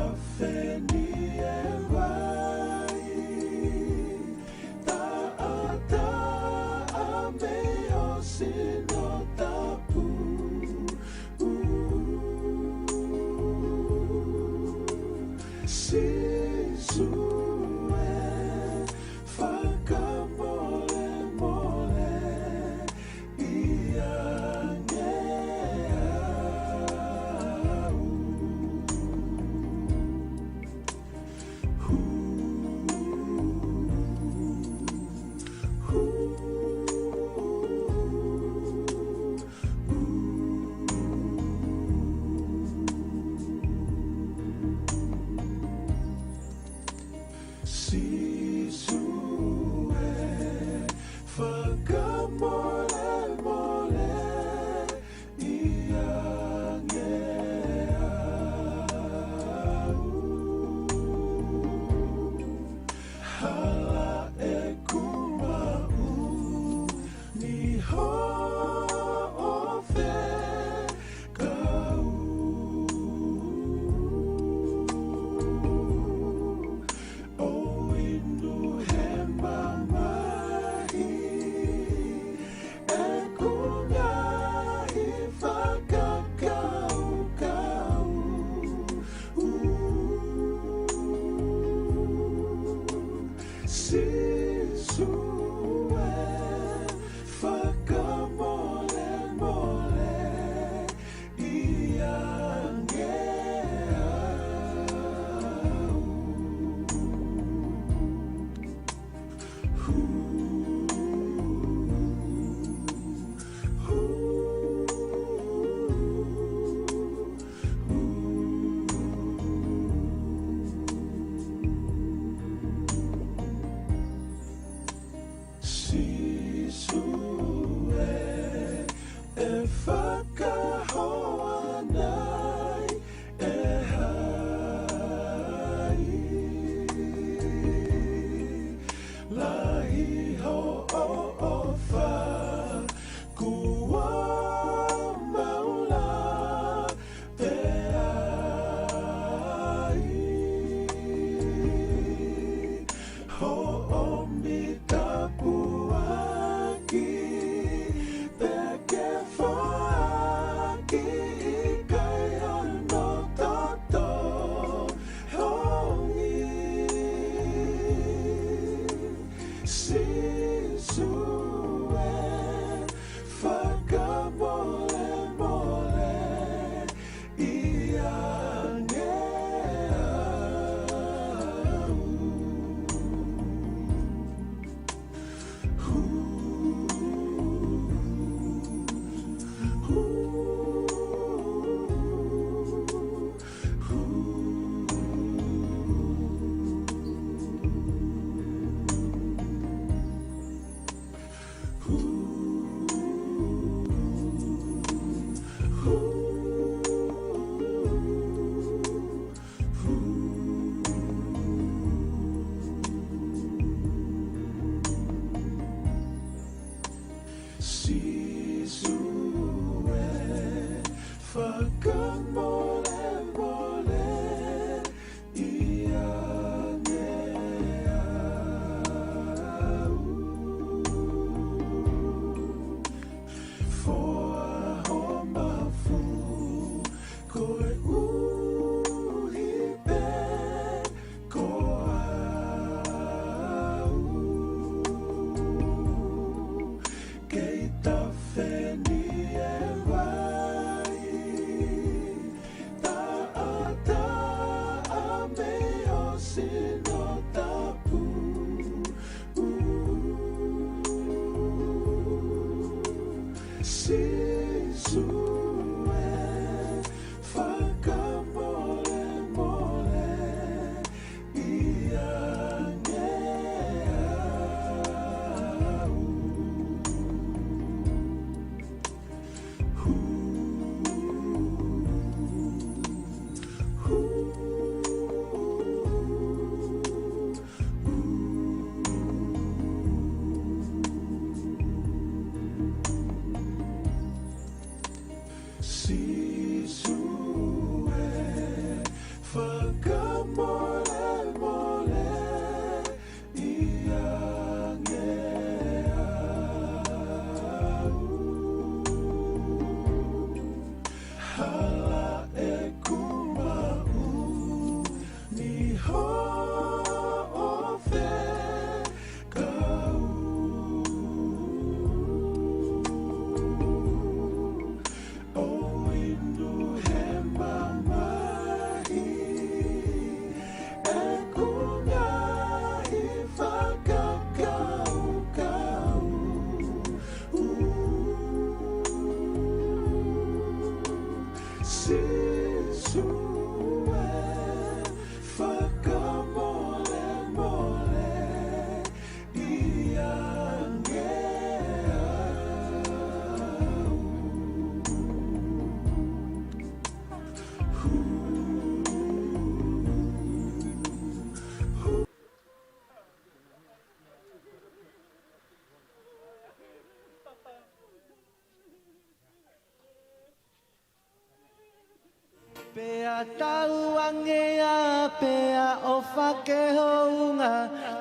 Pea tauange ā, pea ʻofa ke hounga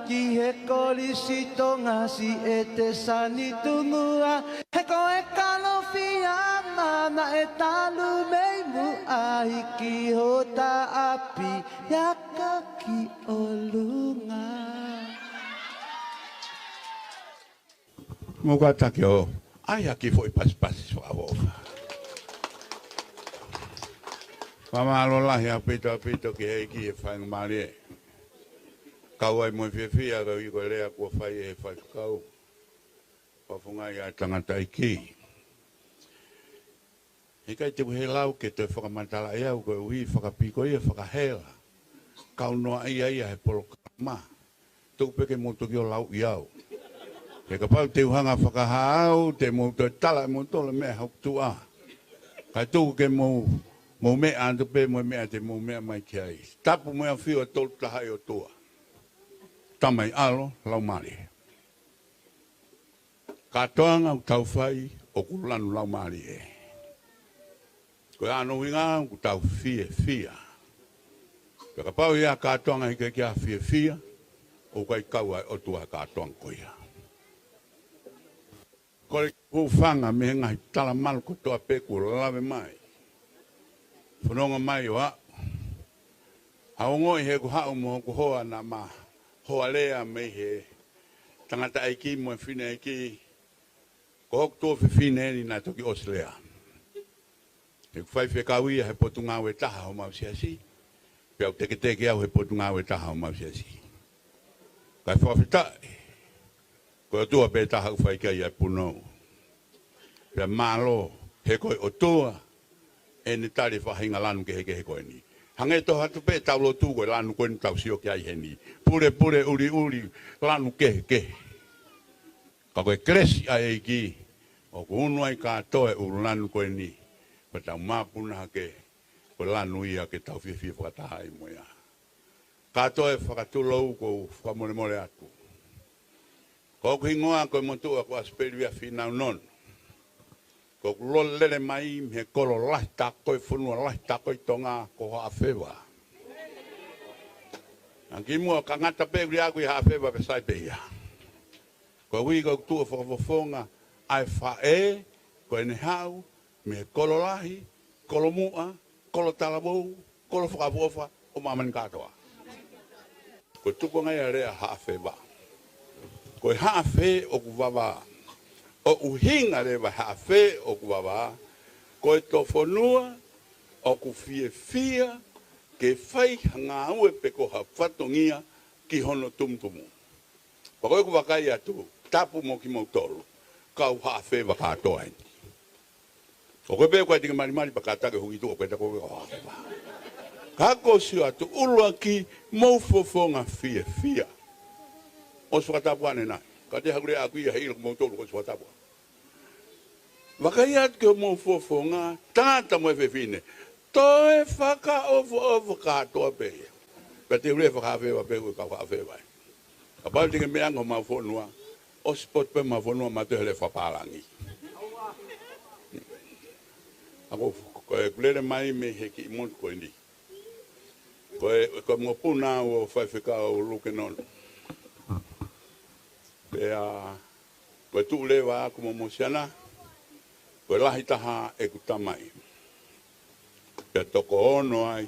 ki he Kolisi Tonga, siʻete sani tungua. He ko e kalofiama naʻe talu mei muʻa, hiki hota ʻapi ʻa ka ki ʻolunga. Mou kātaki ʻo ʻai ha kiʻi foʻi pasipasi fakaʻofoʻofa. Fakamālō lahi ʻaupito ʻaupito ki he ʻEiki he faingamālie. Kau ai mo e fiefia, ka ʻi ko e lea kuo fai ʻe he faifekau. Fakafofongaʻi ʻa e tangataʻeiki. He ʻikai te u helau ke toe fakamatalaʻi au koeʻuhi fakapiko ia fakahela. Kau noa ia ia he polokalama. Tuku pē ke mou toki ō lau ʻi au. He kapau te u hanga fakahā au, te mou toe tala ʻe moutolu e meʻa ʻa hoku tuʻa. Kae tuku ke mou, mou meʻa atu pē mo e meʻa te mou meʻa mai ki ai. Tapu mo e ʻafio ʻa e Tolu Tahaʻi ʻOtua. Tamai, ʻAlo, Laumālie. Kātoanga ʻoku tau fai ʻoku lanu laumālie. Ko e ʻuhinga ʻoku tau fiefia. Pea kapau ʻe ʻi ai ha kātoanga ʻikai ke ʻi ai ha fiefia, ʻoku ʻikai kau ai ʻOtua he kātoanga ko ia. Kole ke u hūfanga mei he ngaahi talamalu kotoa pē kuo lave mai. Fononga mai ʻo aʻu. Haʻu ʻo ongoʻi he ʻoku haʻu mo hoku hoa naʻa ma hoa lea mei he tangataʻeiki mo e fineʻeiki, ko hoku tuofefine eni naʻe toki ʻosi lea. He ʻoku faifekau ia he potungāue ʻe taha homau siasi, pea u teketeke au he potungāue ʻe taha homau siasi. Kae fakafetaʻi, ko e ʻOtua pē taha ʻoku fai ki ai ʻa e punou. Pea mālō, he ko e ʻOtua ʻene tali e faʻahinga lanu kehekehe ko eni. Hangē tofu atu pē ʻetau lotu ko e lanu ko eni ʻoku tau sio ki ai heni. Pulepule, ʻuliʻuli, lanu kehekehe. Ka ko e kelesi ʻa e ʻEiki, ʻoku unu ai kātoa e ʻū lanu ko eni, pea tau māpuna hake, ko e lanu ia ke tau fiefia fakataha ai mo ia. Kātoa e fakatulou ʻoku ou fakamolemole atu. Ko hoku hingoa ko e motuʻa ko ʻAsipeli Vea Finau Nono. Ko ʻeku lele mai mei he kolo lahi tā ko ē, fonua lahi tā ko ē ʻi Tonga ko Haʻafeva. Angi mua ka ngata pē ʻuli aku ʻi Haʻafeva pea sai pē ia. Ko e ʻuhi ko ʻeku tuʻu ʻo fakafofonga ʻa e faʻē, ko ʻene haʻu mei he kolo lahi, kolo muʻa, kolo talavou, kolo fakaʻofoʻofa ʻo māmani kātoa. Ko e tukuange ia e lea Haʻafeva. Ko e haʻafē ʻoku vavā. ʻUhinga leva Haʻafē ʻoku vavā, ko e tofonua ʻoku fiefia ke fai ha ngāue pe ko ha fatongia ki hono tumutumu. Pea ko ʻeku vakai atu, tapu mo kimoutolu, kau Haʻafeva kātoa eni. ʻOku pehē ko e tiki malimali pea kātaki huki tuʻa pea ko e Haʻafeva. Ka ko e sio atu ʻuluaki, mou fofonga fiefia. ʻOsi fakatapu ʻanenai. Ka te haʻu lea ʻaku ia he ʻilo kimoutolu kuo ʻosi fakatapu. Vakai atu ki hoʻomou fofonga, tangata mo e fefine. Toe fakaʻofoʻofa kātoa pē ia. Pea te u lea faka-Haʻafeva pē ʻoku kau Haʻafeva. Kapau te ke meʻa ange homau fonua, ʻosi potu pē homau fonua maʻu ʻe he lea fakapālangi. ʻA ko, ko ʻeku lele mai mei he kiʻi motu ko eni. Ko e, ko e mokopuna ʻo Faifekau Luke Nono. Pea ko e tuʻu leva ʻaʻaku mo Mosiana, ko e lahi taha ʻeku tamai. Pea toko ono ai,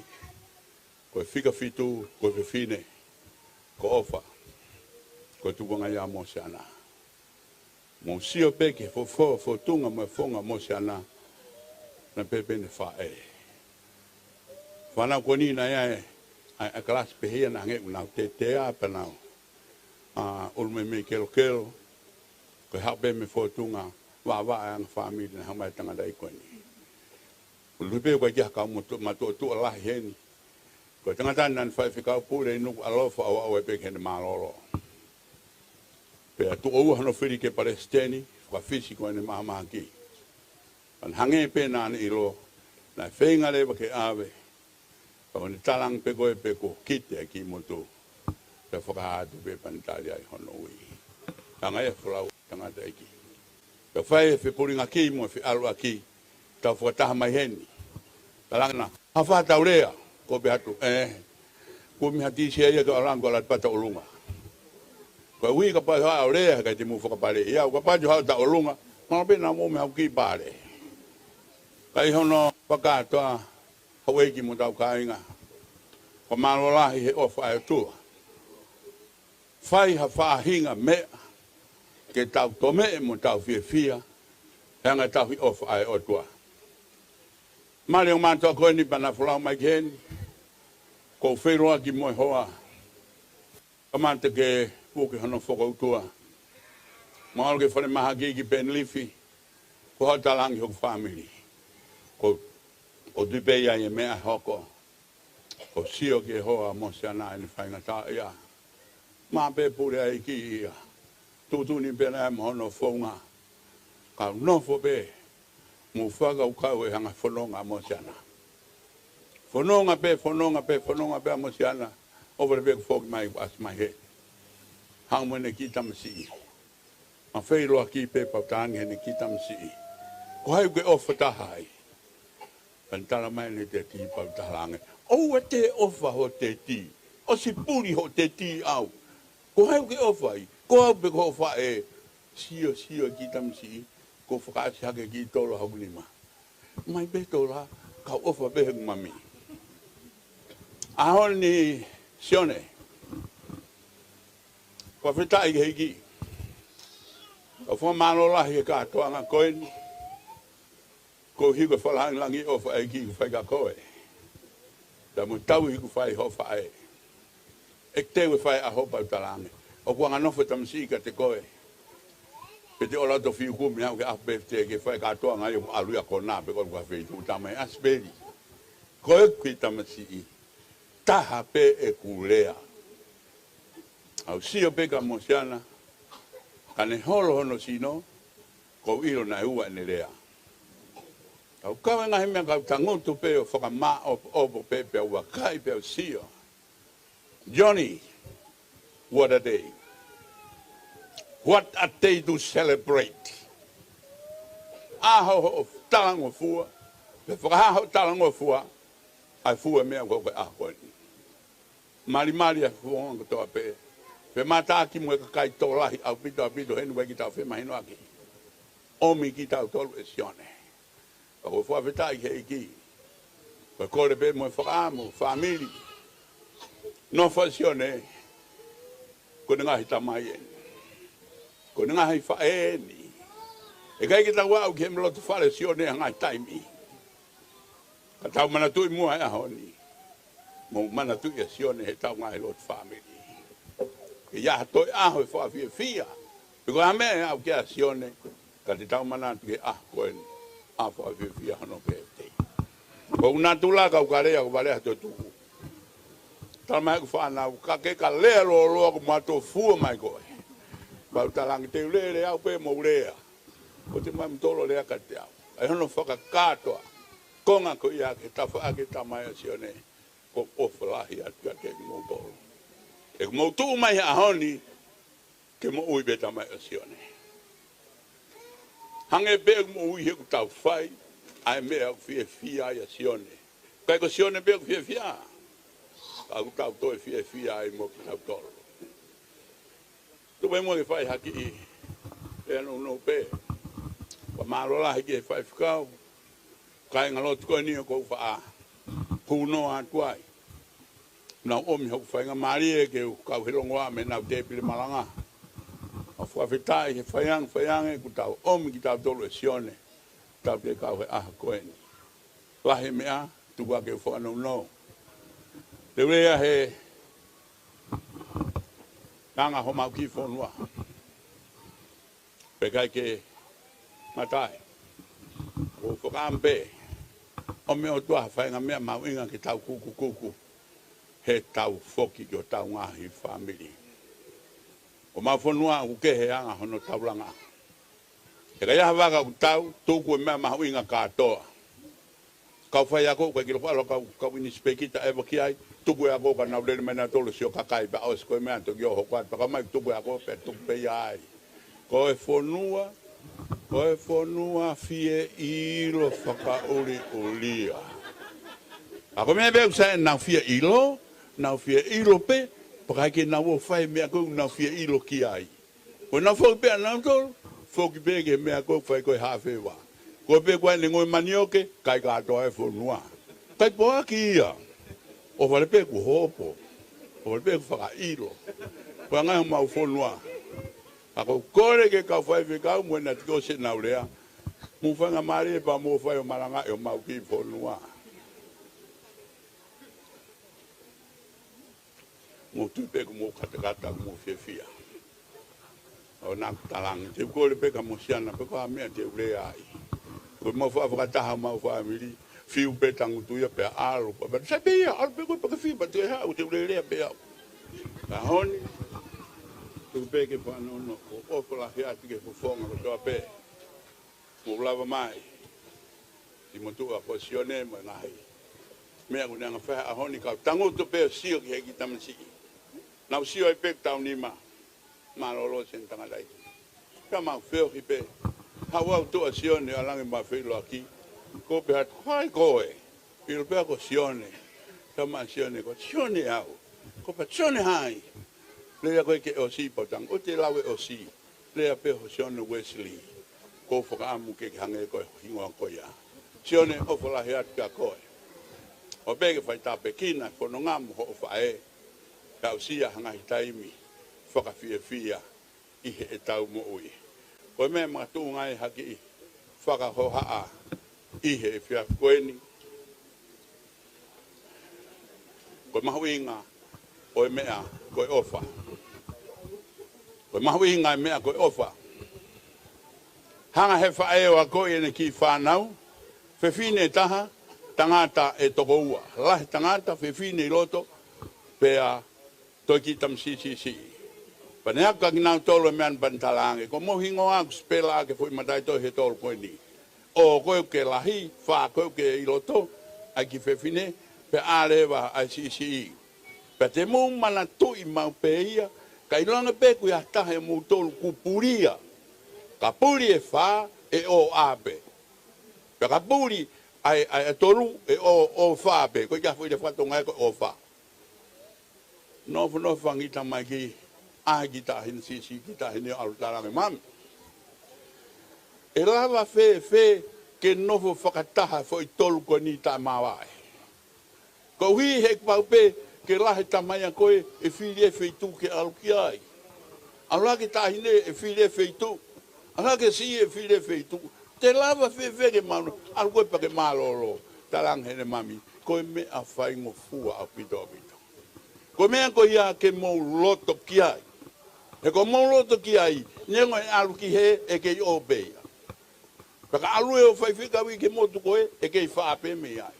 ko e fika fitu, ko e fefine, ko ʻOfa, ko e tukuange ia ʻo Mosiana. Mou sio pē ki he fo-, fo-, fōtunga mo e founga ʻo Mosiana, naʻe pehē pē ʻene faʻē. Fānau ko eni naʻe ʻi ai ʻa e kalasi pehē ia naʻe hangē ʻoku nau tetea pē nau. ʻA, ʻulu mei mei kelokelo, ko e haʻu pē mei he fōtunga, vaʻavaʻa e anga fāmili naʻe haʻu mai e tangataʻeiki ko eni. ʻUlu pē ko e kiʻi kau motu-, matuʻotuʻa lahi heni. Ko e tangata naʻa ne faifekau pule ʻi Nukuʻalofa ʻo aʻu ai pē ki heʻene mālōlō. Pea tuʻo ua hono fili ke palesiteni, fakafisi ko ʻene mahamahaki. Ka naʻe hangē pē naʻa ne ʻilo, naʻe feinga leva ke ʻave, ka ko ʻene talaange pē ko ē pē kuo kite ʻa e kiʻi motu. Pea fakahā atu pē pea ne tali ai hono ui. Hanga ia folau tangataʻeiki. Pea fai e fepulingaki mo e feʻaluʻaki, tau fakataha mai heni. Talaange naʻa, ha fā tau lea, ko pē atu, ē, ko mi hati sia ia ke ʻalu ange ko Latipata ʻolunga. Ko e ui kapau ʻe haʻu ʻo lea, kae te mou fakapale ia, kapau ʻe haʻu ʻo ʻalu ʻolunga, mahalo pē naʻa mou meʻa ʻoku kiʻi pale. Ka ʻi hono fakakātoa, houʻeiki mo hotau kāinga, ko e mālō lahi he ʻofa ʻa e ʻOtua. Fai ha faʻahinga meʻa ke tau tomeʻe mo tau fiefia he anga e tauhi ʻofa ʻa e ʻOtua. Mali ʻo mātuʻa ko eni pea na folau mai ki heni, ko e feʻiloaki mo e hoa. Kamata ke puke hono fokoutua. Mahalo ke falemahaki ki Penilifi, ko hota langi hoku fāmili. Ko, ko tui pē ia ʻi he meʻa hoko. Ko e sio ki he hoa ʻo Mosiana ʻene faingataʻaʻia. Maʻa pē pule ʻa e ʻEiki ia. Tuʻutuʻuni pē naʻe mo hono founga. Kau nofo pē. Mou fakakaukau he anga e fononga ʻa Mosiana. Fononga pē, fononga pē, fononga pē ʻa Mosiana. ʻOfa pē kuo foki mai, kuo ʻasi mai hē. Hangē mo ʻene kiʻi tamasiʻi. Mou feʻiloaki pē pea u talaange heʻene kiʻi tamasiʻi. Ko hai ʻoku ke ʻofa taha ai? Pea ne tala mai ʻene teti pea u talaange. ʻOua te ʻofa ho teti. ʻOsi puli ho teti au. Ko hai ʻoku ke ʻofa ai? Ko au pe ko hoʻo faʻē? Sio, sio kiʻi tamasiʻi. Kuo fakaʻasi hake kiʻi tolo hoku nima. Mai pē tola, kau ʻofa pē he mami. ʻAho ni Sione. Fakafetaʻi ki he ʻEiki. Kau fakamālō lahi he kātoanga ko eni. Ko e hiko fakalāngilangi ʻofa ʻa e ʻEiki ʻoku fai kia koe. Pea mo tau hiku fai hoʻo faʻē. ʻE te u fai ʻa hoʻo pau talaange. ʻOku anganofo e tamasiʻi kiate koe. Pe te ʻola to fiu kumi au ke ʻaho pē te ke fai kātoanga ai ʻo ʻalu ia ko ena pe ko e ʻalu ki ha feituʻu tamai ʻasi pē li. Ko e kiʻi tamasiʻi. Taha pē ʻeku lea. ʻOu sio pē kia Mosiana. Ka ne holo hono sino. Kuo u ʻilo naʻe ua ʻene lea. Kau kau e ngaahi meʻa kau tangutu pē ʻo fakamāʻopoʻopo pē pea u vakai pea u sio. Johnny, what a day. What a day to celebrate. ʻAho hoʻo talangofua, pea fakahā hoʻo talangofua, ʻa e fua meʻa ko e ʻaho ko eni. Malimali ʻa e founga kotoa pē. Pea mātaki mo e kakai tokolahi ʻaupito ʻaupito heni ʻoku ʻikai ke tau femahinoʻaki. ʻOmi kitautolu ʻe Sione. Pea ʻoku ou fakafetaʻi ki he ʻEiki. Ko e kole pē mo e fakaʻamu, fāmili. Nofo ʻa Sione, ko ʻene ngaahi tamai eni. Ko ʻene ngaahi faʻē eni. ʻE ʻikai ke tau aʻu ki he meʻa loto fale Sione ʻa e ngaahi taimi. Ka tau manatuʻi muʻa he ʻaho ni. Mou manatuʻi ʻa Sione he tau ngaahi lotu fāmili. Ke ʻi ai ha toe ʻaho ʻe fakafiefia. Pe ko e hā e meʻa ʻe aʻu ki ai ʻa Sione, ka te tau manatu ki he ʻaho ko eni, ʻaho fakafiefia hono pētēi. Ko u natula ka u ka lea, ko vale ha toe tuʻu. Tala mai ʻeku fānau, ka ke ka lea lōloa ko matu fua mai koe. Pea u talaange te u lele au pē mou lea. Ko te mai mutolo lea kiate au. ʻA e hono fakakātoa. Konga ko ia ke tafa ake tamai ʻa Sione. Ko e ʻofa lahi atu kiate kimoutolu. ʻEku mou tuʻu mai he ʻaho ni, ke moʻui pē tamai ʻa Sione. Hangē pē ʻeku moʻui he ʻoku tau fai, ʻa e meʻa ʻoku fiefia ai ʻa Sione. ʻIkai ko Sione pē ʻoku fiefia. ʻoku tau toe fiefia ai mo kitautolu. Tuku pē muʻa ke fai ha kiʻi lea nounou pē. Fakamālō lahi ki he faifekau, kāinga lotu ko eni ʻoku ou faʻa kūnoa atu ai. Nau ʻomi hoku faingamālie ke u kau he longoaʻa mei heʻenau tēpile malanga. ʻOku ou fakafetaʻi he faiange, faiange kuo tau ʻomi kitautolu ʻe Sione, tau toe kau he ʻaho ko eni. Lahi e meʻa, tuku ā ke u fakanounou. Te u lea he anga homau kiʻi fonua. Pea ʻikai ke ngata ai, ʻoku ou fakaʻamu pē ʻomi ʻe he ʻOtua ha faʻahinga meʻa mahuʻinga ke tau kukukuku heʻetau foki ki hotau ngaahi fāmili. Ko homau fonua ʻoku kehe anga hono taulanga. He ʻikai ha vaka ʻoku tau, tuku e meʻa mahuʻinga kātoa. Kau faiako, ʻikai ke lava ʻalu kau, kau inisipēkita ʻeva ki ai, tuku e ako ka nau lele mai nautolu ʻo sio kakai pea ʻosi ko e meʻa toki ʻoho ko ē, pea ka mai tuku e ako pea tuku pē ia ai. Ko e fonua, ko e fonua fie ʻilo fakaʻuliʻulia. ʻA ko e meʻa pē ʻoku sai nau fie ʻilo, nau fie ʻilo pē, pea ʻikai ke nau ō fai e meʻa ko ē ʻoku nau fie ʻilo ki ai. Ko ʻenau foki pē ʻanautolu, foki pē ki he meʻa ko ē ʻoku fai ko ē he hafeva. Ko e pē ko ē ʻene ngoi manioke, kai kātoa e fonua. Kai poaki ia. ʻOfa leva pē kuo hopo. ʻOfa leva pē kuo fakaʻilo. Ko e anga ia homau fonua. Ka ʻoku ou kole ki he kau faifekau mo e naʻe toki ʻosi ʻenau lea, mou faingamālie pea mou fai ʻo malangaʻi homau kiʻi fonua. Mou tui pē kuo mou katakata, kuo mou fiefia. ʻO naʻa ku talaange, te u kole pē ka mou sio ʻana pē ko e hā e meʻa te u lea ai. Ko ʻemau faʻa fakataha homau fāmili, fiu pē tangutu ia pea ʻalu. Pea, pea sai pē ia, ʻalu pē koe pea ke fiu pea te u haʻu, te u lelea pē au. Ka ʻaho ni, tuku pē ke fakanounou, ʻoku ou ʻofa lahi atu ki he fofonga kotoa pē. Mou lava mai. Siʻi motuʻa ko Sione mo e ngaahi meʻa ʻoku ne hanga fai he ʻaho ni, kau tangutu pē ʻo sio ki he kiʻi tamasiʻi. Nau sio ai pē ʻoku taunima. Mālōlō Sione tangataʻeiki. Ka mau feohi pē. Haʻu au tuʻa Sione ʻalu ange mo e feʻiloaki. Ko u pehē atu, ko hai koe? ʻIlo pē au ko Sione. Tama Sione, ko Sione au. Ko pehē Sione hai? Lea ko ē ki he ʻosi pea u tangutu ʻo lau e ʻosi. Lea pē ho Sione Uesili. ʻOku ou fakaʻamu ke ke hangē ko e hingoa ko ia. Sione, ʻofa lahi atu kia koe. ʻOfa pē ke fai tāpuekina e fononga mo hoʻo faʻē. Kae ʻumaʻā ha ngaahi taimi fakafiefia ʻi heʻetau moʻui. Ko e meʻa makatuʻunga ia ha kiʻi fakahohaʻa ʻi he efiafi ko eni. Ko e mahuʻinga ʻo e meʻa ko e ʻofa. Ko e mahuʻinga e meʻa ko e ʻofa. Hanga he faʻē ʻo akoʻi ʻene kiʻi fānau, fefine ʻe taha, tangata ʻe toko ua. Lahi tangata, fefine ʻi loto, pea toe kiʻi tamasiʻi siʻisiʻi. Pea ne ako kia kinautolu e meʻa ni pea ne talaange, ko homou hingoa ʻoku sipela ʻaki e foʻi mataʻitohi ʻe tolu ko eni. ʻO ko ē ʻoku ke lahi, fā ko ē ʻoku ke ʻi loto, ʻa e kiʻi fefine, pea ʻā leva ʻa e siʻisiʻi. Pea te mou manatuʻi maʻu pē ia, ka ʻilonga pē ʻoku ʻi ai ha taha ʻiate kimoutolu ʻoku puli ia. Ka puli e fā, ʻe ʻo ʻā pē. Pea ka puli ʻa e, ʻa e tolu, ʻe ʻo, ʻo fā pē. Ko e kiʻi foʻi lea faka-Tonga ia ko e ʻo fā. Nofonofo ange kiʻi tamaiki, ʻai kiʻi taʻahine siʻisiʻi, kiʻi taʻahine ʻo ʻalu talaange mami. ʻE lava fēfē ke nofo fakataha foʻi tolu ko eni taʻe māvae? Koeʻuhi he ʻoku pau pē ke lahi e tamaiki ko ē ʻe fili e feituʻu ke ʻalu ki ai. ʻAlu hake taʻahine ʻe fili e feituʻu. ʻAlu hake siʻi ʻe fili e feituʻu. Te lava fēfē ke mauna, ʻalu koe pea ke mālōlō, talaange heʻene mami, ko e meʻa faingofua ʻaupito ʻaupito. Ko e meʻa ko ia ke mou loto ki ai. He ko hoʻomou loto ki ai, neongo e ʻalu ki hē ʻe kei ʻo pē ia. Pea ka ʻalu ʻo faifekau ki he motu ko ē, ʻe kei fā pē mei ai.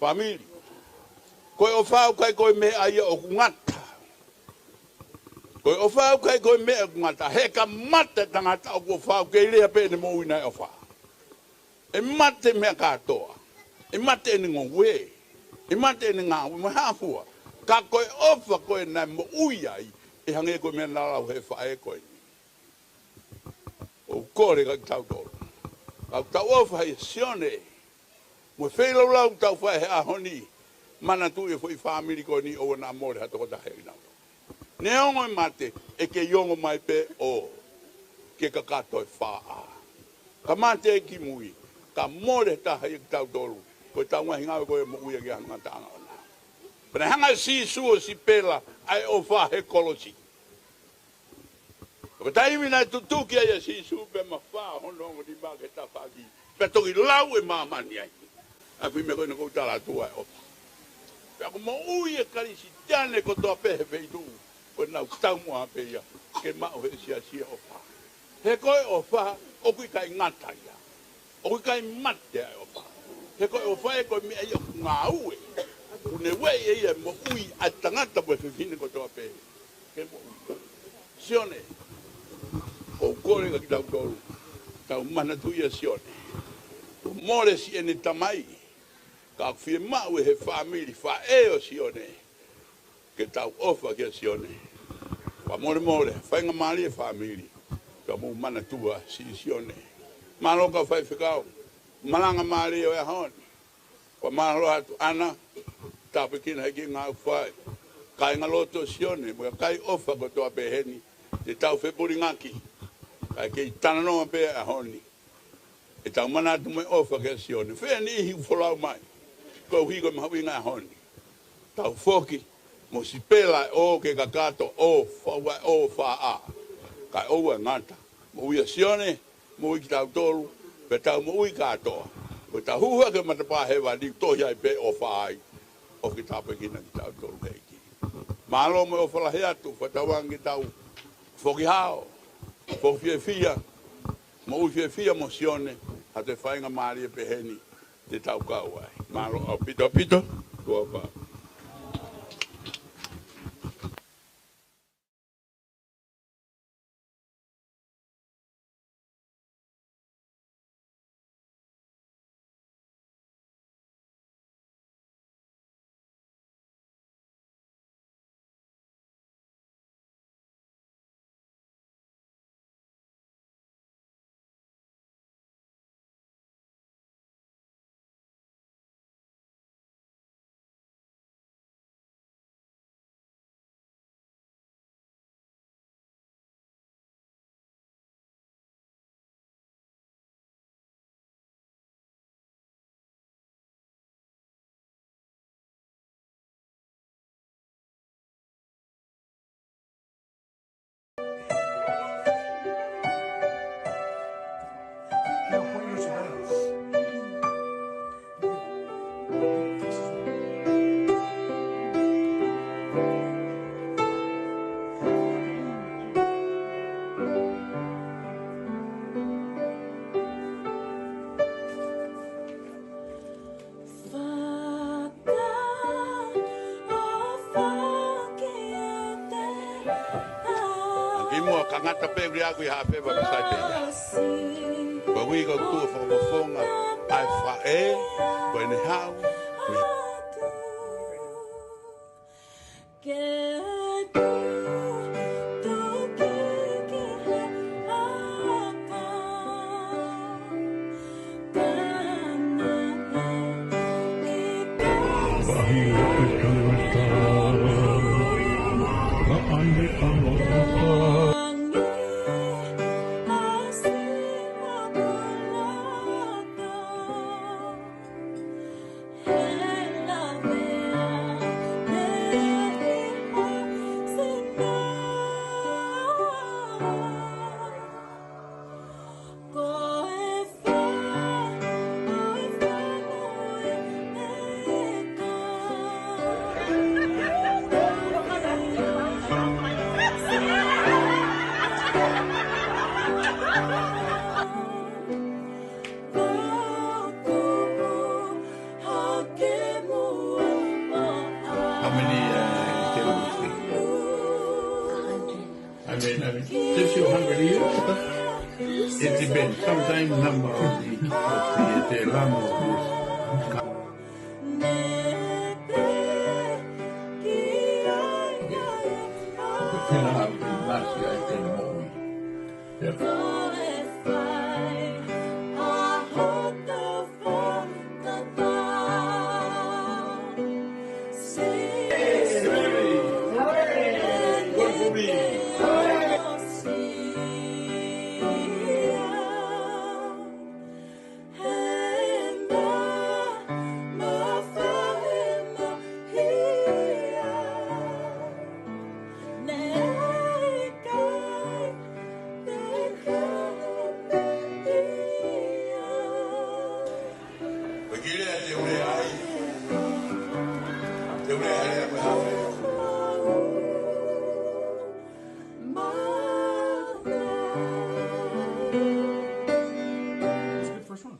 Fāmili. Ko e ʻofa ʻoku ʻikai ko e meʻa ia ʻoku ngata. Ko e ʻofa ʻoku ʻikai ko e meʻa ʻoku ngata. He ka mate tangata ʻoku ʻofa ʻoku kei lea pē ʻene moʻui naʻe ʻofa. ʻE mate meʻa kātoa. ʻE mate ʻene ngoue. ʻE mate ʻene ngāue mo e hā fua. Ka ko e ʻofa ko ē naʻe moʻui ai, ʻe hangē ko e meʻa naʻa lau he faʻē ko eni. ʻOku ou kole kia kitautolu. Ka ʻoku tau ʻofa ʻia Sione. Mo e feilaulau ʻoku tau fai he ʻaho ni. Manatuʻi e foʻi fāmili ko eni ʻoua naʻa mole ha tokotaha ʻi heʻenau. Neongo e mate, ʻe kei ongo mai pē ʻo ke kakato e fā. Ka mate kimui, ka mole taha ia kitautolu, ko ʻetau ngaahi ngāue ko e moʻui ʻaki ʻa e ngataʻanga ʻona. Pea naʻe hanga ʻe Sīsū ʻo sipela ʻa e ʻofa he kolosi. Ko e taimi naʻe tutuki ai ʻa Sīsū pea mafao hono ongo nima ki he tafaʻaki, pea toki lau e māmani ai. ʻA e foʻi meʻa ko ena ʻoku ou tala atu ai ʻofa. Pea ʻoku moʻui e Kalisitiane kotoa pē he feituʻu, ko ʻenau taumuʻa pē ia ke maʻu he siasi ʻa e ʻofa. He ko e ʻofa ʻoku ʻikai ngata ia. ʻOku ʻikai mate ʻa e ʻofa. He ko e ʻofa ē ko e meʻa ia ʻoku ngāue. ʻOku ne ueʻi ʻe ia e moʻui ʻa e tangata mo e fefine kotoa pē ke moʻui. Sione, ʻoku ou kole kia kitautolu, tau manatuʻi ʻa Sione. Kuo mole siʻene tamai, ka ʻoku fiemaʻu ʻe he fāmili faʻē ʻo Sione ke tau ʻofa kia Sione. Fakamolemole, faingamālie fāmili, ka mou manatua siʻi Sione. Mālō kau faifekau, malanga mālie ʻo e ʻaho ni. Fakamālō atu ʻAna, tāpuekina he kiʻi ngāue ʻoku fai. Kāingalotu ʻo Sione, mo e kakai ʻofa kotoa pē heni, te tau fepulingaki. Kae kei talanoa pē ʻaho ni. ʻE tau manatu mo e ʻofa kia Sione. Fē niʻihi ʻoku folau mai koeʻuhi ko e mahuʻinga ʻaho ni. Tau foki mo sipela ʻo ke kakato ʻofa, ʻofa, ʻofa. Kae ʻoua ʻe ngata. Moʻui ʻa Sione, moʻui kitautolu, pea tau moʻui kātoa. Ko ʻetau hū hake matapā hēvani, tohi ai pē ʻofa ai. ʻOfa ke tāpuekina kitautolu ʻe he ʻEiki. Mālō mo e ʻofa lahi atu, fakatauange ke tau foki hao, foki fiefia, moʻui fiefia mo Sione, ha toe faingamālie pē heni te tau kau ai. Mālō ʻaupito ʻaupito, kuo pau. Kimuʻa ka ngata pē ʻuli aku ʻi ha pē wa ka sai pē ia. Ko ui ko tu fakafofonga ʻa e faʻē, ko ʻene hau, me How many, uh, is there with me? I mean, I mean, since you're hungry, you, it depends. Sometimes number of the, of the, the lamb of the That's a good first one.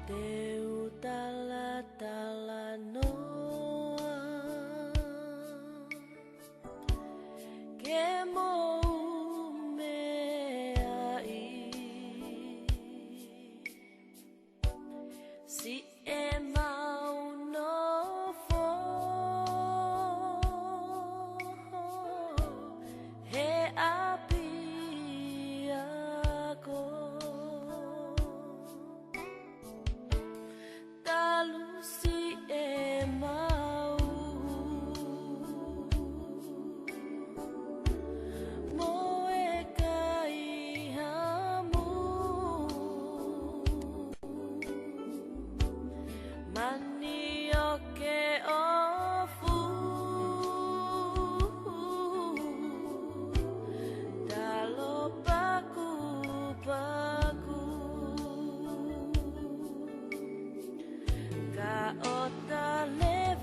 Te u talatalanoa ke mou meaʻi siʻemau nofo he ʻapiako. Talu siʻemau mo e kai hamu. Manioke ʻofu, talo pakupaku, ka ʻota leva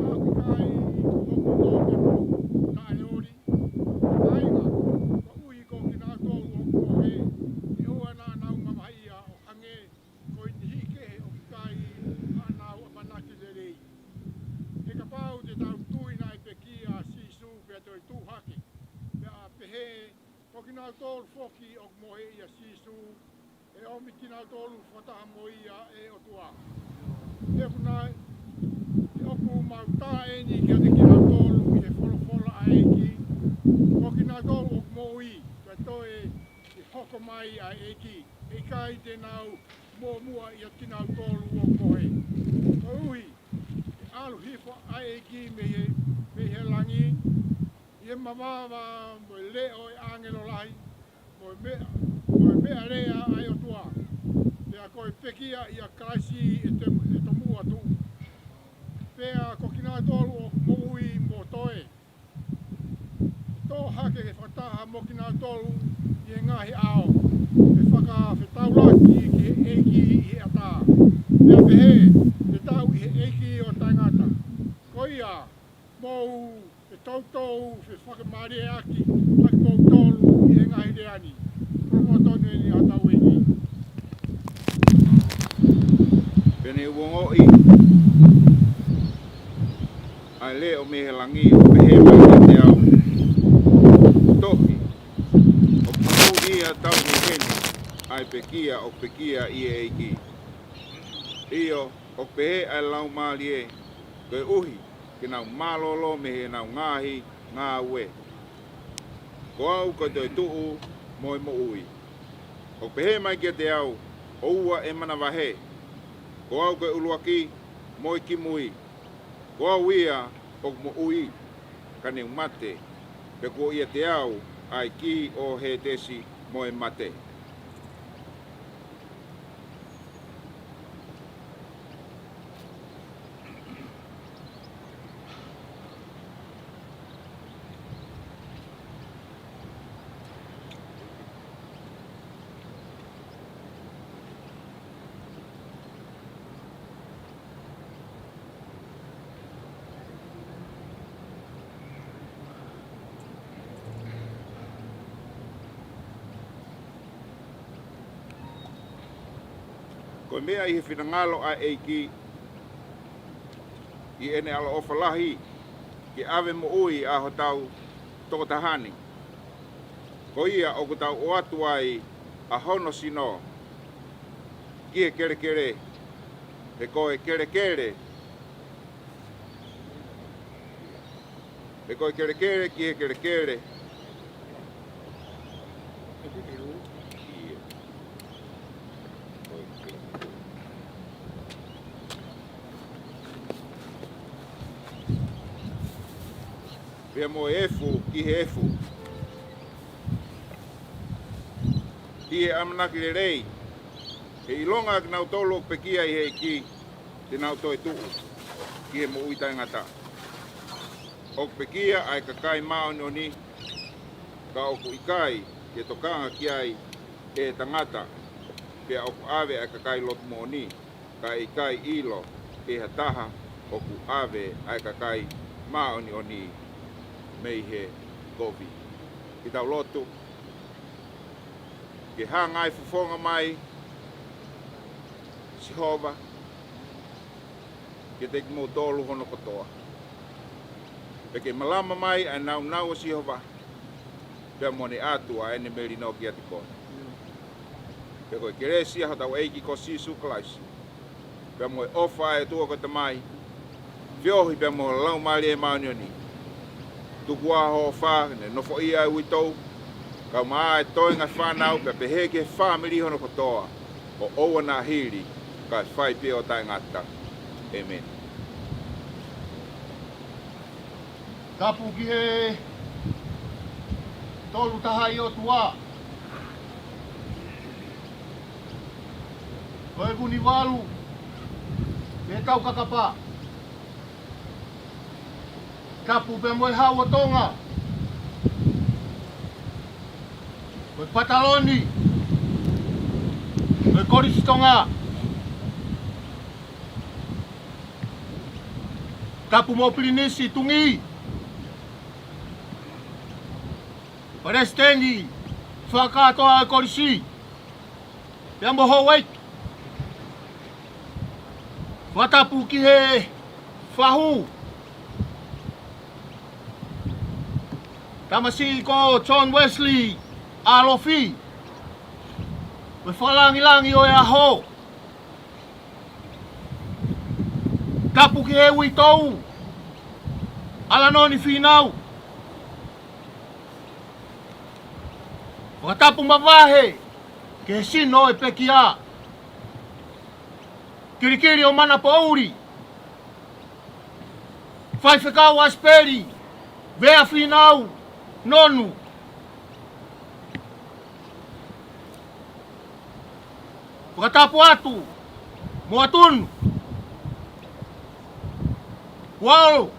Ka ʻoku ʻikai, ʻoku ʻikai te mou taʻeoli, kāinga, koeʻuhi ko kinautolu ʻoku mohe, ʻe ʻoua naʻa nau mamahiʻi ʻo hangē ko e niʻihi kehe ʻoku ʻikai haʻanau ʻamanaki lelei. He kapau te tau tui naʻe pekia ʻa Sīsū pea toe tuʻu hake, pea pehē, ko kinautolu foki ʻoku mohe ʻia Sīsū, ʻe ʻomi kinautolu fakataha mo ia ʻe he ʻOtua. He ʻoku nai, he ʻoku mau Mai ʻa e ʻEiki, ʻe ʻikai te nau muʻomuʻa ʻiate kinautolu ʻoku mohe. Koeʻuhi, ʻe ʻalu hifo ʻa e ʻEiki mei he, mei he langi, ʻi he mavava mo e leʻo ʻo e ʻāngelo lahi, mo e meʻa, mo e meʻalea ʻa e ʻOtua. Pea ko e pekia ʻia Kalaisi ʻe te, ʻe tomuʻa tuʻu. Pea ko kinautolu ʻoku moʻui mo toe, ʻe tō hake ke fakataha mo kinautolu ʻi he ngaahi ʻao, ʻe fakafetaulaki ki he ʻEiki ʻi he ʻatā. Pea pehē, ʻe tau ʻi he ʻEiki ʻo taʻengata. Ko ia, mou, ʻe toutou fefakamālieʻaki ʻa kimoutolu ʻi he ngaahi lea ni. Ko e tonu eni ʻa hotau ʻEiki. Pea ne u ongoʻi ʻa e leʻo mei he langi ʻo pehē mai kiate au, Tohi, ʻoku moʻui ʻa e tauhi heni ʻa e pekia ʻoku pekia ʻi he ʻEiki. ʻIo, ʻoku pehē ʻa e Laumālie, koeʻuhi ke nau mālōlō mei heʻenau ngaahi ngāue. Ko au ko e toetuʻu mo e moʻui. ʻOku pehē mai kiate au, ʻOua ʻe manavahē. Ko au ko e ʻuluaki mo e kimui. Ko au ia ʻoku moʻui, ka ne u mate, pea kuo ʻiate au ʻa e kī ʻo Hētesi mo e mate. Ko e meʻa ʻi he finangalo ʻa e ʻEiki, ʻi heʻene ʻaloʻofa lahi, ke ʻave moʻui ʻa hotau tokotaha ni. Ko ia ʻoku tau ʻoatu ai ʻa hono sino ki he kelekele, he ko e kelekele, he ko e kelekele ki he kelekele. Pea mo e efu ki he efu. ʻI he ʻamanaki lelei, he ʻilonga ʻa kinautolu ʻoku pekia ʻi he ʻEiki, te nau toetuʻu ki he moʻui taʻengata. ʻOku pekia ʻa e kakai māʻoniʻoni, ka ʻoku ʻikai ke tokanga ki ai ʻe he tangata, pea ʻoku ʻave ʻa e kakai lotu moʻoni, ka ʻe ʻikai ʻilo ʻe ha taha ʻoku ʻave ʻa e kakai māʻoniʻoni mei he kovi. Ke tau lotu. Ke hanga ʻa e fofonga mai, Sihova, kiate kimoutolu hono kotoa. Pea ke malama mai ʻa e nāunau ʻo Sihova, pea mo ne ʻatu ʻa ʻene melino kiate koe. Pea ko e kelesi ʻa hotau ʻEiki ko Sīsū Kalaisi, pea mo e ʻofa ʻa e ʻOtua ko e Tamai, feohi pea mo e Laumālie Māʻoniʻoni, tuku ā hoʻo ʻofa ke ne nofoʻia ʻa e uitou, kae ʻumaʻā e toenga fānau, pea pehē ki he fāmili hono kotoa, ʻo ʻoua naʻa hili, kae fai pē ʻo taʻengata. ʻĒmeni. Tapu ki he Tolu Tahaʻi ʻOtua. Ko e Vunivalu, mei he Taukakapa. Tapu pea mo e Hau ʻo Tonga. Ko e Pataloni. Ko e Kolisi Tonga. Tapu mo Pilinisi Tungī. Palesiteni fakakātoa ʻo e Kolisi. Pea mo Houʻeiki. Fakatapu ki he fahu. Tamasiʻi ko John Wesley ʻAlofi. Mo e Fakalāngilangi ʻo e ʻAho. Tapu ki he uitou, ʻAlanoni Fīnau. Fakatapu mavahe Ki he sino ʻo e pekia, Kilikili ʻo Manapoʻuli, Faifekau ʻAsipeli Vea Fīnau Nonu. Fakatapu atu Moatunu, Uaolo,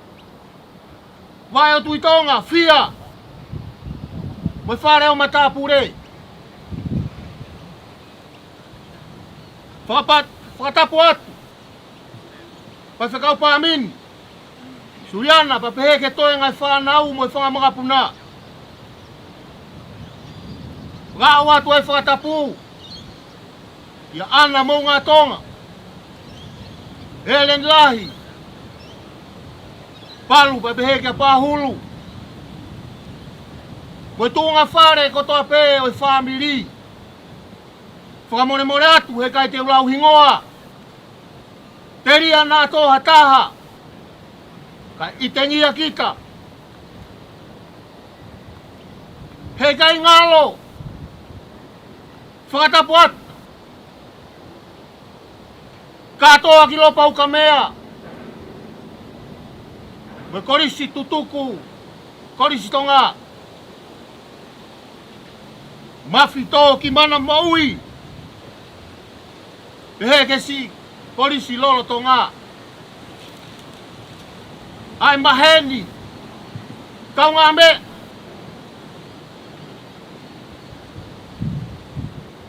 Vaʻe ʻo Tuʻi Tonga, Fia, mo e Fale ʻo Matāpule. Fakapat-, fakatapu atu Faifekau Pāmini Suliana, pea pehē ki he toenga e fānau mo e fanga makapuna. Fakaaʻu atu e fakatapu kia ʻAna Moʻungatonga, ʻEleni Lahi, Palu, pea pehē kia Pahulu, mo e tuʻunga fale kotoa pē ʻo e fāmili. Fakamolemole atu he ʻikai te u lau hingoa, telia naʻa tō ha taha, kae ʻitengia kita. He ʻikai ngalo, fakatapu atu kātoa ki Lopa Ukamea, mo e Kolisi Tutuku, Kolisi Tonga. Mafito ki Mana Moʻui, pehē ki he siʻi Kolisi lolotonga. ʻAi maheni, kaungāmeʻa,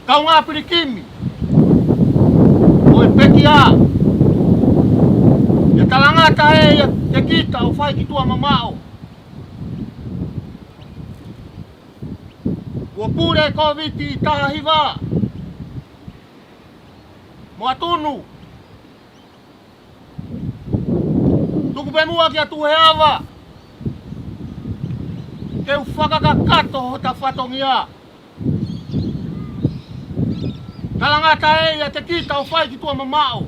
kaungāpilikimi ʻo e pekia, ʻe talangata ē ʻiate kita ʻo fai ki tuʻa mamaʻo. Kuo pule Kōviti taha hiva. Moatunu, tuku pē muʻa kia Tuheava ke u fakakakato hota fatongia. Talangata ē ʻiate kita ʻo fai ki tuʻa mamaʻo.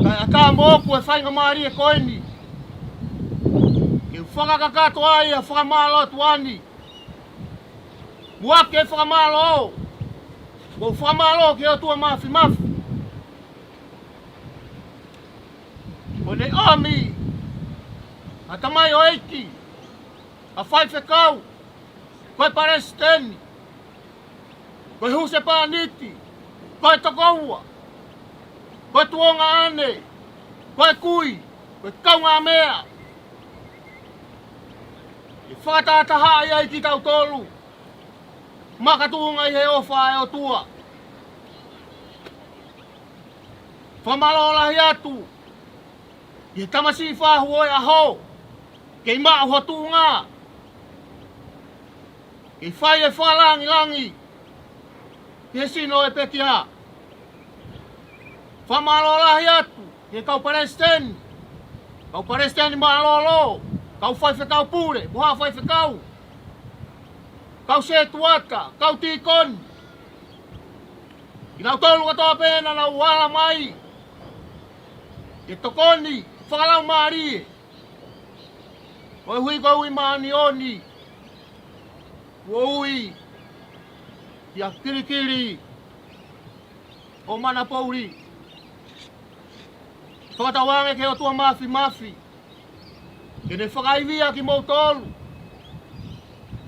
Kae ʻatā moʻoku e faingamālie ko eni ke u fakakakato ai ʻa e fakamālō atu ʻa e muʻaki e fakamālō. Ko e fakamālō ki he ʻOtua Māfimafi. Ko ʻene ʻomi ʻa e tamaioʻeiki, ʻa e faifekau, ko e palesiteni, ko e husepāniti, ko e tokoua, ko e tuongaʻane, ko e kui, ko e kaungāmeʻa. ʻE fakatahatahaʻi ai kitautolu makatuʻunga ʻi he ʻofa ʻa e ʻOtua. Fakamālō lahi atu ʻi he tamasiʻi fahu ʻo e ʻaho, kei maʻu ho tuʻunga, kei fai e fakalangilangi ki he sino ʻo e pekia. Fakamālō lahi atu ki he kau palesiteni, kau palesiteni mālōlō, kau faifekau pule, mo haʻa faifekau, kau setuata, kau tīkoni, kinautolu kotoa pē naʻa nau ala mai ke tokoni fakalaumālie, koeʻuhi ko e ui māʻoniʻoni kuo ui kia Kilikili ʻo Manapoʻuli. Fakatauange ki he ʻOtua Māfimafi ke ne fakaivia kimoutolu,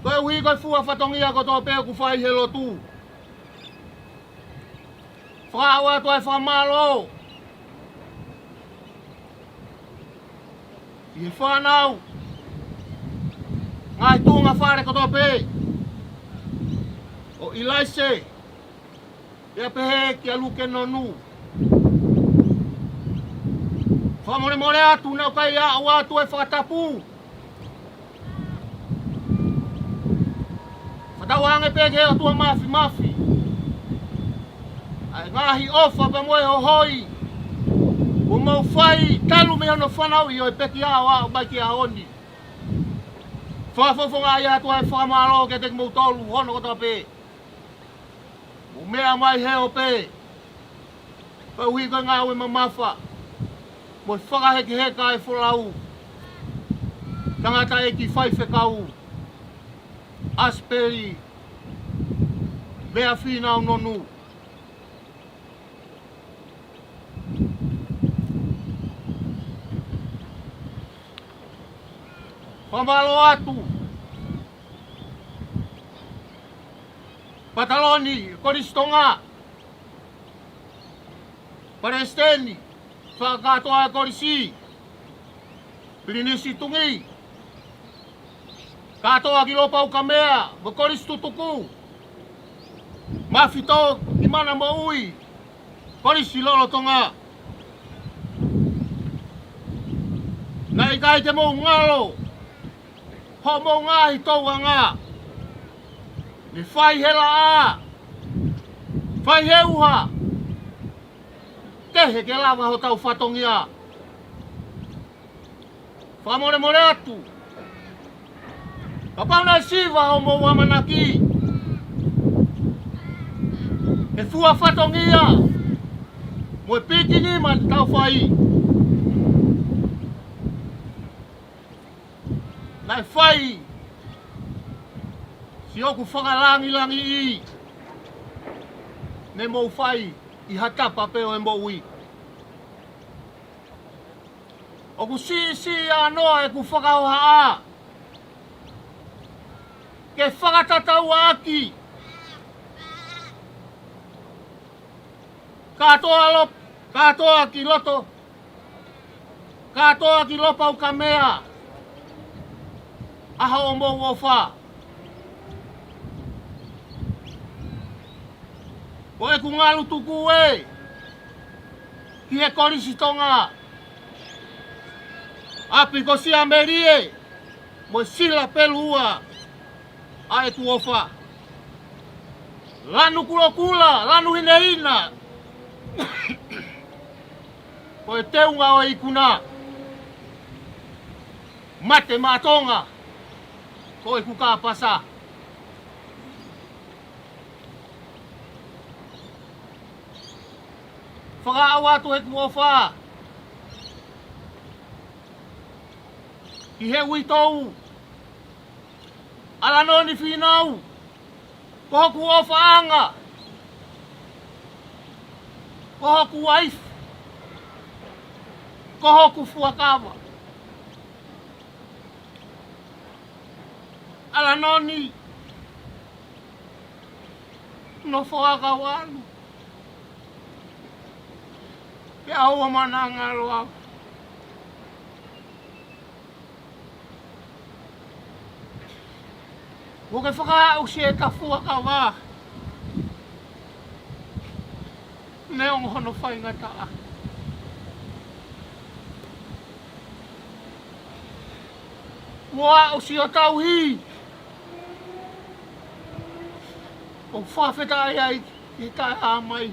koeʻuhi ko e fua fatongia kotoa pē ʻoku fai he lotu. Fakaaʻu atu ʻa e fakamālō ʻi he fānau, ngaahi tuʻunga fale kotoa pē, ʻo ʻIlaise, pea pehē kia Luke Nonu. Fakamolemole atu naʻa ku ʻikai aʻu atu e fakatapu. Fakatauange pē ki he ʻOtua Māfimafi ʻa e ngaahi ʻofa pea mo e hohoi kuo mau fai talu mei hono fanauʻi ʻo e pekia ʻo aʻu mai ki he ʻaho ni. Fakafofongaʻi atu ʻa e fakamālō kiate kimoutolu hono kotoa pē. Mou meʻa mai he ope, koeʻuhi ko e ngāue mamafa mo e fakahekeheka e folau. Tangataʻeiki faifekau ʻAsipeli Meʻa Fīnau Nonu. Fakamālō atu. Pataloni Kolisi Tonga, Palesiteni fakakātoa e kolisi, Pilinisi Tungi, kātoa ki Lopaukamea mo e Kolisi Tutuku, Mafito ki Mana Moʻui, Kolisi lolotonga. Naʻe ʻikai te mou ngalo hoʻomou ngaahi tōʻonga. Ne fai he laʻā, fai he uha, kehe ke lava hotau fatongia. Fakamolemole atu, kapau naʻe siva hoʻomou ʻamanaki he fua fatongia mo e pikinima te tau fai, naʻe fai siʻoku fakalangilangiʻi, ne mou fai ʻi ha tapa pē ʻo e moʻui. ʻOku siʻisiʻi ʻānoa ʻeku fakahohaʻa ke fakatatauʻaki kātoa lo-, kātoa ki loto, kātoa ki Lopaukamea, ʻa hoʻomou ʻofa. Ko ʻeku ngalu tuku ē ki he Kolisi Tonga, ʻapi ko Siamelie mo Sila Pelua, ʻa ʻeku ʻofa. Lanu Kulokula, Lanu Hinehina, ko e teunga ʻo e ikuna. Mate maʻa Tonga, ko ʻeku kāpasa. Fakaʻau atu ʻeku ʻofa ki he uitou, ʻAlanoni Fīnau, ko hoku ʻofaʻanga, ko hoku uaifi, ko hoku fuakava. ʻAlanoni, nofo ā kau ʻalu, pea ʻoua naʻa ngalo au. Kuo ke fakaaʻusia ʻeta fuakava neongo hono faingataʻa. Kuo aʻusia ʻo tauhi, ʻoku fakafetaʻi ai ki he taʻeʻaomai.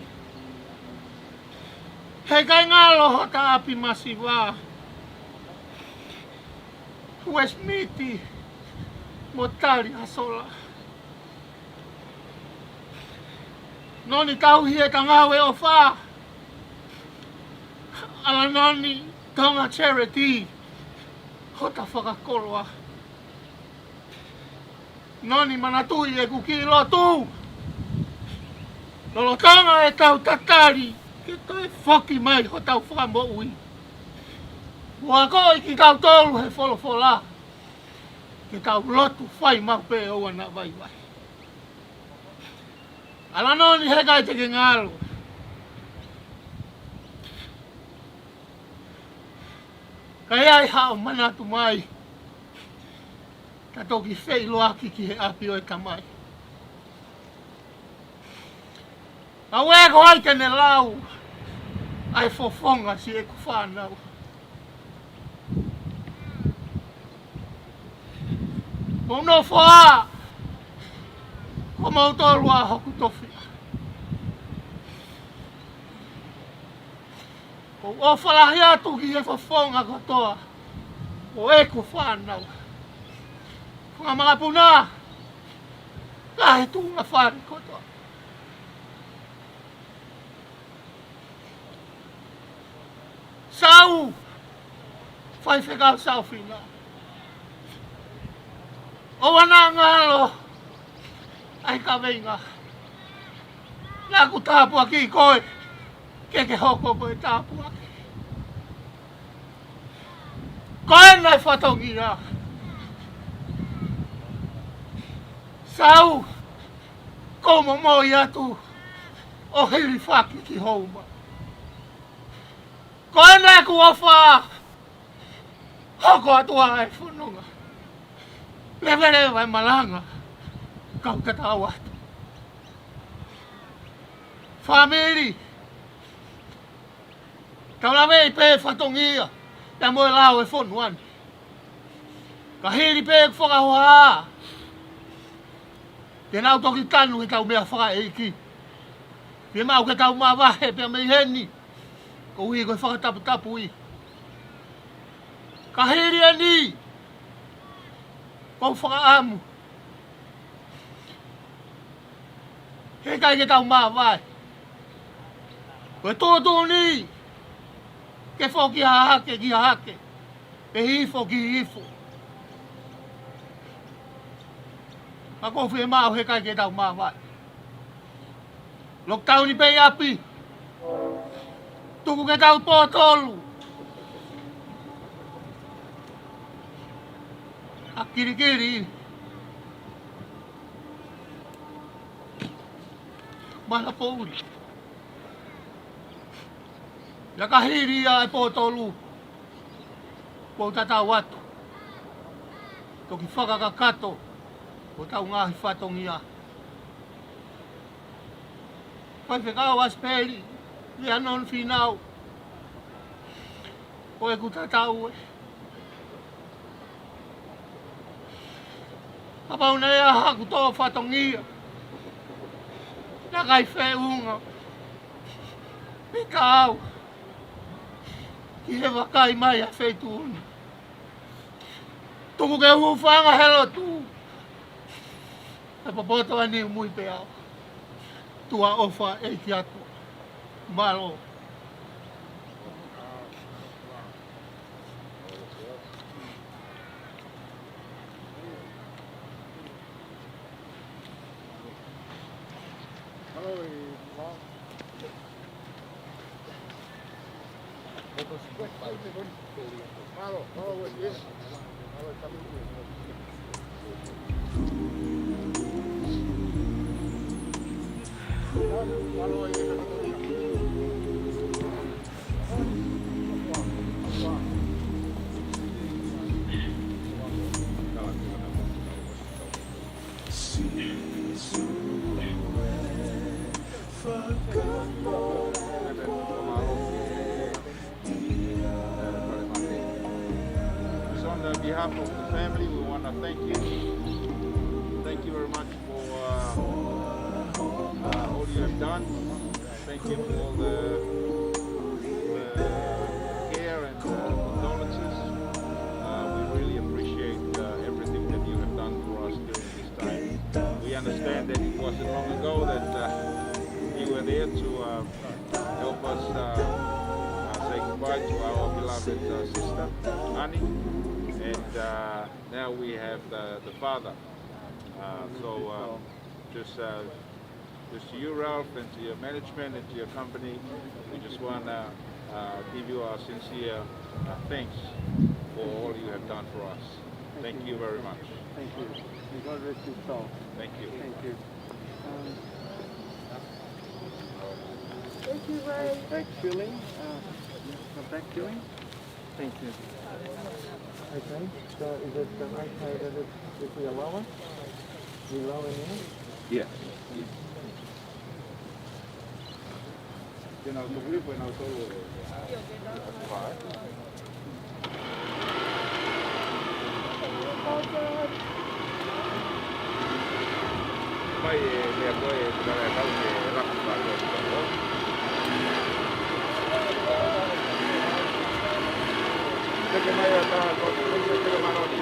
Heʻikai ngalo hota ʻapi masiva, Uesimiti mo Taliasola. Noni, tauhi ʻeta ngāue ʻofa. ʻAlanoni, Tonga Charity, hota fakakoloa. Noni, manatuʻi ʻeku kiʻi lotu, lolotonga ʻetau tatali ke toe foki mai hotau Fakamoʻui, ʻoku akoʻi kitautolu he folofola ke tau lotu fai maʻu pē ʻoua naʻa vaivai. ʻAlanoni, heʻikai te ke ngalo, ka ʻi ai haʻo manatu mai, ta toki feʻiloaki ki he ʻapi ʻo e Tamai. Auē, ko hai te ne lau ʻa e fofonga siʻeku fānau? Mou nofo ā, ko moutolu ā hoku tofiʻa. ʻOku ou ʻofa lahi atu ki he fofonga kotoa ʻo ʻeku fānau. Fanga makapuna, ngaahi tuʻunga fale kotoa. Sau, faifekau Saufina. ʻOua naʻa ngalo ʻa e kaveinga. Naʻa ku tāpuakiʻi koe ke ke hoko ko e tāpuaki. Ko ena e fatongia. Sau, ʻoku ou momoi atu ʻo hilifaki ki Houma. Ko ena ʻeku ʻofa, hoko atu ʻa e fononga. Leveleva e malanga, kau tatau atu. Fāmili, tau laveʻi pē fatongia, ia mo e lao e fonua ni. Ka hili pē ʻeku fakahoha, te nau toki tanu he tau meʻa fakaʻeiki. Fiemaʻu ke tau mavahe pē mei heni, koeʻuhi ko e fakataputapui. Ka hili eni, ʻoku ou fakaʻamu, heʻikai ke tau mavahe. Ko e tuʻutuʻuni, ke foki hahake ki hahake, pea hifo ki hifo. Ka ʻoku ou fiemaʻu heʻikai ke tau mavahe. Lockdown pē ʻi ʻapi. Tuku ke tau pōtolu. ʻA kilikili. Mana poʻuli. Ia ka hili ia e pōtolu, ʻoku ou tatau atu, toki fakakakato hotau ngaahi fatongia. Faifekau ʻAsipeli, Leanoni Fīnau, ko ʻeku tatau ē. Kapau naʻe ʻi ai haku tō fatongia, naʻa kai feʻunga pē ka au ki he vakai mai ʻa e feituʻu ni. Tuku ke u hūfanga he lotu. ʻE popoto ʻa Niumui pē au. Tuʻa ʻofa ʻEiki atu. Mālō. So on the behalf of the family, we wanna thank you. Thank you very much for, uh, uh, all you have done. Thank you for the, the care and, uh, condolences. Uh, we really appreciate, uh, everything that you have done for us during this time. We understand that it wasn't long ago that, uh, you were there to, uh, help us, uh, uh, say goodbye to our beloved, uh, sister, Ani. And, uh, now we have the, the father. Uh, so, uh, just, uh, just to you, Ralph, and to your management and to your company, we just wanna, uh, give you our sincere, uh, thanks for all you have done for us. Thank you very much. Thank you. May God rest his soul. Thank you. Thank you. Um, Thank you, Ray. Back filling, uh, back filling. Thank you. Okay, so is it, um, okay that if, if we allow it, we allow it now? Yeah. Then I'll talk to you when I'll talk to you. Bye. Mai e meʻa ko ē, ʻe kala e kau ke laku pa ko ē. Teke mai ʻa e taha ko ē, teke mai ʻo ni.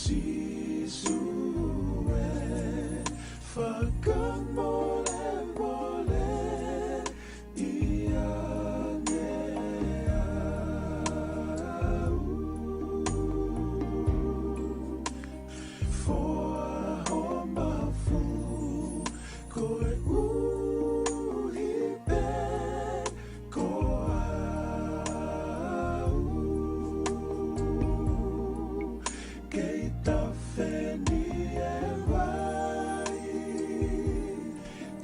Sīsū ē, fakamolemole ʻiate au. Foaki ho mafu koeʻuhi pē ko au. Kei tafe ni e vai,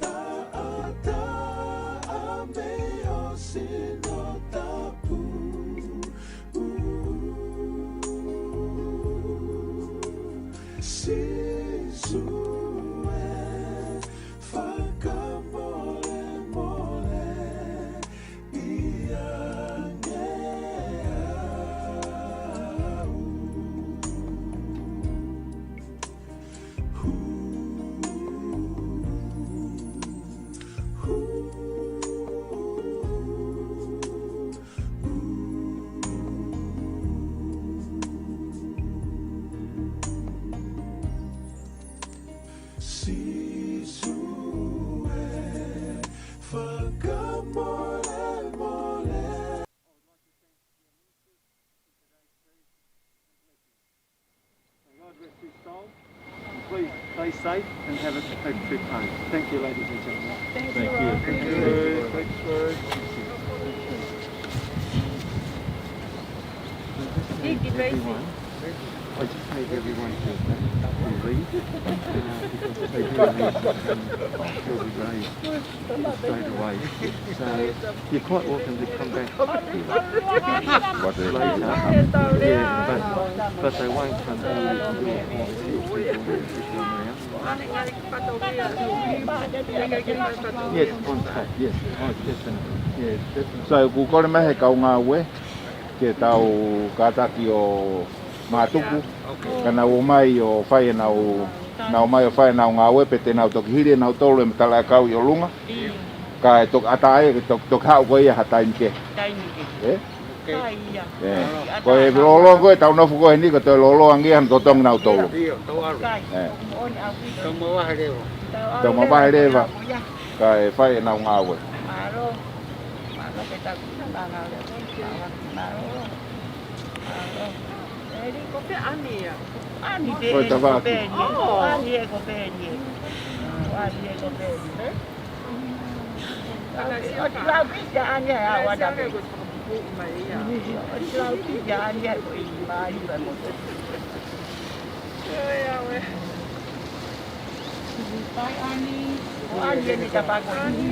taʻataʻa mei ho sino tapu. Sīsū ē, fakamolemole ʻiate au. Sīsū ē, fakamolemole. God rest his soul. Please stay safe and have a safe trip home. Thank you, ladies and gentlemen. Thank you. Thank you. Thanks, Rose. Thank you, everyone. I just need everyone to, to leave, uh, because they do need, um, to be raised straight away. So you're quite welcome to come back if you like. What is later? Yeah, but, but they won't come here until all the sick people, people around. Yes, on tape, yes. Oh, definitely. Yeah, definitely. So, kuo kole mai he kau ngāue ke tau kātaki ʻo mātuku, ka nau ō mai ʻo fai ʻenau, nau ō mai ʻo fai ʻenau ngāue, pea te nau toki hili ʻe nautolu e matalaʻiʻakau ʻi ʻolunga. Kae toki ʻatā ai, ke toki, toki haʻu ko ia ha taimi kehe. Taimi kehe. Ē? Ka ia. Ē. Ko e lōloa ko ē, tau nofo ko eni, ko e toe lōloa ange ia hano totongi nautolu. ʻIo, tau ʻalu. Kai. Ē. Tau mavahe leva. Tau mavahe leva. Kae fai ʻenau ngāue. Mālō. Mālō ke tau kina ngāue. Mālō. Mālō. Eli ko fē ʻani ia? ʻAni pē. Ko e tavaki. Ko ʻani ē, ko ʻani ē. Ko ʻani ē, ko ʻani ē. ʻOku lau pē ia ʻani ē, ʻa ʻoku ʻata pē. ʻOku lau pē ia ʻani ē, ko e mai ua mo. Oi, ʻaue. Ko ʻani ē ni tapa ko ʻani.